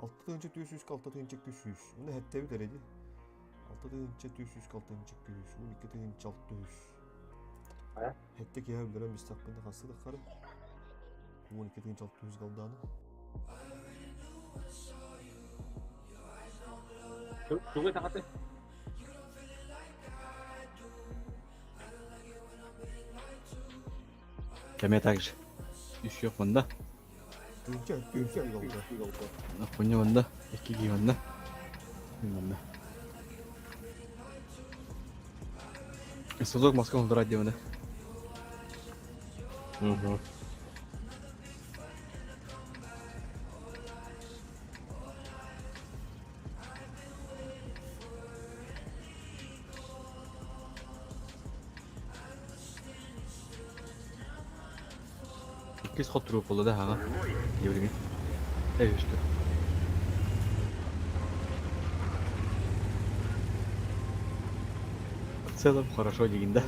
Алта тыһыынча түөрт сүүс алта тыһыынча икки сүүс. Уну хэттэбит эрэ дии. Алта тыһыынча түөрт сүүс алта тыһыынча икки сүүс. Уон икки тыһыынча алта үс. Хэтте киһи өлөрөн бистахпына хассы таххары. Уон икки тыһыынча алта үс галдааны. Тугу таҕаты? Кэмэ так же. Үс мында. Тыһыынча үс галда. Хуйня мында. Икки киһи мында. Мында. Созок Москва олдурат диэбинэ. Угу. Иккис хотуруу буолла да хаҕа. Диэбилиҥи. Өйүстү. В целом хорошо дигин да.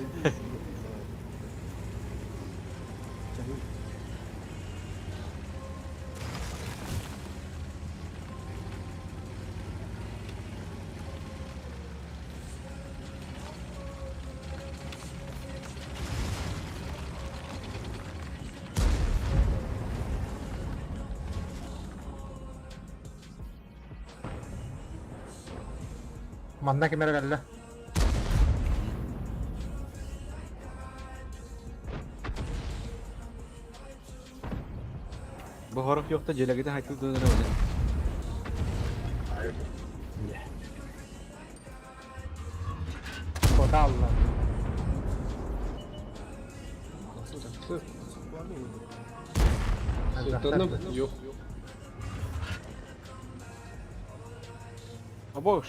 Манна ким эрэ кэллэ. Бу хорох юкта дьиэлэгитин хайтыл тыынара öyle. Кота алла. Сылтанным yok. Обош.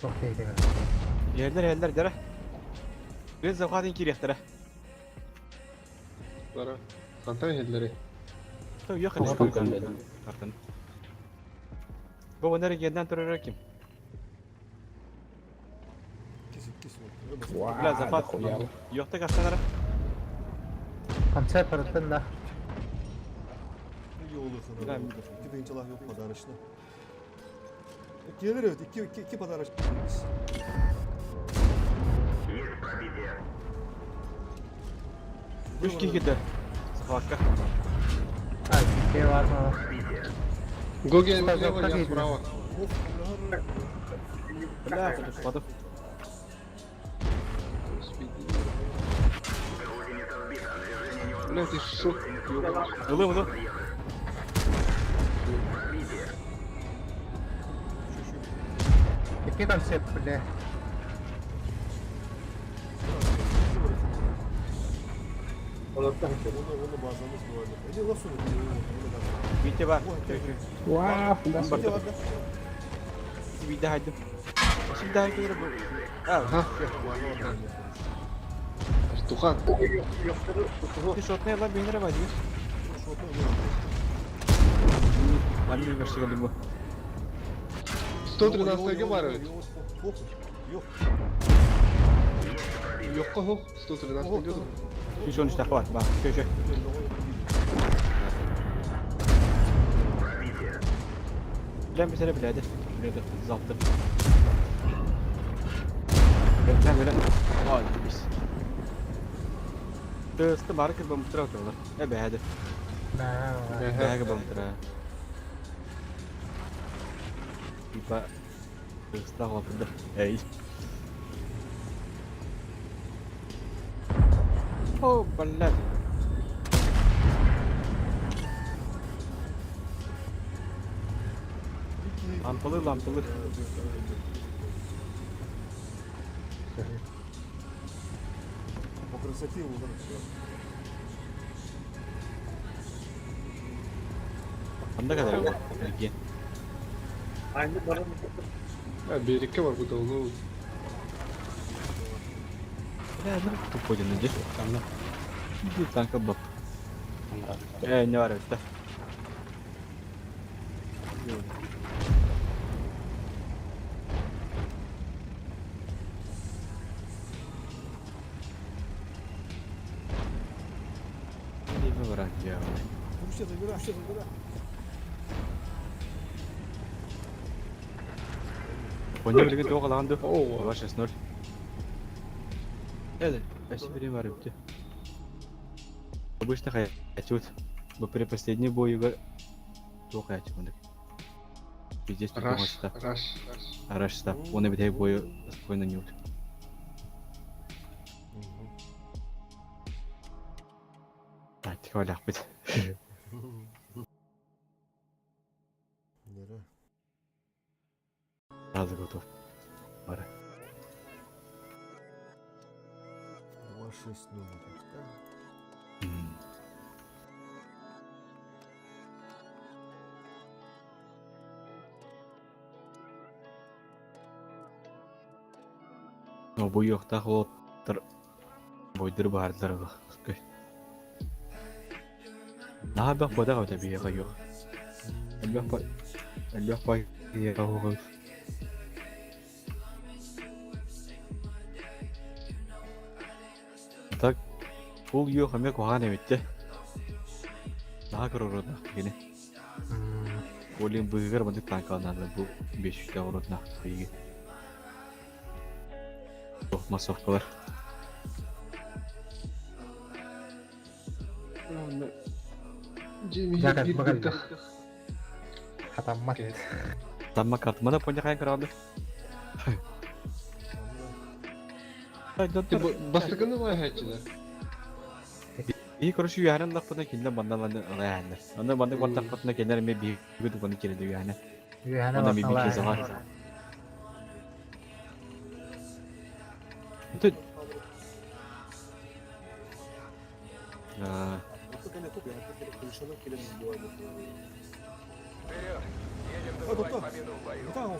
Окей, деген. Yerler yerler dere. Biz zavхатын кириэхтэрэ. Бара. Хантан иһэллэрий? Yok Туохтан кэллэ? Тартан. Бу оннар геннан турар ким? Уа, Бля, захват. дохуя. Йохта кастанара. Концерт барыттын да. Бля, İki тыһыынчалаах yok подарочно. Gelir evet iki, iki, iki подарочно. Есть пробитие. Үч киһи кэллэ. Захватка. А, жеке бар ма? Пробитие. Гоги Что, слева, как я видно? справа. Бля, подошпадов. Господи. Гусеница сбита. Движение невозможно. Бля, ты шо? Ёбаный. Ылы, ылы. Пробитие. Икки концерт, бля. Onu, onu bazamız bu arada. Ece laf söyledi. Витя бар. Уа, да. Витя var. Витя хайдым. Всегда хайдым. А, Ага. Тухан. ты шотный ла бейнер бар. Манны версия бу. 113 ге бар evet. Yok. Yokka hoh 113 ге. 213 тахват ба. Шö шö. Пробитие. Билен bir sene biledi. Biledi. Zaptı. Bilen bilen. Vay biz. Тысты бары кир бомбтыра оталар. Э бәһәде. Мә, Бәһәге бомбтыра. Типа тысты алып Эй. О, блядь. Лампалы, лампалы. По красоте его все. Анда kadar bu. Belki. Aynı bana Ya берекке бар бу давно. Бля, ну тупой ден Ханна. Иди танка бап. Э, не бар это. Тиэмэ баран дьиэҕэ. Все забирай, все забирай. Онно билигин туох алаҕын дуу? 2-6-0. Эдэ, өссө бириэмэ бар эбит. Обычно хаячут. Бу предпоследний бойугар туох хаячымындык. Пиздец тут Раш, оҥоста. раш. Раш стап. Оны бүтэһик бойу спокойно ньуут. Тактика олахпыт. Нера. Сразу готов. Бары. 2-6-0. Да? Но бу юохтаах уолаттар бойдыр баардылар ылах. Наһаа элбэх буотах эбитэ биһиэхэ юох. Элбэх бай элбэх бай киһиэхэ оһоҕой. Так ол юох эмиэ куһаҕан эбит дьэ. Наһаа көрөр кини. Олин быыһыгар маннык танкаланааллар бу биэс сүүстээх урутнаах кыайыы. Туох массовкалар. Джимми Жакат биир бакаллар. бырдах. Хатаммат. Тамма картмана поняхайын каралды. Ты бастакыны лайхаччылар. И короче үйәһэнэн лаппына кинилэр манна ланы ылааннар. Аны маннык бартахпытына кинилэр эмиэ биһиги дуканы киирэллэр үйәһэнэ. Үөһэнэ Онно эмиэ биир басталаа. киһи Тут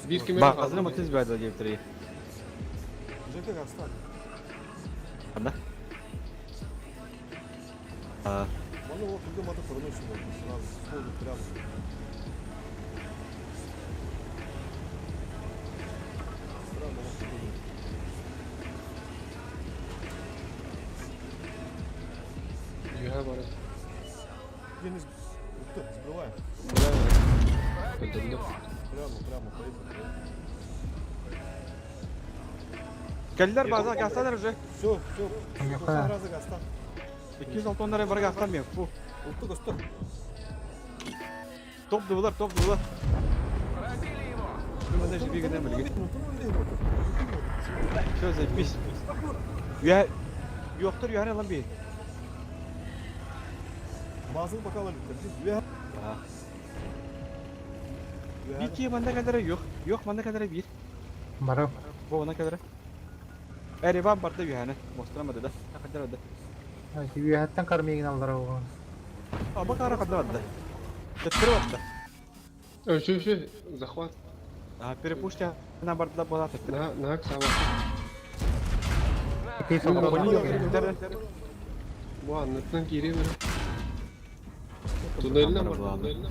Биир ким эрэ Баҕазына хаалла. мотиз баада диэбитэрий. Ханна? А, Үөһэ барар. Сбиваем. Өлдөрдө. Прямо, прямо, поехали. Кэллэр база гастан уже. Все, все. Ньуха. Раза гастан. 206 оннары бар гастан мен. Фу. Улту гостор. Топ дубулар, топ дубулар. Мен даже бигенен билген. Все, заебись. Я Yoxdur, yani lan bir. Базын пока ловит. Bir ki manda kadar yok. Yok manda kadar bir. Барып. Bu ona kadar. Erivan barda yani. Bosturamadı da. Kadar da. Үөһэттэн кармигин аллара оҕон. Aba kara kadar da. Теттер батта. Все, все, захват. А перепушка на барда была теттер. На, на, сава. Ити соҕуруу. Бу анныттан киирэ бere. Туннельна бар, туннельна.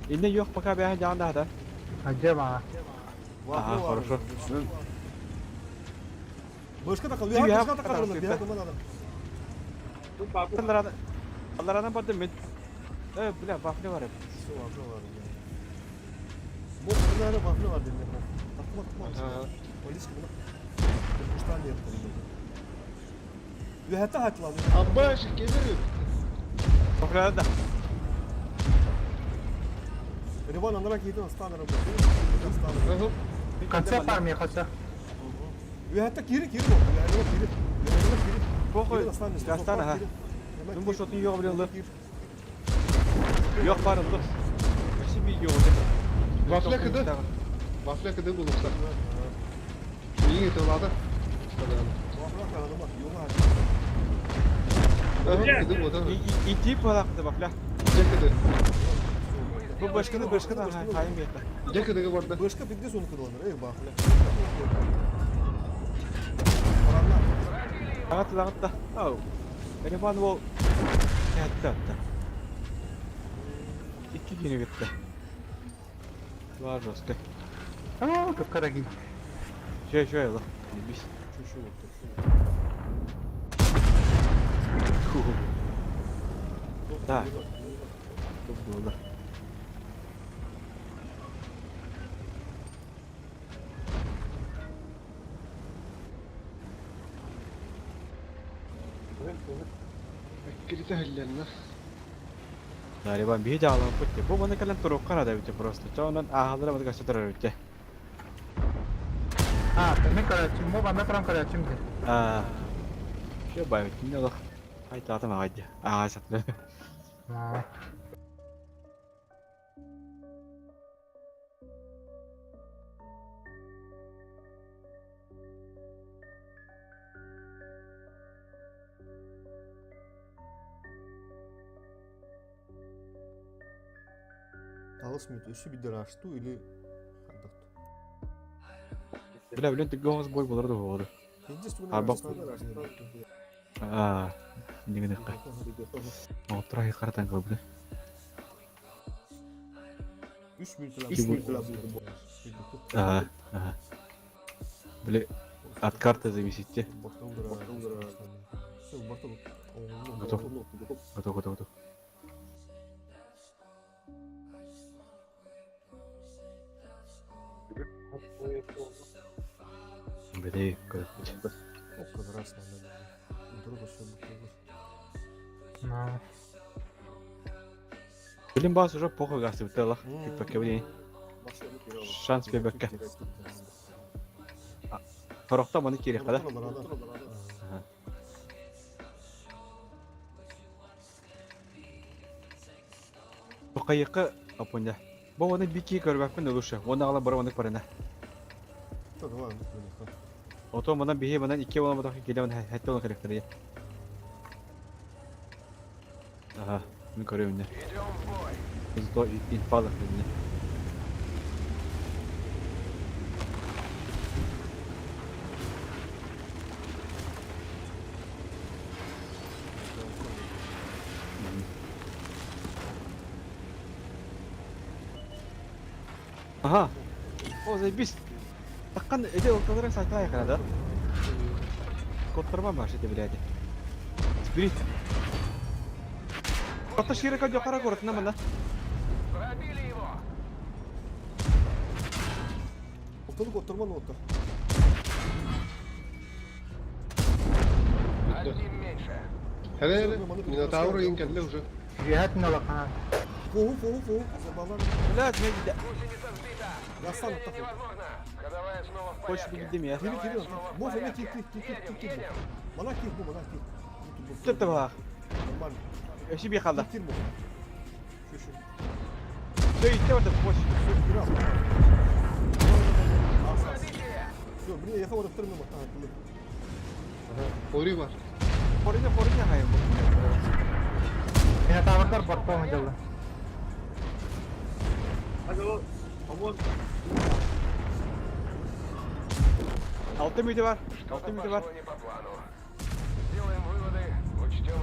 Инне yok пока бәһә жаанда да. Ажама. Ага, хорошо. Башка такал, Ты я я башка такал, потому я что- думаю, надо. Алларана Алларана барды мен. Э, бля, вафли бар. Все, вафли бар. Вот, наверное, вафли бар дедим. Такма, такма. Ага. Полиска, буна. Куштан нет. Үһәтә хатлан. Абаш, келер. Вафли да. Риван анара кейтен астан работает. Астан. Ага. Концерт армия хаса. Үһәтә кире кире бу. Үһәтә кире. Үһәтә кире. Похуй. Гастан ха. Мин бу шотын yok белән Yok бар ылды. Вообще bir yok. Вафля кыды. Вафля кыды булупса. Миңе тылады. Ага, кыды бода. И тип балакты вафля. Жа кыды. Бу башканы башканы хайым бетті. Жа кыдыга барды. Башка бигде соны кыдыланыр, эй бахля. Ағат ағат Ау. Ереван ол Әтті атты. Икки күнү кетти. Бар жестко. Оо, кыпкара ки. Шөй шөй ла. Бис. Şu şu. Так. Было. Эккиритэ иһиллэннэ. Дарибан биһи дьаалаппыт дии. Бу маны кэлэн туруохха наада эбит просто. Чэ онон ааһаллара маны көстө турар эбит А, мен көрөөччүм, бу манна туран көрөөччүм дии. Аа. Все бай, кине олох. Айтаатым аҕай дии. Аа, сатты. Аа. Алыс мүт, өссө бидерашту или хайдах? Бля, блин, ты голос бой болар да болду. Арбак. Аа, нигенекка. Оттурай каратан көрбүтэ. Үс мүнөтөлө Ага, ага. Бля, от карты зависите. Готов. Готов, готов, готов. Бля, короче. Как раз надо. Друга все Ну. Блин, бас уже похуй гасты бутылах. Типа кебни. Шанс бебекке. Хорохто маны кириэххэ да? Бу Апуня. Бу оны бики көрбөппүн ылышы. Оны ала бара оны парына. Ото манан биһи манан икки ола матах киле ман хәтте оны керектер. Ага, мен көрөм не. Зато инфалах не. Ага. О, заебись. Таккан эти орталарын сайтына якын да? Коттарман бар шете блядь. Спирит. Ата шире кадё кара город на мана. Пробили его! Орталык оттурман отта. Одним меньше. Hele hele. Минотавр кэллэ уже. Үһәт нолахан. Фу, фу, фу. Забалар. Блядь, мен де Гусеница сбита! Ясан Движение оттах. невозможно! Ходовая снова в Хочешь порядке. бигдим я. Кири, кири. Снова в Мов, эме порядке. кир, кир, кир, кир, Едем, кир. едем! Мана кир, бу, мана кир. Сөттө ба. Нормально. Эши би халда. Кир, бу. Şu, şu. Все, итте барда кош. Все, кир ал. Все, блин, я хавар вторым А, блин. Ори бар. Хориня, хориня хайым. Минотаврдар бортпоң дылы. Алты мүйді бар. Что-то Алты мүйді бар. пошло не по плану. Сделаем выводы, учтем.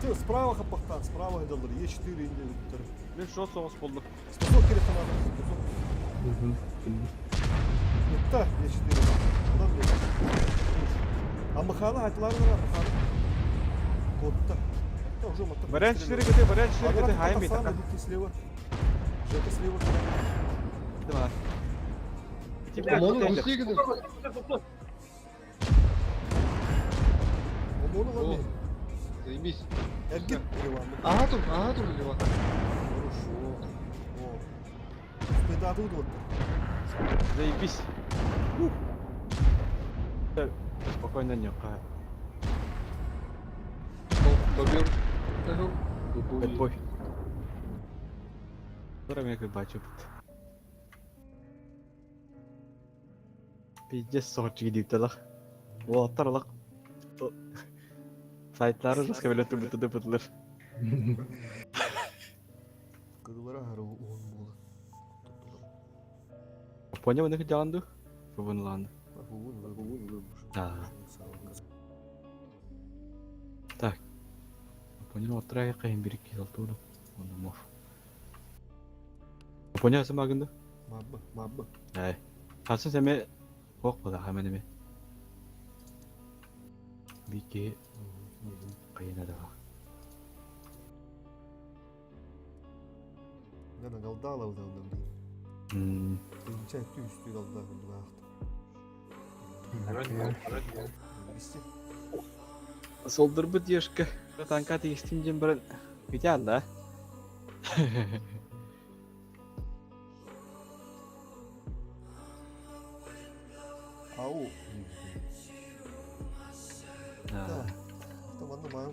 Ты справа хапахтан, справа гидалар. Е4 инде. Мен шот соғыс болду. Спасок керек надо. Спасок. Нетта Е4. Одан бері. А махана айтылар бар, махана. Котта. Да, уже мотор. Вариант 4 көте, вариант 4 көте хайым бит. Вики слева. Жека слева. Давай. Омону гусигин. Омону О. ладно. Заебись. Эргит Ливан. Ага тут, ага тут Лева. Хорошо. О. Спайдаты вот. Заебись. Спокойно не ка. Добер. Бой. Зараз я бачу. Пиздец соғычы дейіп Уолаттар алақ. Сайтлары жасқа біле түбіті дөпітілер. Кыдылара хары он була. Понял, не хотяланду? Фубунланду. Да. Так. Понял, отрай кайын бир килтуду. Оны мов. Понял сымагынды? Мабба, мабба. Ай. Хасын сәме қоқ бола хаменеме. Бики кайын ада. Гана галдаала бытална блин. Тыынча өттү үстүү галда курдук аахтым. Бисти. Солдурбут ешка. Танка тигистим диэн баран бүтэ да. Ау. Да. Манна маан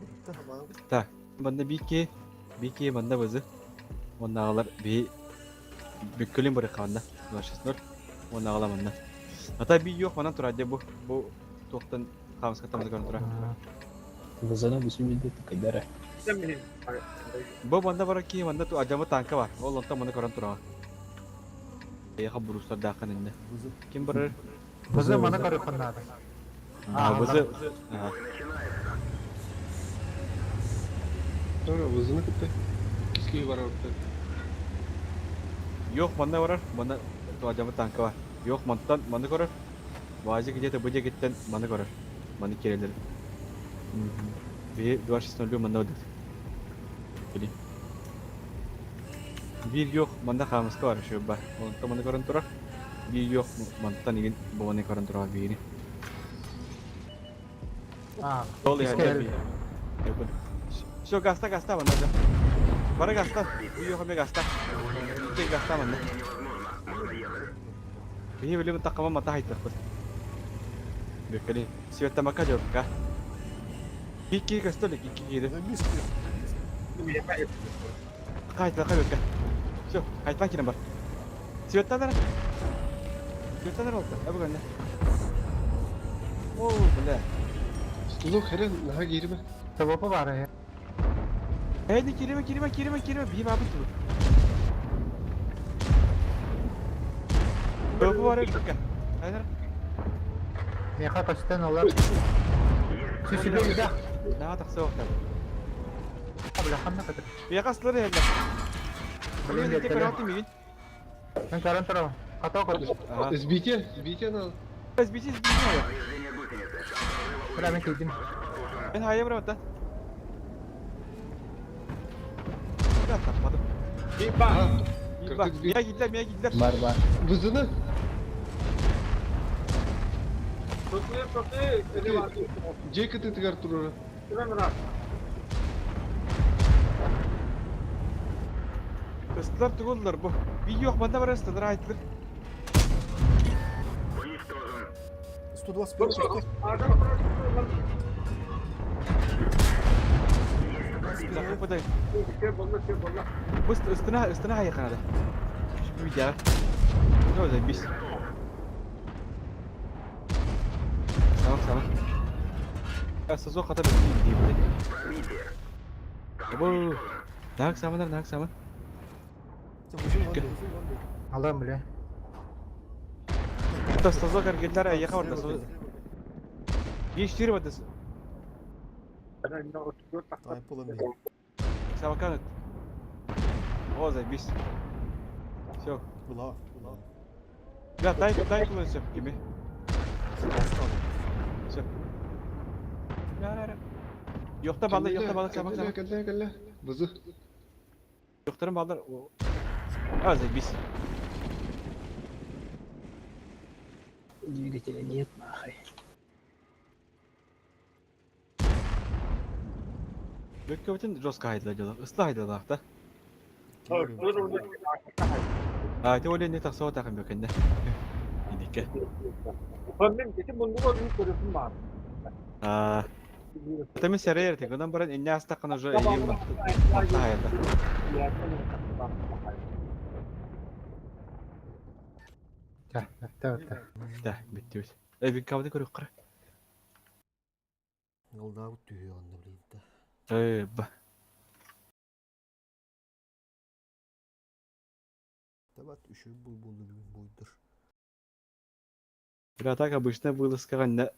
Так, манна бики, бики манна бызы. Оннааҕылар би бүккүлүн бырыха манна. 060. Оннааҕыла манна. Ата би yok манан турар де бу бу туохтан хаамыскаттан көрөн турар. Бызаны бүсүмүдэ тыкайдара. Бу манна барар киһи манна адьамы танка бар. Ол онтон маны көрөн тураҕа. Эйиэхэ бурустардааххын иннэ. Ким барар? Бызы маны көрүөххүн наада. Аа, бызы. Sonra vızını kıttı. Киски барар. Yok манна барар. Манна адьамы танка бар. Yok мантан маны көрөр. Баазы где-то бу диэкиттэн маны көрөр. Маны киирэллэр. Би 2.6.0 манна одут. Били. Биир yok манна хаамыска бар еще бар. Онтон маны көрөн турар. Биир yok мантан игин бу маны көрөн турар биири. А, Ол я Все, гаста, гаста манна жа. Бары гаста. Биир yok эме гаста. Икки гаста манна. Биһи билим таккама мата хайтахпыт. Беккели. Света мака жокка. Икки гастолик икки киири. Кайта кайбекке. Все, кайтпан кирен бар. Светтанар. Светтанар болду. Абы О, бля. Стулу херен наха киирме. Тобопу бар э. Эй, кириме, кириме, кириме, кириме. Би бабы ту. Тобопу бар бекке. Айдар. Меха көстөн олар. Сүсүбе да. На такса вакта. Бля, ханна кытыр. Бия кастылар эле. Блин, Блин, те караты мигин. Мен көрөн турам. Катоо көр. Сбите, сбите надо. Сбите, сбите. Бля, мен кийдим. Мен хая барам да. Да, таппадым. Биба. Биба. Мия кидлер, мия кидлер. Бар бар. Вызыны. Джека ты тыгар турара. Ыстылар тугуллар бу. Би yok манда бар ыстылар айттылар. Уничтожен. 121 Закупадай. Быстро ыстына ыстына хая канада. Şu bir daha. Ne olacak biz? Tamam tamam. Ya сазо хата бит дии блядь. Бу. Так, саманар, так, саман. Алам бля. Та сазо каргеллер аяка бар да. Беш тири бар да. Самакан. О, заебись. Все. Была, была. Бля, дай, дай туда все, кими. Все. Yokta ballar, yokta ballar, sabah sabah. Кэллэ, кэллэ. Бызы. Yoktарын ballar. А, заебись. Двигателя нет, нахуй. Бөккөбүтүн жестко хайдыла дела. Ысла хайдыла да. А, те оле не таксоо тахын бөкенде. Инике. А. Тами серер те гынан баран инне астакын уже ийим матта хайда. Жа, та та. Да, биттибит. Э, бин кабды көрүк кара. Голдабыт түһүө онно блин да. Э, ба. Табат үшү бул болду бүгүн бойдур. Бля, так обычно вылазкага не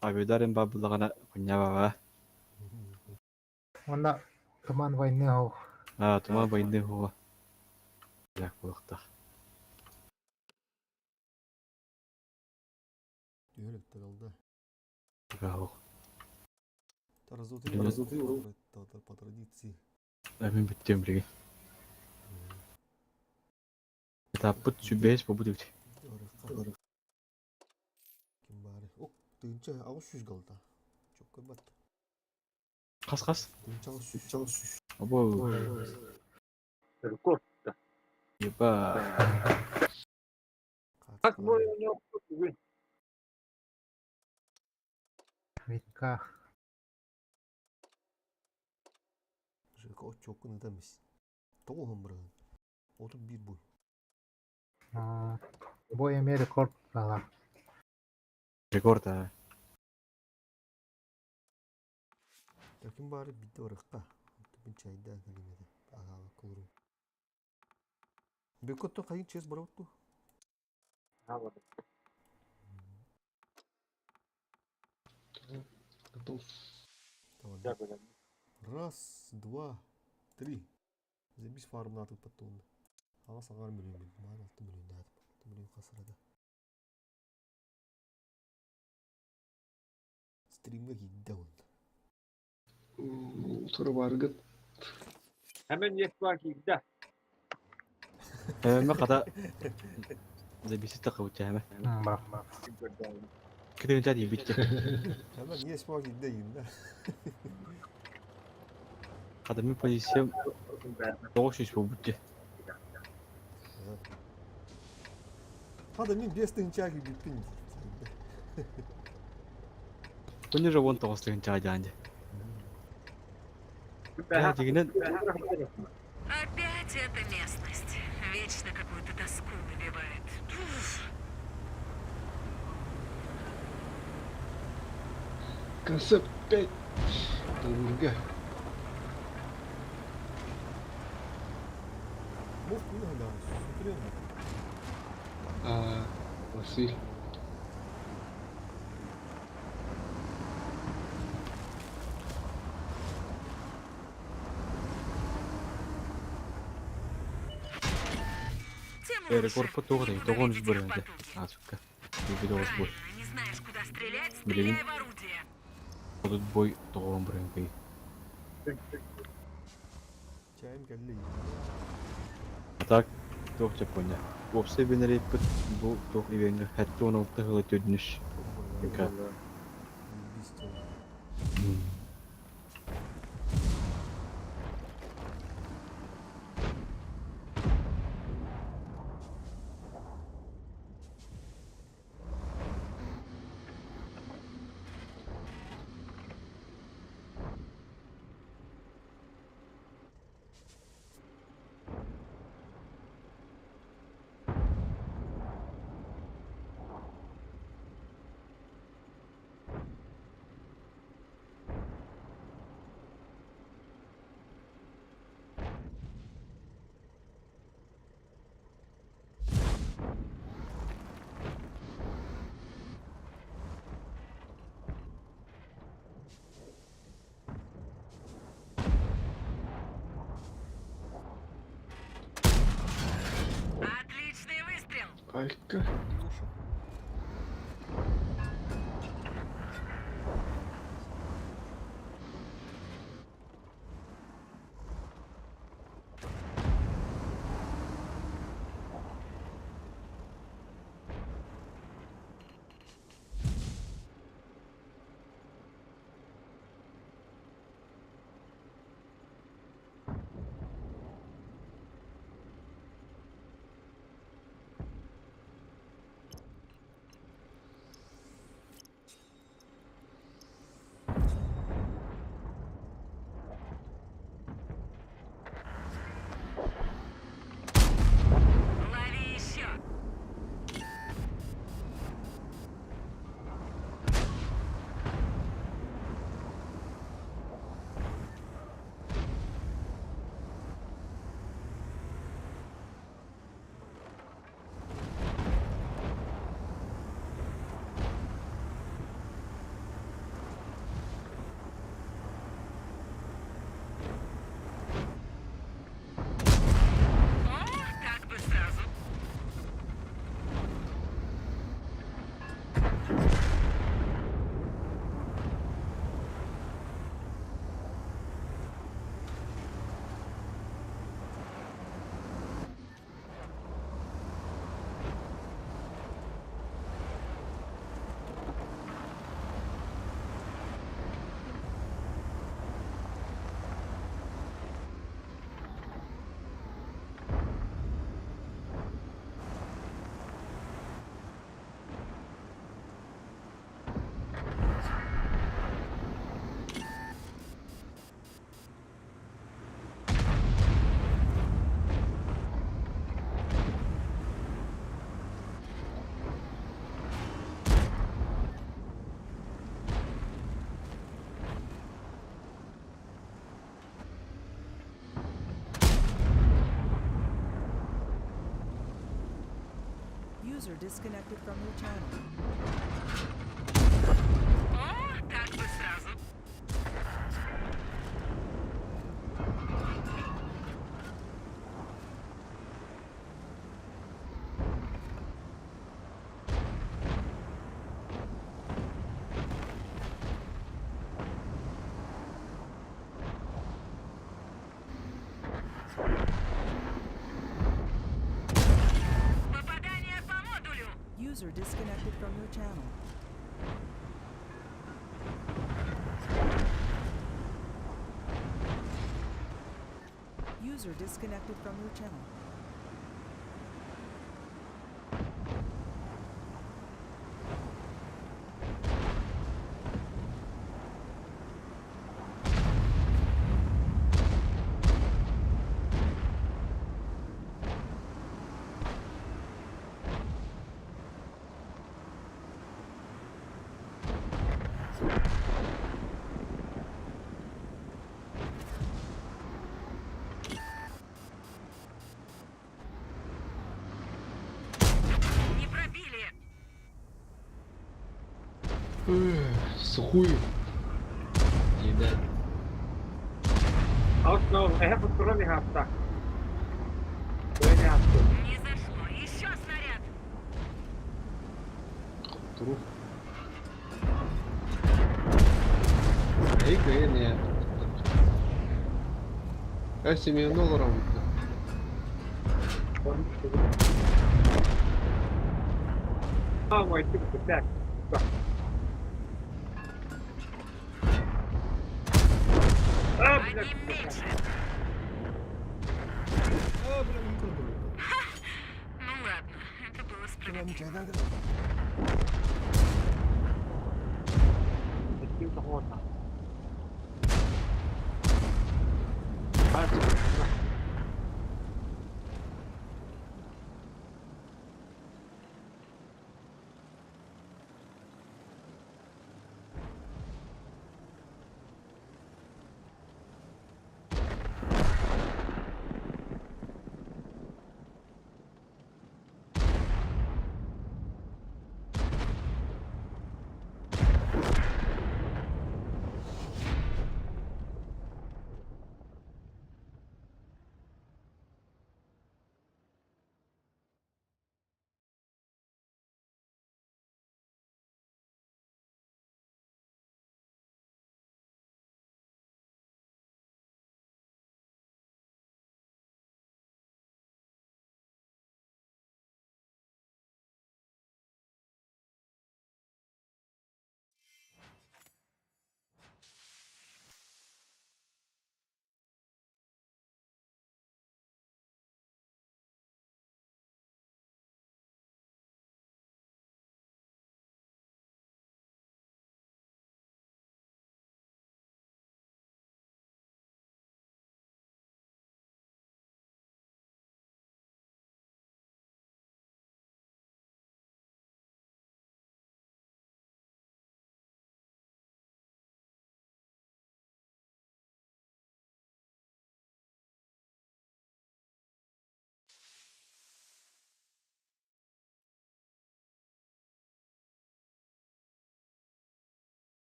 Абидарин бабылагана хуйня баба. Онна туман войны хоо. А, туман войны хоо. Як булыктах. Түһөлөктөр алда. Гау. Таразутый Блин. по традиции. Мен бүттем билген. Этаппыт сүбэс буолбут эбит. Барыахха. Ким баары? Ок, тыынча 800 голда. Чокка батта. Хас хас? Тыынча 800. Обо. Рекорд. Еба. Как бой у него бүгүн? Витка. Жека отчоккун ытамис. Тоҕуһун бырыһын. 31 бой. Бу эмиэ рекорд буолар. Рекорд а. Ким баары биирдэ барыахха. Мин чайдаан кэлим этэ. Аһаабакка олоруу. Бүккөттөн хайын чиэс барабыт дуу? Готов. Давай. Раз, два, три. Забись фармнатык паттуунна. Аҕа саҥар мөлүйүн маан алта мөлүйүн алта мөлүйүн хасырада. Стримҥэ киирдэ уонна. Утары баргыт. Hemen yetba киирдэ. Эме хата забиси тахабыт эме. Бар. Кытын ча битте. Hemen есть ма киирдэ киирдэ. Хата мин позициям 900 буолбут дии. Хада мин 5 тыһыынча киирбиппин. Күнү же 19 тыһыынча дьаан дии. Я дигинен Опять эта местность. Вечно какую-то тоску навевает. Уф. Концепт 5. Долгурга. Мов куна халян. Сутрен. А, Василь. Тем лучше. Рекорд по тоҕу Некуда тоҕон лететь жүз их бырыһын потуги. А, сука. Биби тоҕус бой. Правильно, не знаешь, куда стрелять, Блин. стреляй в орудие. Отут бой тоҕон бырыһын кый. Чайым кэллэ. А так туох чапоня. Уопсай бенерейппит бу туох ивенге хэтти он алта хыла төдүнүш. Юка. Убийство. Отличный выстрел. Айка. User disconnected from your channel. О, так бы сразу. Попадание по модулю. User disconnected from your channel. User disconnected from your channel. Не пробили. Сухую. Еда. Алтно, эһэ бутуран иһаатта. Кыайан иһаатты. Не зашло. Еще снаряд. Тру. Эй, кыайан иһаатта. Семен долларов. А, мой ты так. А, блядь. Одним меньше. А, бля, не көрдүм. Ну ладно, это было справедливо. Икки тоҕуота.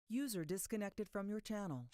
User disconnected from your channel.